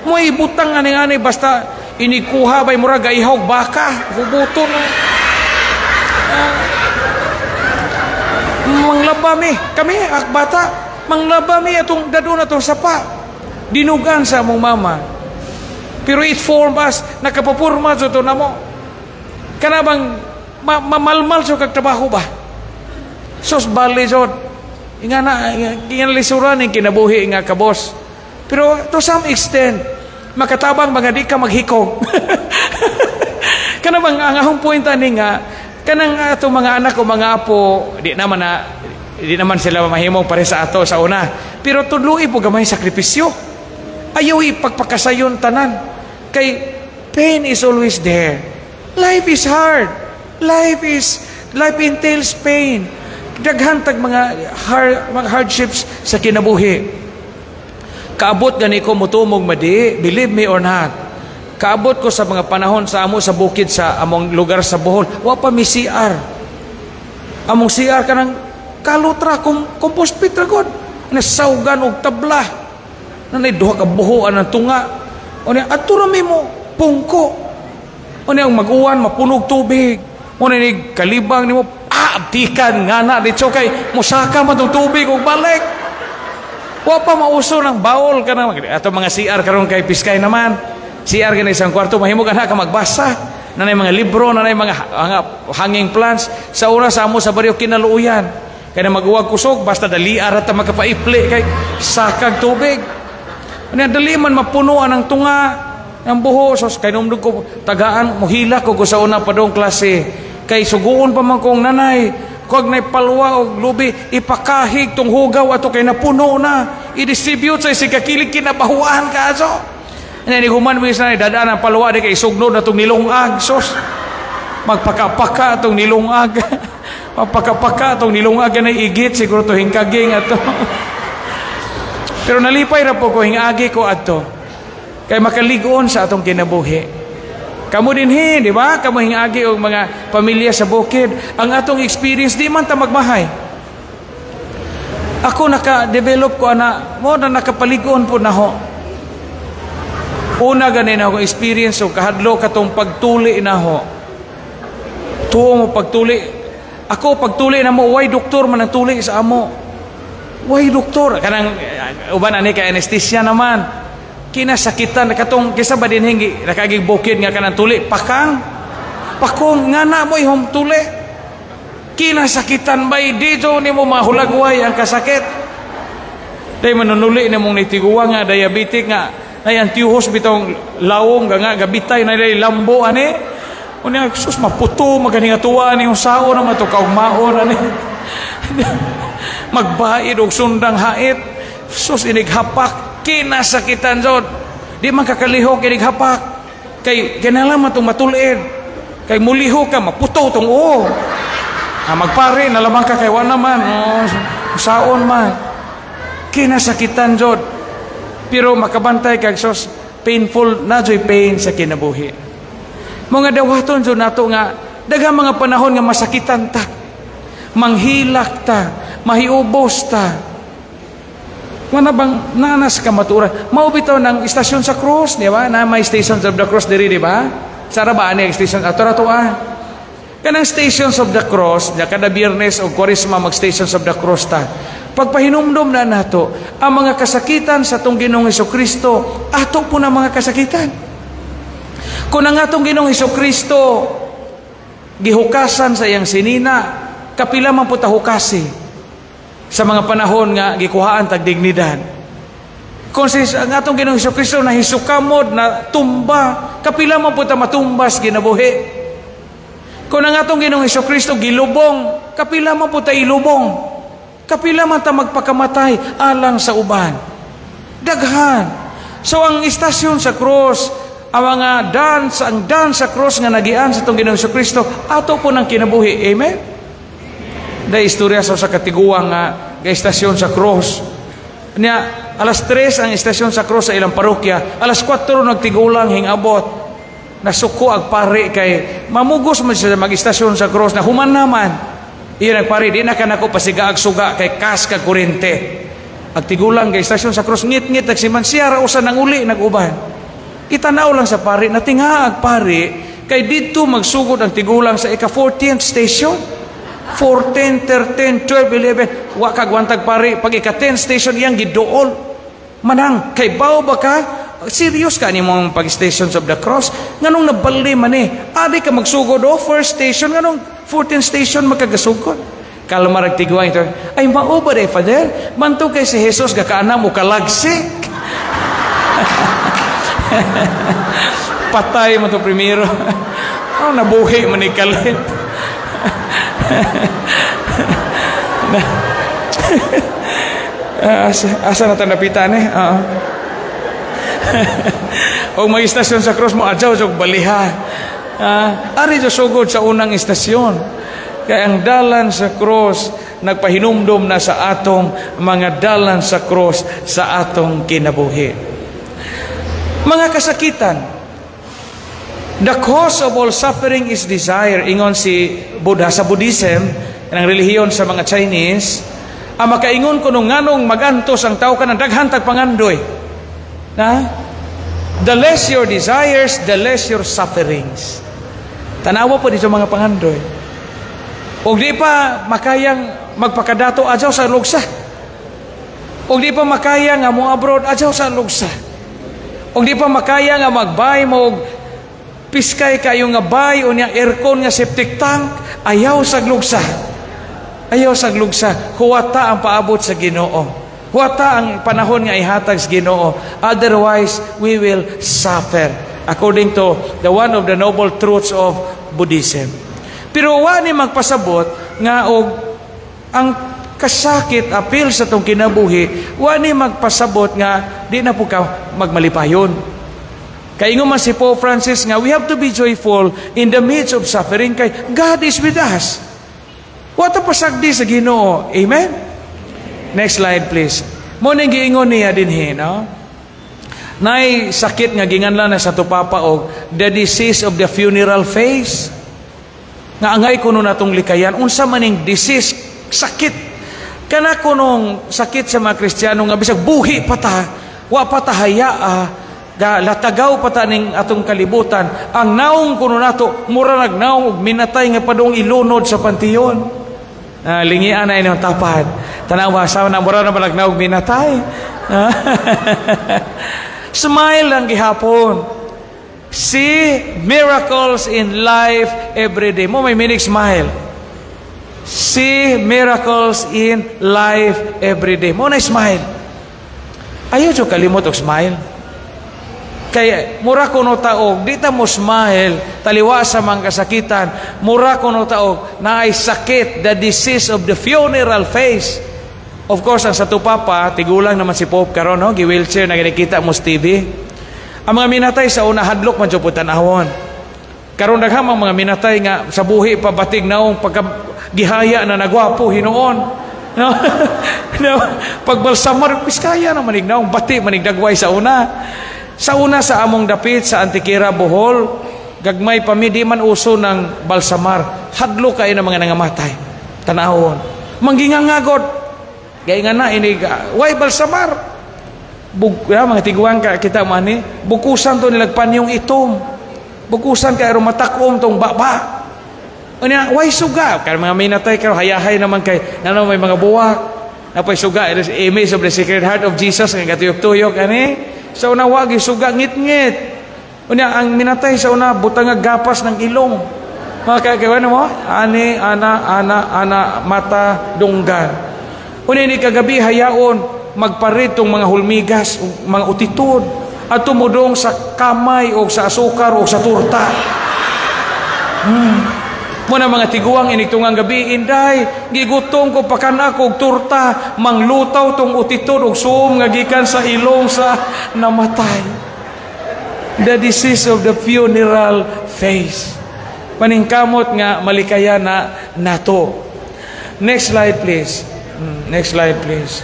Mo ibutang ani-ani basta inikuha bay murag gaihawg baka, hubuton na. Manglaba mi, kami ak bata, manglaba mi atong dadon atong sapa. Dinugan sa among mama. Pero it formed us, nakapapurma sa to namo. Kana bang mamalmal sa kag trabaho ba? Sos bali jud. Ingana ingan lisuran ning kinabuhi nga kabos. Pero to some extent makatabang mga di ka maghikog. Kana bang ang akong point ani nga kanang atong mga anak o mga apo di naman sila mahimong pare sa ato sa una. Pero tudloi po gamay sakripisyo. Ayaw ipagpakasayon tanan. Kay pain is always there. Life is hard. Life entails pain. Daghan tag mga hardships sa kinabuhi. Kaabot gani ko mutumog madi, believe me or not. Kaabot ko sa mga panahon sa amo sa bukid sa among lugar sa Bohol, wa pa mi CR. Among CR kanang kalutra compost pit ra gud. Nasawgan og tabla. Nanay duha ka buhoan ang tunga. Unya adto ra mi mo pungko. Unya ang mag-uwan mapunog tubig. Unya ni kalibang nimo abtikan nga na dito kay mosaka man tong tubig og balik. Wa pa mauso ng baol kanang ato mga CR karon kay piskay naman. CR gani isang kwarto mahimo ka na ka magbasa. Nanay mga libro, nanay mga hanging plants. Sa una sa amo sa baryo kinaluoyan. Kay na maguwag kusog basta dali ara ta makapaipli kay sakag tubig. Unya dali man mapunuan ang tunga ang buho sos kay numdog ko tagaan mohila ko sa una pa dong klase kay suguon pa man kong nanay kog nay palwa og lubi ipakahig tong hugaw ato kay napuno na i-distribute sa sikakilig kinabahuan ka aso. Unya ni human wis na dadaan ang palwa di kay isugnod na tong nilungag sos magpakapaka atong nilungag. Magpakapaka atong nilungag na igit siguro to hingkaging ato. Pero nalipay ra po ko hingagi ko adto. Kay makaligon sa atong kinabuhi. Kamo dinhi, di ba? Kamo hingagi og mga pamilya sa bukid. Ang atong experience di man ta magmahay. Ako naka-develop ko ana, mo na nakapaligon po naho. Una gani na ako experience og kahadlok katong pagtuli naho. Tuo mo pagtuli. Ako pagtuli na mo, way doktor man ang tuli sa amo. Way doktor kanang uban ani kay anesthesia naman. Kinasakitan katong kisa ba dinhi nakaagig bukid nga kanang tuli pakang pakong nga na mo ihom tuli. Kinasakitan bay dito nimo mahulagway ang kasakit. Day manunuli nimong nitiguwa nga diabetic nga nay antihos bitong lawom nga gabitay na day lambo ani. Unya sus maputo magani nga tuwa ni sao na mato kaugmaon ani. Magbaid og sundang hait. Sus, inighapak, kinasakitan jud. Di man kakalihok inighapak. Kay kinahanglan man tong matulid. Kay mulihok ka, maputo tong uo. Ah, magpare, nalamang ka kay wa naman. Oh, saon man. Kinasakitan jud. Pero makabantay kag sos, painful na joy pain sa kinabuhi. Mga dawaton jud nato nga daghang mga panahon nga masakitan ta. Manghilak ta, mahiubos ta. Wala bang nanas ka maturan? Mao bitaw ng istasyon sa cross, di ba? Na may Stations of the Cross diri, di ba? Sara ba ani ang station? Ato ra to ah. Kanang Stations of the Cross, nya kada Biyernes o Kwaresma mag Stations of the Cross ta. Pagpahinumdom na nato ang mga kasakitan sa atong Ginoong Kristo, ato po na mga kasakitan. Kung ang atong Ginoong Kristo gihukasan sa iyang sinina, kapila man po ta hukasi sa mga panahon nga gikuhaan tag dignidad. Kung si ang atong Ginoong Kristo nahisukamod na tumba, kapila man po ta matumbas kinabuhi. Kung ang atong Ginoong Kristo gilubong, kapila man po ta ilubong. Kapila man ta magpakamatay alang sa uban. Daghan. So ang istasyon sa cross, ang mga dance, ang dance sa cross nga nagian sa atong Ginoong Kristo, ato po ng kinabuhi. Amen? Da istorya sa katiguang nga istasyon sa cross. Nya alas 3 ang istasyon sa cross sa ilang parokya, alas 4 nagtigulang hingabot. Nasuko ang pare kay mamugos man siya mag-istasyon sa cross na human naman. Iyo nagpare, di na ka nako pasigaag suga kay kas ka kurente. Ag tigulang kay istasyon sa cross, ngit-ngit nagsiman siya ra usa nang uli nag-uban. Itanaw lang sa pare, natinga ag pare kay didto magsugod ang tigulang sa ika 14th station. 14, 13, 12, 11, wa kagwantag pare pag ika 10 station iyang giduol. Manang kay baw ba ka? Serious ka ni mong pag-Stations of the Cross? Nganong nabali man eh? Adi ka magsugod o first station, nganong 14th station magkagasugod? Kalma rag tiguang ito. Ay, mao ba day, Father? Manto kay si Jesus gakaanam mo kalagsik. Patay mo to primero. Oh, nabuhi man ni kalit. Asa na tanapitan eh? O may istasyon sa cross mo, adyaw jog baliha. Ari jo sugod sa unang istasyon. Kaya ang dalan sa cross nagpahinumdom na sa atong mga dalan sa cross sa atong kinabuhi. Mga kasakitan. The cause of all suffering is desire. Ingon si Buddha sa Buddhism, ang relihiyon sa mga Chinese, ang makaingon kuno nganong magantos ang tao kanang daghan tag pangandoy. Na? The less your desires, the less your sufferings. Tanawa po dito mga pangandoy. Og di pa makayang magpakadato adyaw sa lugsa. Og di pa makaya nga mo abroad adyaw sa lugsa. Og di pa makaya nga magbay mo piskay kayo nga bay o niya aircon nga septic tank, ayaw sa lugsa. Ayaw sa lugsa. Huwata ang paabot sa Ginoo. Huwata ang panahon nga ihatag sa Ginoo. Otherwise, we will suffer. According to the one of the noble truths of Buddhism. Pero wa ni magpasabot nga og ang kasakit apil sa tong kinabuhi, wa ni magpasabot nga di na po ka magmalipayon. Kay ingon man si Pope Francis nga we have to be joyful in the midst of suffering kay God is with us. Wa ta pasagdi sa Ginoo. Amen? Next slide, please. Mo ning giingon niya dinhi, no? Nay sakit nga ginganlan na sa tupapa og the disease of the funeral face. Nga angay kuno natong likayan unsa man ning disease, sakit kana kunong sakit sa mga Kristiyano nga bisag buhi pa ta, wa pa ta hayaa, ga latagaw pa ta ning atong kalibutan, ang naong kuno nato mura nagnaong og minatay nga padung ilunod sa panteon. Lingian na inyong tapad. Tanawa sa na mura na balagnaog minatay. Smile lang gihapon. See miracles in life every day. Mo may meaning smile. See miracles in life every day. Mo na smile. Ayaw jo kalimot og smile. Kay mura kuno taog, di ta mo smile, taliwa sa mga kasakitan, mura kuno taog, naay sakit, the disease of the funeral face. Of course, ang Santo Papa, tigulang naman si Pope karon, no? Gi-wheelchair na ginikita mo sa TV. Ang mga minatay sa una, hadlok man jud tanawon. Karon daghang mga minatay nga sa buhi pa batig naong, pagka gihaya na nagwapo hinuon. No? No? Pagbalsamar, piskaya na manig naong, bati manig dagway sa una. Sa una sa among dapit sa Antiquera, Bohol, gagmay pa mi, di man uso ng balsamar. Hadlok kaayo ng mga nangamatay. Tanawon. Manggingangagod. Gaya nga na ini way balsamar. Bug, ya, mga tiguang ka kita man ni, bukusan to nilag panyong itom. Bukusan kay aron matakom tong baba. Unya, way suga kay mga minatay karon, hayahay naman kay ngano may mga buwak. Napay suga, it is image of the Sacred Heart of Jesus nga gatuyok-tuyok ani. Sa una wa suga, ngit-ngit. Unya ang minatay sa una, butang gapas ng ilong. Mga kagawa mo, ani, ana, ana, ana, mata, dunggan. Unya ni kagabi hayaon magparit tong mga hulmigas, mga utitod, at tumudong sa kamay o sa asukar o sa turta. Muna mga tiguang inigtungang gabi, "Inday, gigutom ko, pakan ako og turta." Manglutaw tong utitod og suom nga gikan sa ilong sa namatay. The disease of the funeral face. Paningkamot nga malikaya na nato. Next slide, please. Next slide, please.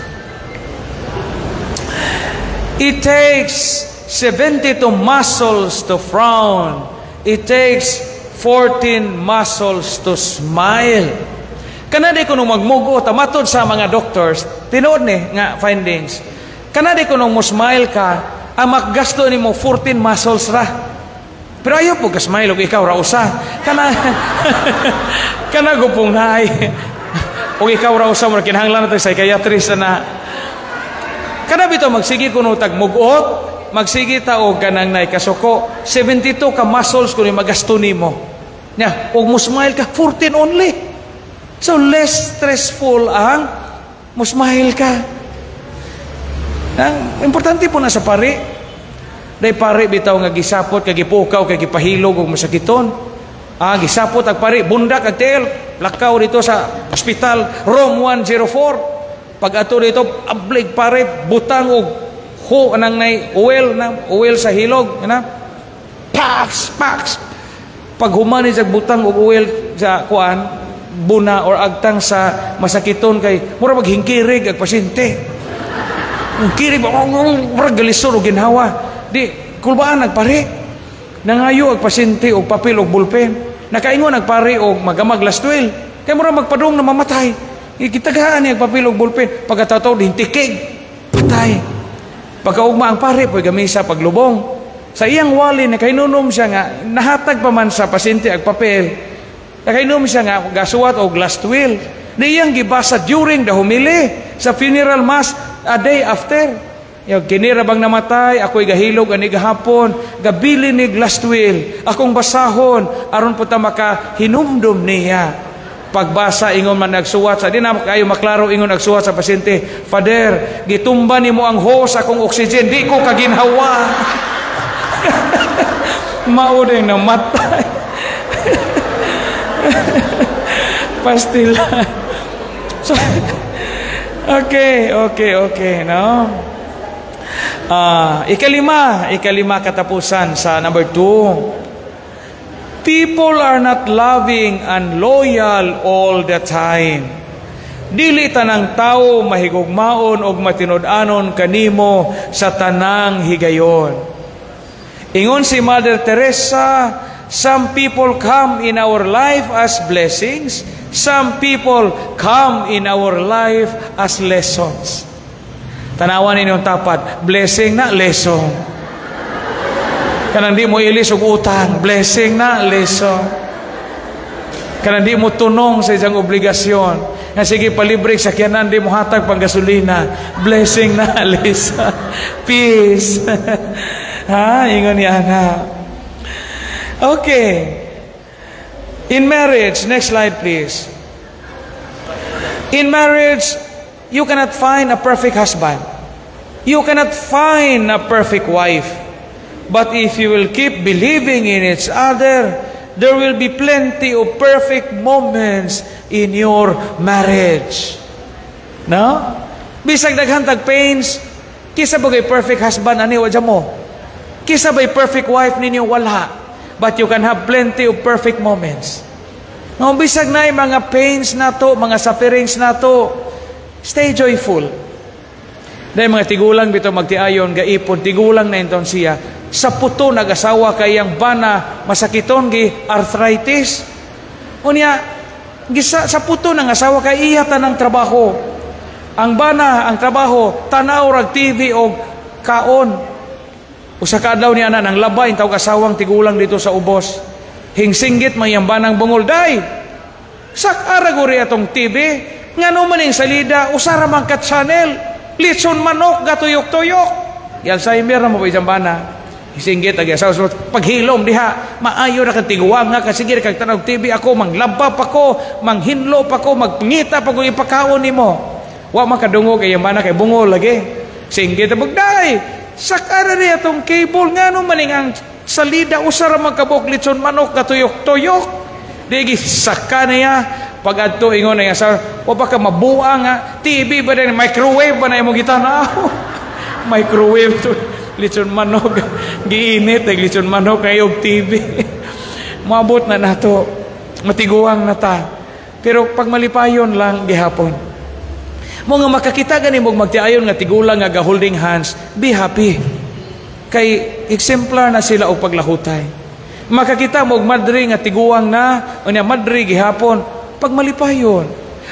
It takes 72 muscles to frown. It takes 14 muscles to smile. Kanadi ko nung magmugo, matod sa mga doctors, tinuod ni nga findings. Kanadi ko nung mo smile ka, ang makgasto nimo 14 muscles ra. Pero ayaw po ka smile og ikaw ra usa. Kana kana gupong naay. Og ikaw ra usa mo, kinahanglan nato psychiatrist na. Kana bitaw magsige kuno tag mugot, magsige ta og kanang nay kasuko, 72 ka muscles kuno magasto nimo. Nya, og mo smile ka, 14 only. So less stressful ang mo smile ka. Ang importante po na sa pari. Day pari bitaw nga gisapot kay gipukaw kay gipahilog og masakiton. Ah, gisapot ag pari, bundak ag tiil, lakaw dito sa hospital, room 104. Pag ato dito, ablig pare, butang og ho anang nay oil na oil sa hilog, na. Pax, pax. Pag human ni butang og oil sa kuan, buna or agtang sa masakiton kay mura maghingkirig ag pasyente. Hingkirig ba, mura galisod og ginhawa. Di kulbaan nagpare. Nangayo ag pasyente og papel og ballpen. Nakaingon nagpare og magamag last will. Kay mura magpadung na mamatay. Gitagaan niya papel og ballpen. Pagkatataw hintikig. Patay. Pagkaugma ang pare po'y gamisa paglubong. Sa iyang wali, nakainunom siya nga nahatag pa man sa pasyente ag papel. Nakainom siya nga gasuwat og last will. Na iyang gibasa during the homily sa funeral mass a day after. Yo, "Kini ra bang namatay, ako'y gahilog ani gahapon, gabili ni last will, akong basahon aron po ta makahinumdum niya." Pagbasa, ingon man nagsuwat sa, di na kayo maklaro, ingon nagsuwat sa pasyente, "Father, gitumba nimo ang hose akong oxygen, di ko kaginhawa." Mao din namatay. Pastila. So, okay, no? Ikalima katapusan sa number 2. People are not loving and loyal all the time. Dili tanang tao mahigugmaon og matinud-anon kanimo sa tanang higayon. Ingon si Mother Teresa, "Some people come in our life as blessings, some people come in our life as lessons." Tanawan ninyong tapad, blessing na, lesson. Kanang di mo ilis og utang, blessing na, lesson. Kanang di mo tunong sa isang obligasyon. Nga sige palibre sakyanan, di mo hatag pang gasolina, blessing na, lesson. Peace. Ha, ingon ni ana. Okay. In marriage, next slide, please. In marriage, you cannot find a perfect husband. You cannot find a perfect wife. But if you will keep believing in each other, there will be plenty of perfect moments in your marriage. No? Bisag daghan tag pains, kisa ba kay perfect husband ani, wa mo? Kisa ba'y perfect wife ninyo? Wala. But you can have plenty of perfect moments. Nga bisag na mga pains nato, mga sufferings nato, stay joyful. Dahil mga tigulang bito magtiayon, gaipon, tigulang na inton siya, sa puto nag-asawa kayang bana masakiton gi arthritis. Unya, gisa, sa puto ng asawa kay iya tanang trabaho. Ang bana, ang trabaho, tanaw rag TV og kaon. Usa ka adlaw niya na nang labay tawag asawang tigulang dito sa ubos. Hingsinggit man iyang banang bungol, "Day. Sak-a ra guri atong TV, ngano man ning salida, usa ra man ka channel. Litson manok gatuyok-tuyok." Gi-Alzheimer na mo ba isang bana? Singgit ag asawa, "Paghilom diha, maayo ra kang tiguang nga ka, sige kag tanaw TV, ako manglaba pa ko, manghinlo pa ko, magpangita pa ko ipakaon nimo." Wa makadungog kay bana kay bungol lagi. Singgit "Day, sak-a ra ni atong cable, ngano maning ang salida usa ra man kabuk litson manok katuyok-tuyok?" Digi saka niya pag adto, ingon na sa, "Wa ba ka mabuang nga TV ba din, microwave ba na imong gitanaw?" Microwave to litson manok, giinit ag litson manok kay og TV. Moabot na nato, matiguang na ta, pero pag malipayon lang gihapon mo nga makakita gani mo magtiayon nga tigulang nga ga holding hands, be happy kay exemplar na sila og paglahutay. Makakita mo og madre nga tiguang na unya madre gihapon, pag malipayon.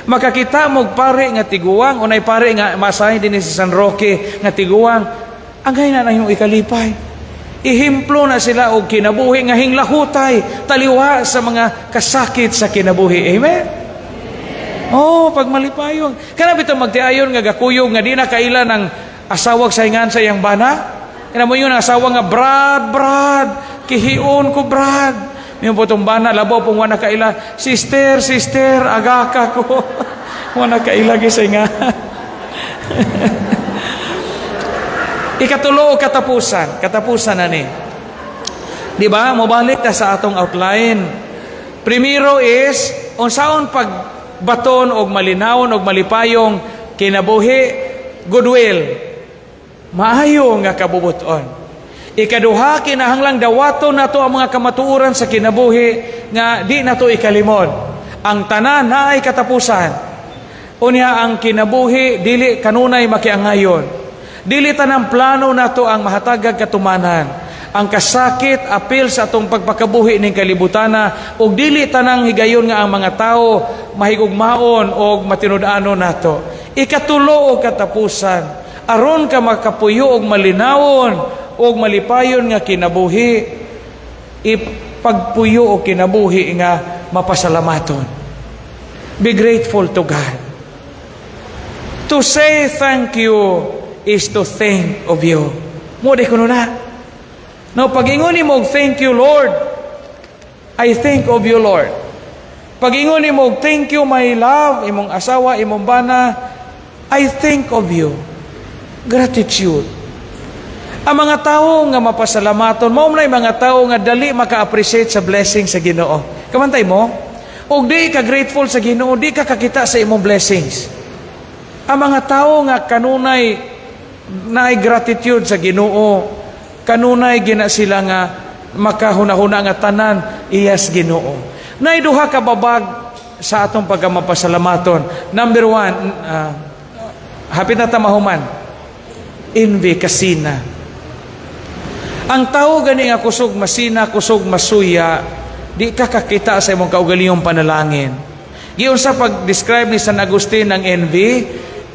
Makakita mo og pare nga tiguang, unay pare nga masahe din sa San Roque nga tiguang, angay na nang ikalipay. Ehemplo na sila og kinabuhi nga hinglahutay taliwa sa mga kasakit sa kinabuhi. Amen. Oh, pag malipayon. Kana bitaw magtiayon nga gakuyog nga di na kaila ng asawag sa hingan sa iyang bana. Kana mo yun ang asawa nga, "Brad, Brad, kihion ko, Brad." Yung putong bana, labaw pong wana kaila, "Sister, sister, agaka ko." Wana kaila gisinga. Ikatulo, katapusan. Katapusan na ni. Di ba? Mobalik ta sa atong outline. Primero is, unsaon pagbaton og malinawon og malipayong kinabuhi, goodwill. Maayo nga kabubuton. Ikaduha, kinahanglang dawaton nato ang mga kamatuoran sa kinabuhi nga di nato ikalimod. Ang tanan naay katapusan. Unya, ang kinabuhi dili kanunay makiangayon. Dili tanang plano nato ang mahatagag katumanan. Ang kasakit apil sa atong pagpakabuhi ning kalibutana ug dili tanang higayon nga ang mga tao mahigugmaon og matinud-anon nato. Ikatulo og katapusan, aron ka makapuyo og malinawon og malipayon nga kinabuhi, ipagpuyo og kinabuhi nga mapasalamaton. Be grateful to God. To say thank you is to think of you. Mo di kuno na. No, pag-ingon nimo "Thank you, Lord," I think of you, Lord. Pag-ingon nimo "Thank you, my love," imong asawa, imong bana, I think of you. Gratitude. Ang mga tao nga mapasalamaton, mao man mga tao nga dali maka-appreciate sa blessing sa Ginoo. Kamantay mo? Og di ka grateful sa Ginoo, di ka kakita sa imong blessings. Ang mga tao nga kanunay naay gratitude sa Ginoo, kanunay gina sila nga makahuna-huna nga tanan iyas Ginoo. Naay duha ka babag sa atong pagkamapasalamaton. Number one, hapit na ta mahuman. Envy, kasina. Ang tao gani nga kusog masina, kusog masuya, di ka kakita sa imong kaugalingong panalangin. Giunsa pag-describe ni San Agustin ang envy?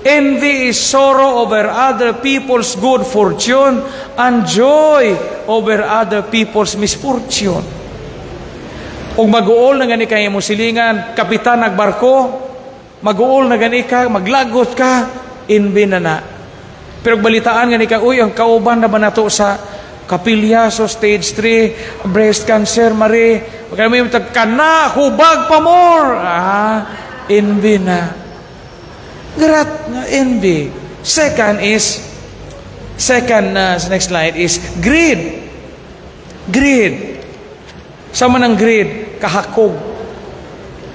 Envy is sorrow over other people's good fortune and joy over other people's misfortune. Kung mag-uol na gani kay imong silingan, kapitan nagbarko, mag-uol na gani ka, maglagot ka, envy na na. Pero balitaan gani ka, "Uy, ang kauban na ba nato sa kapilya, so stage 3, breast cancer, mari." Kaya mo yung kana, hubag pa more. Ah, envy na. Grat na envy. Second is, second, next slide is greed. Greed. Sama ng greed, kahakog.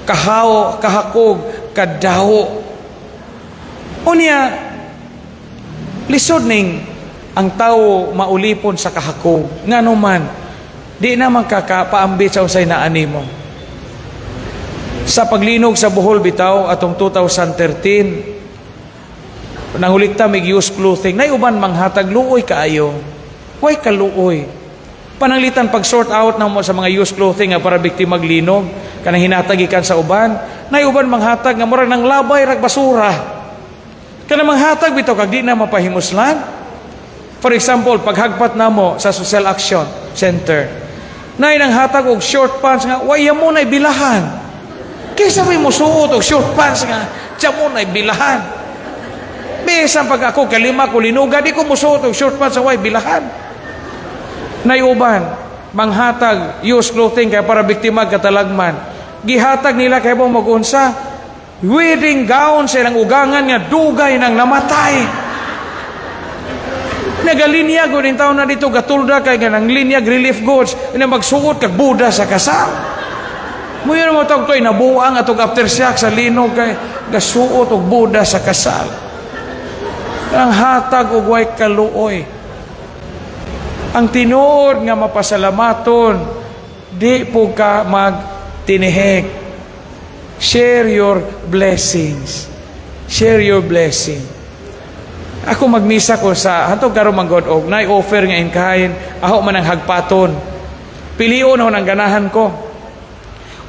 Kahaw, kahakog, kadaho. Unya, Lisod ning ang tao maulipon sa kahakog. Ngano man, di naman kakapaambit sa unsay naa nimo. Sa paglinog sa Bohol bitaw atong 2013, nangulikta mig used clothing, nay uban manghatag, luoy kaayo. Way kaluoy. Pananglitan pag sort out na mo sa mga used clothing nga para biktima maglinog, kanang hinatag gikan sa uban, nay uban manghatag nga murag nang labay rag basura. Kanang manghatag bitaw kag di na mapahimuslan. For example, paghagpat namo sa Social Action Center, nay nang hatag og short pants nga way mo nay bilahan. Kaysa may musuot og short pants nga tiyan mo nay bilahan. Bisan pag ako kalima ko linuga, di ko musuot og short pants sa way bilahan. Nay uban manghatag used clothing kay para biktima katalagman. Gihatag nila kay mo magunsa wedding gown sa ilang ugangan nga dugay nang namatay. Nagalinya gud taon na dito gatulda kay nga nang linyag relief goods na magsuot kag boda sa kasal. Muyo mo tawag to'y nabuang atong aftershock sa linog kay gasuot og boda sa kasal. Ang hatag og way kaluoy. Ang tinuod nga mapasalamaton, di po ka magtinihek. Share your blessings. Share your blessing. Ako magmisa ko sa hantog karon man god og nay offer nga in kind, aho man ang hagpaton. Pilion ako ng ganahan ko.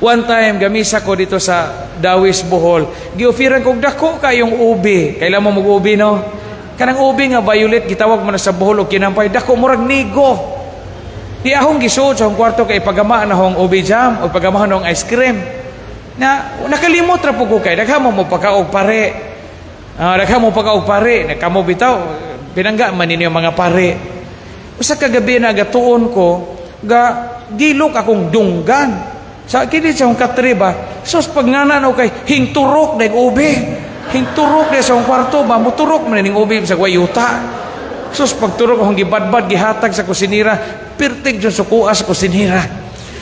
One time gamisa ko dito sa Dawis, Bohol. Giofferan kog dako kayong ubi. Kailan mo mag-ubi, no? Kanang ubi nga violet, gitawag mo na sa Bohol og kinampay, dako murag nigo. Di ahong gisuod sa akong kwarto kay ipagama na hong ubi jam o ipagama na hong ice cream. Na nakalimot ra po ko kay daghan mo mo pakaog pare. Daghan mo pakaog pare, nakamo bitaw pinangga man ninyo mga pare. Usa ka gabi na gatuon ko, ga gilok akong dunggan. Sa kini sa akong katre ba, sus, pag ngana no kay hingturok dayong ubi. Hingturok day sa akong kwarto ba, muturok man ning ubi sa yuta. Sus, pagturok akong gibadbad, gihatag sa kusinira, pirtig jud sukua sa kusinira.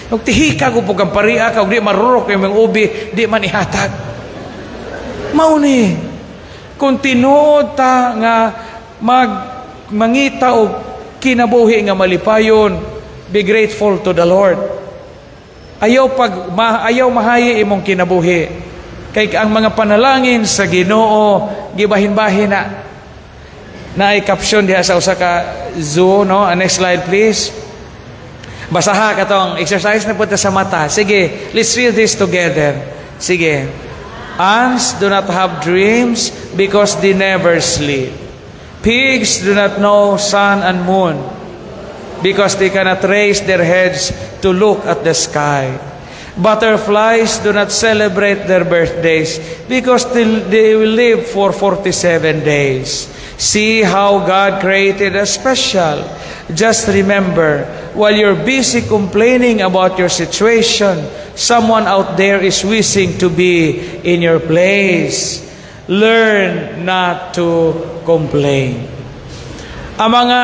Ug tihika ko pug ang paria ka, ug di marurok yung mga ubi, di man ihatag. Mao ni kung tinuod ta nga mag mangita og kinabuhi nga malipayon, be grateful to the Lord. Ayaw pag ma, ayaw mahayi imong kinabuhi. Kay ang mga panalangin sa Ginoo gibahin-bahin na. Naay caption diha sa usa ka zoo, no? Next slide, please. Basaha katong exercise na punta sa mata. Sige, let's read this together. Sige. Ants do not have dreams because they never sleep. Pigs do not know sun and moon because they cannot raise their heads to look at the sky. Butterflies do not celebrate their birthdays because they will live for 47 days. See how God created us special. Just remember, while you're busy complaining about your situation, someone out there is wishing to be in your place. Learn not to complain. Ang mga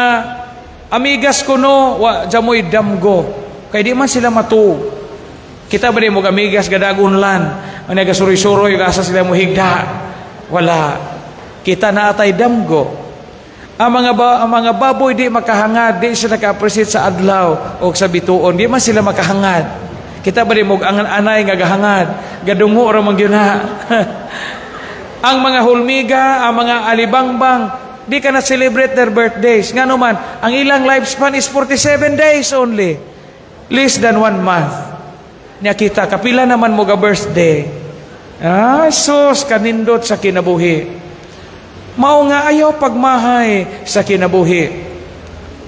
amigas kuno, wa jamoy damgo. Kay di man sila matuog. Kita ba di mo amigas gadag unlan? Ang nagasuroy-suroy, asa sila mo higda? Wala. Kita na atay damgo. Ang mga baboy di makahangad, di sila naka-appreciate sa adlaw o sa bituon, di man sila makahangad. Kita ba di mo ang anay nga gahangad, gadungo ra man gyud na. Ang mga hulmiga, ang mga alibangbang, di ka na celebrate their birthdays. Nga naman, ang ilang lifespan is 47 days only. Less than one month. Nya kita, kapila naman mo ga birthday? Ah, sus, kanindot sa kinabuhi. Mao nga ayaw pagmahay sa kinabuhi.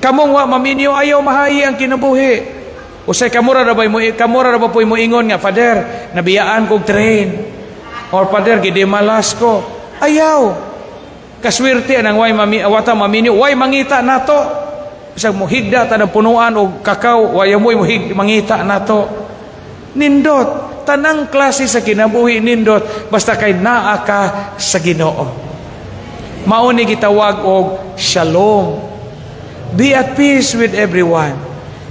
Kamong wa maminyo, ayaw mahayi ang kinabuhi. Usay kamura ra ba po'y mo ingon nga, "Father, nabiyaan kog train." Or, "Father, gidimalas ko." Ayaw. Kaswerte anang way mami wata maminyo, way mangita nato. Bisag mo higda ta ng punuan og kakao, way mo hig mangita nato. Nindot, tanang klase sa kinabuhi nindot basta kay naa ka sa Ginoo. Mao ni gitawag og shalom. Be at peace with everyone.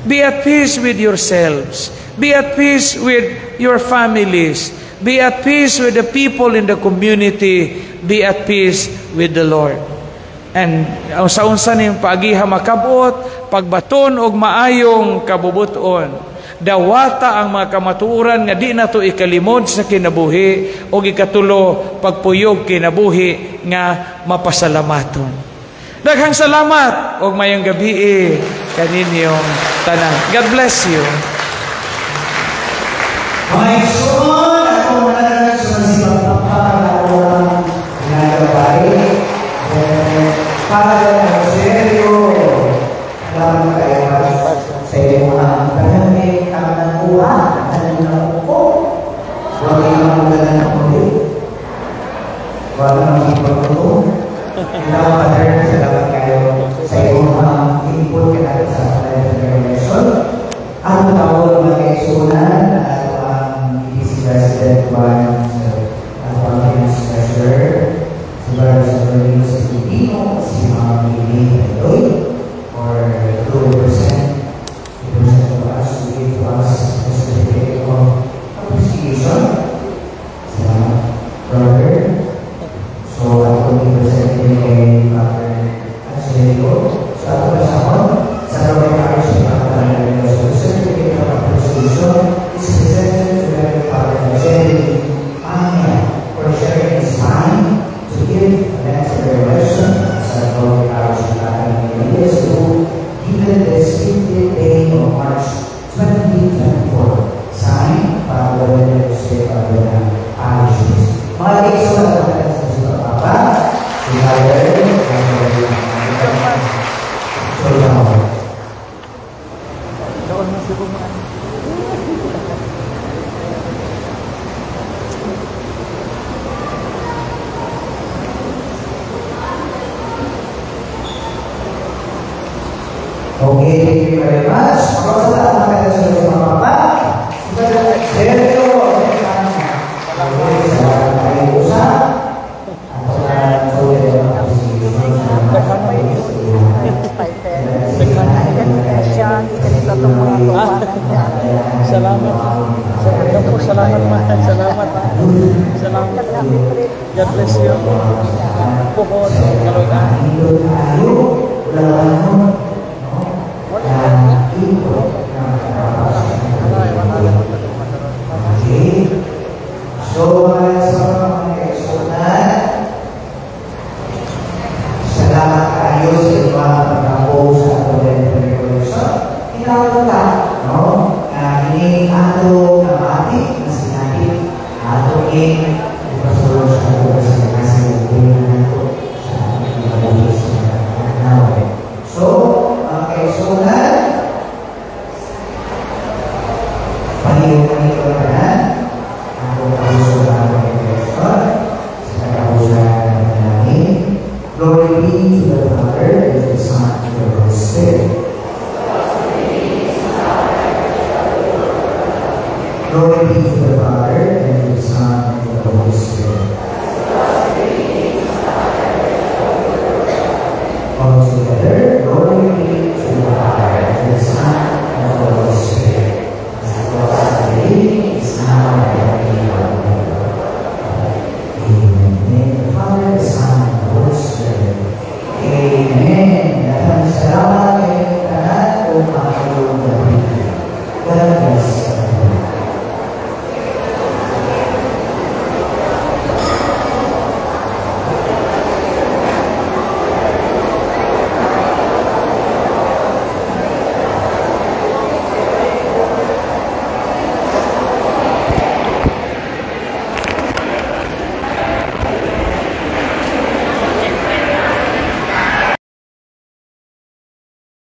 Be at peace with yourselves. Be at peace with your families. Be at peace with the people in the community. Be at peace with the Lord. And ang sa unsa ning paagiha makabot, pagbaton og maayong kabubuton. Dawata ang mga kamatuoran nga di nato ikalimod sa kinabuhi, og ikatulo, pagpuyog kinabuhi nga mapasalamaton. Daghang salamat og mayong gabi kaninyong tanan. God bless you. Mga igsoon, ako mananagan sa masipag pagpapakaroon ginagabay. Father Rogelio, salamat kayo sa iyong mga panamit, ang nakuha, ang nakuko. Huwag kayong magugalan ng muli. Huwag kang magipagputo. Ikaw, Father, salamat kayo sa iyong mga input ka sa revelation. Ang tawag mga kaigsuonan, at ang EPC President Juan, at ang Finance Treasurer, si Brother Severino Silvino, si Ma'am Lily Eloy, or to represent to us, to give to us a certificate of appreciation. Salamat, brother. So, ako i-present din kay Father Angelio. So, ako basahon sa Roman Parish of the certificate of appreciation is presented to Reverend Father Jerry Anya for sharing his time to give a lecture lesson sa Roman Parish of Cebu, given this 50th day of March 2024. Signed, Father Jose Pablo Parish Priest. Mga kaigsoon, ako na sa Papa, si Father, so, Doon na siguro mga Okay, thank you very much. Ako sa lahat ng mga sa mga papa, si Brother Sergio, okay, salamat tayo usap. Ako na tuloy ang appreciation. Salamat kayo sa Siya, ganito itong mga tuwanan niya. Salamat. Salamat po, salamat ma. Salamat. Salamat. God bless you. Puhon, kaloy-an. Tayo, wala no? Na input ng Okay. So, mga sa mga kaigsuonan, salamat kayo sa inyong pagkapo sa atong recollection. Tinawag ta, no? Na ini ato namati, na sinabi, ato ing ipasulong sa ato kasing-kasing nato sa atong kinabuhi sa adlaw. So, mga kaigsuonan, palihog tanan, atong tapuson ang atong reflection sa katapusan ng panalangin. Glory be to the Father, and to the Son, and to the Holy Spirit. Glory be to the Father,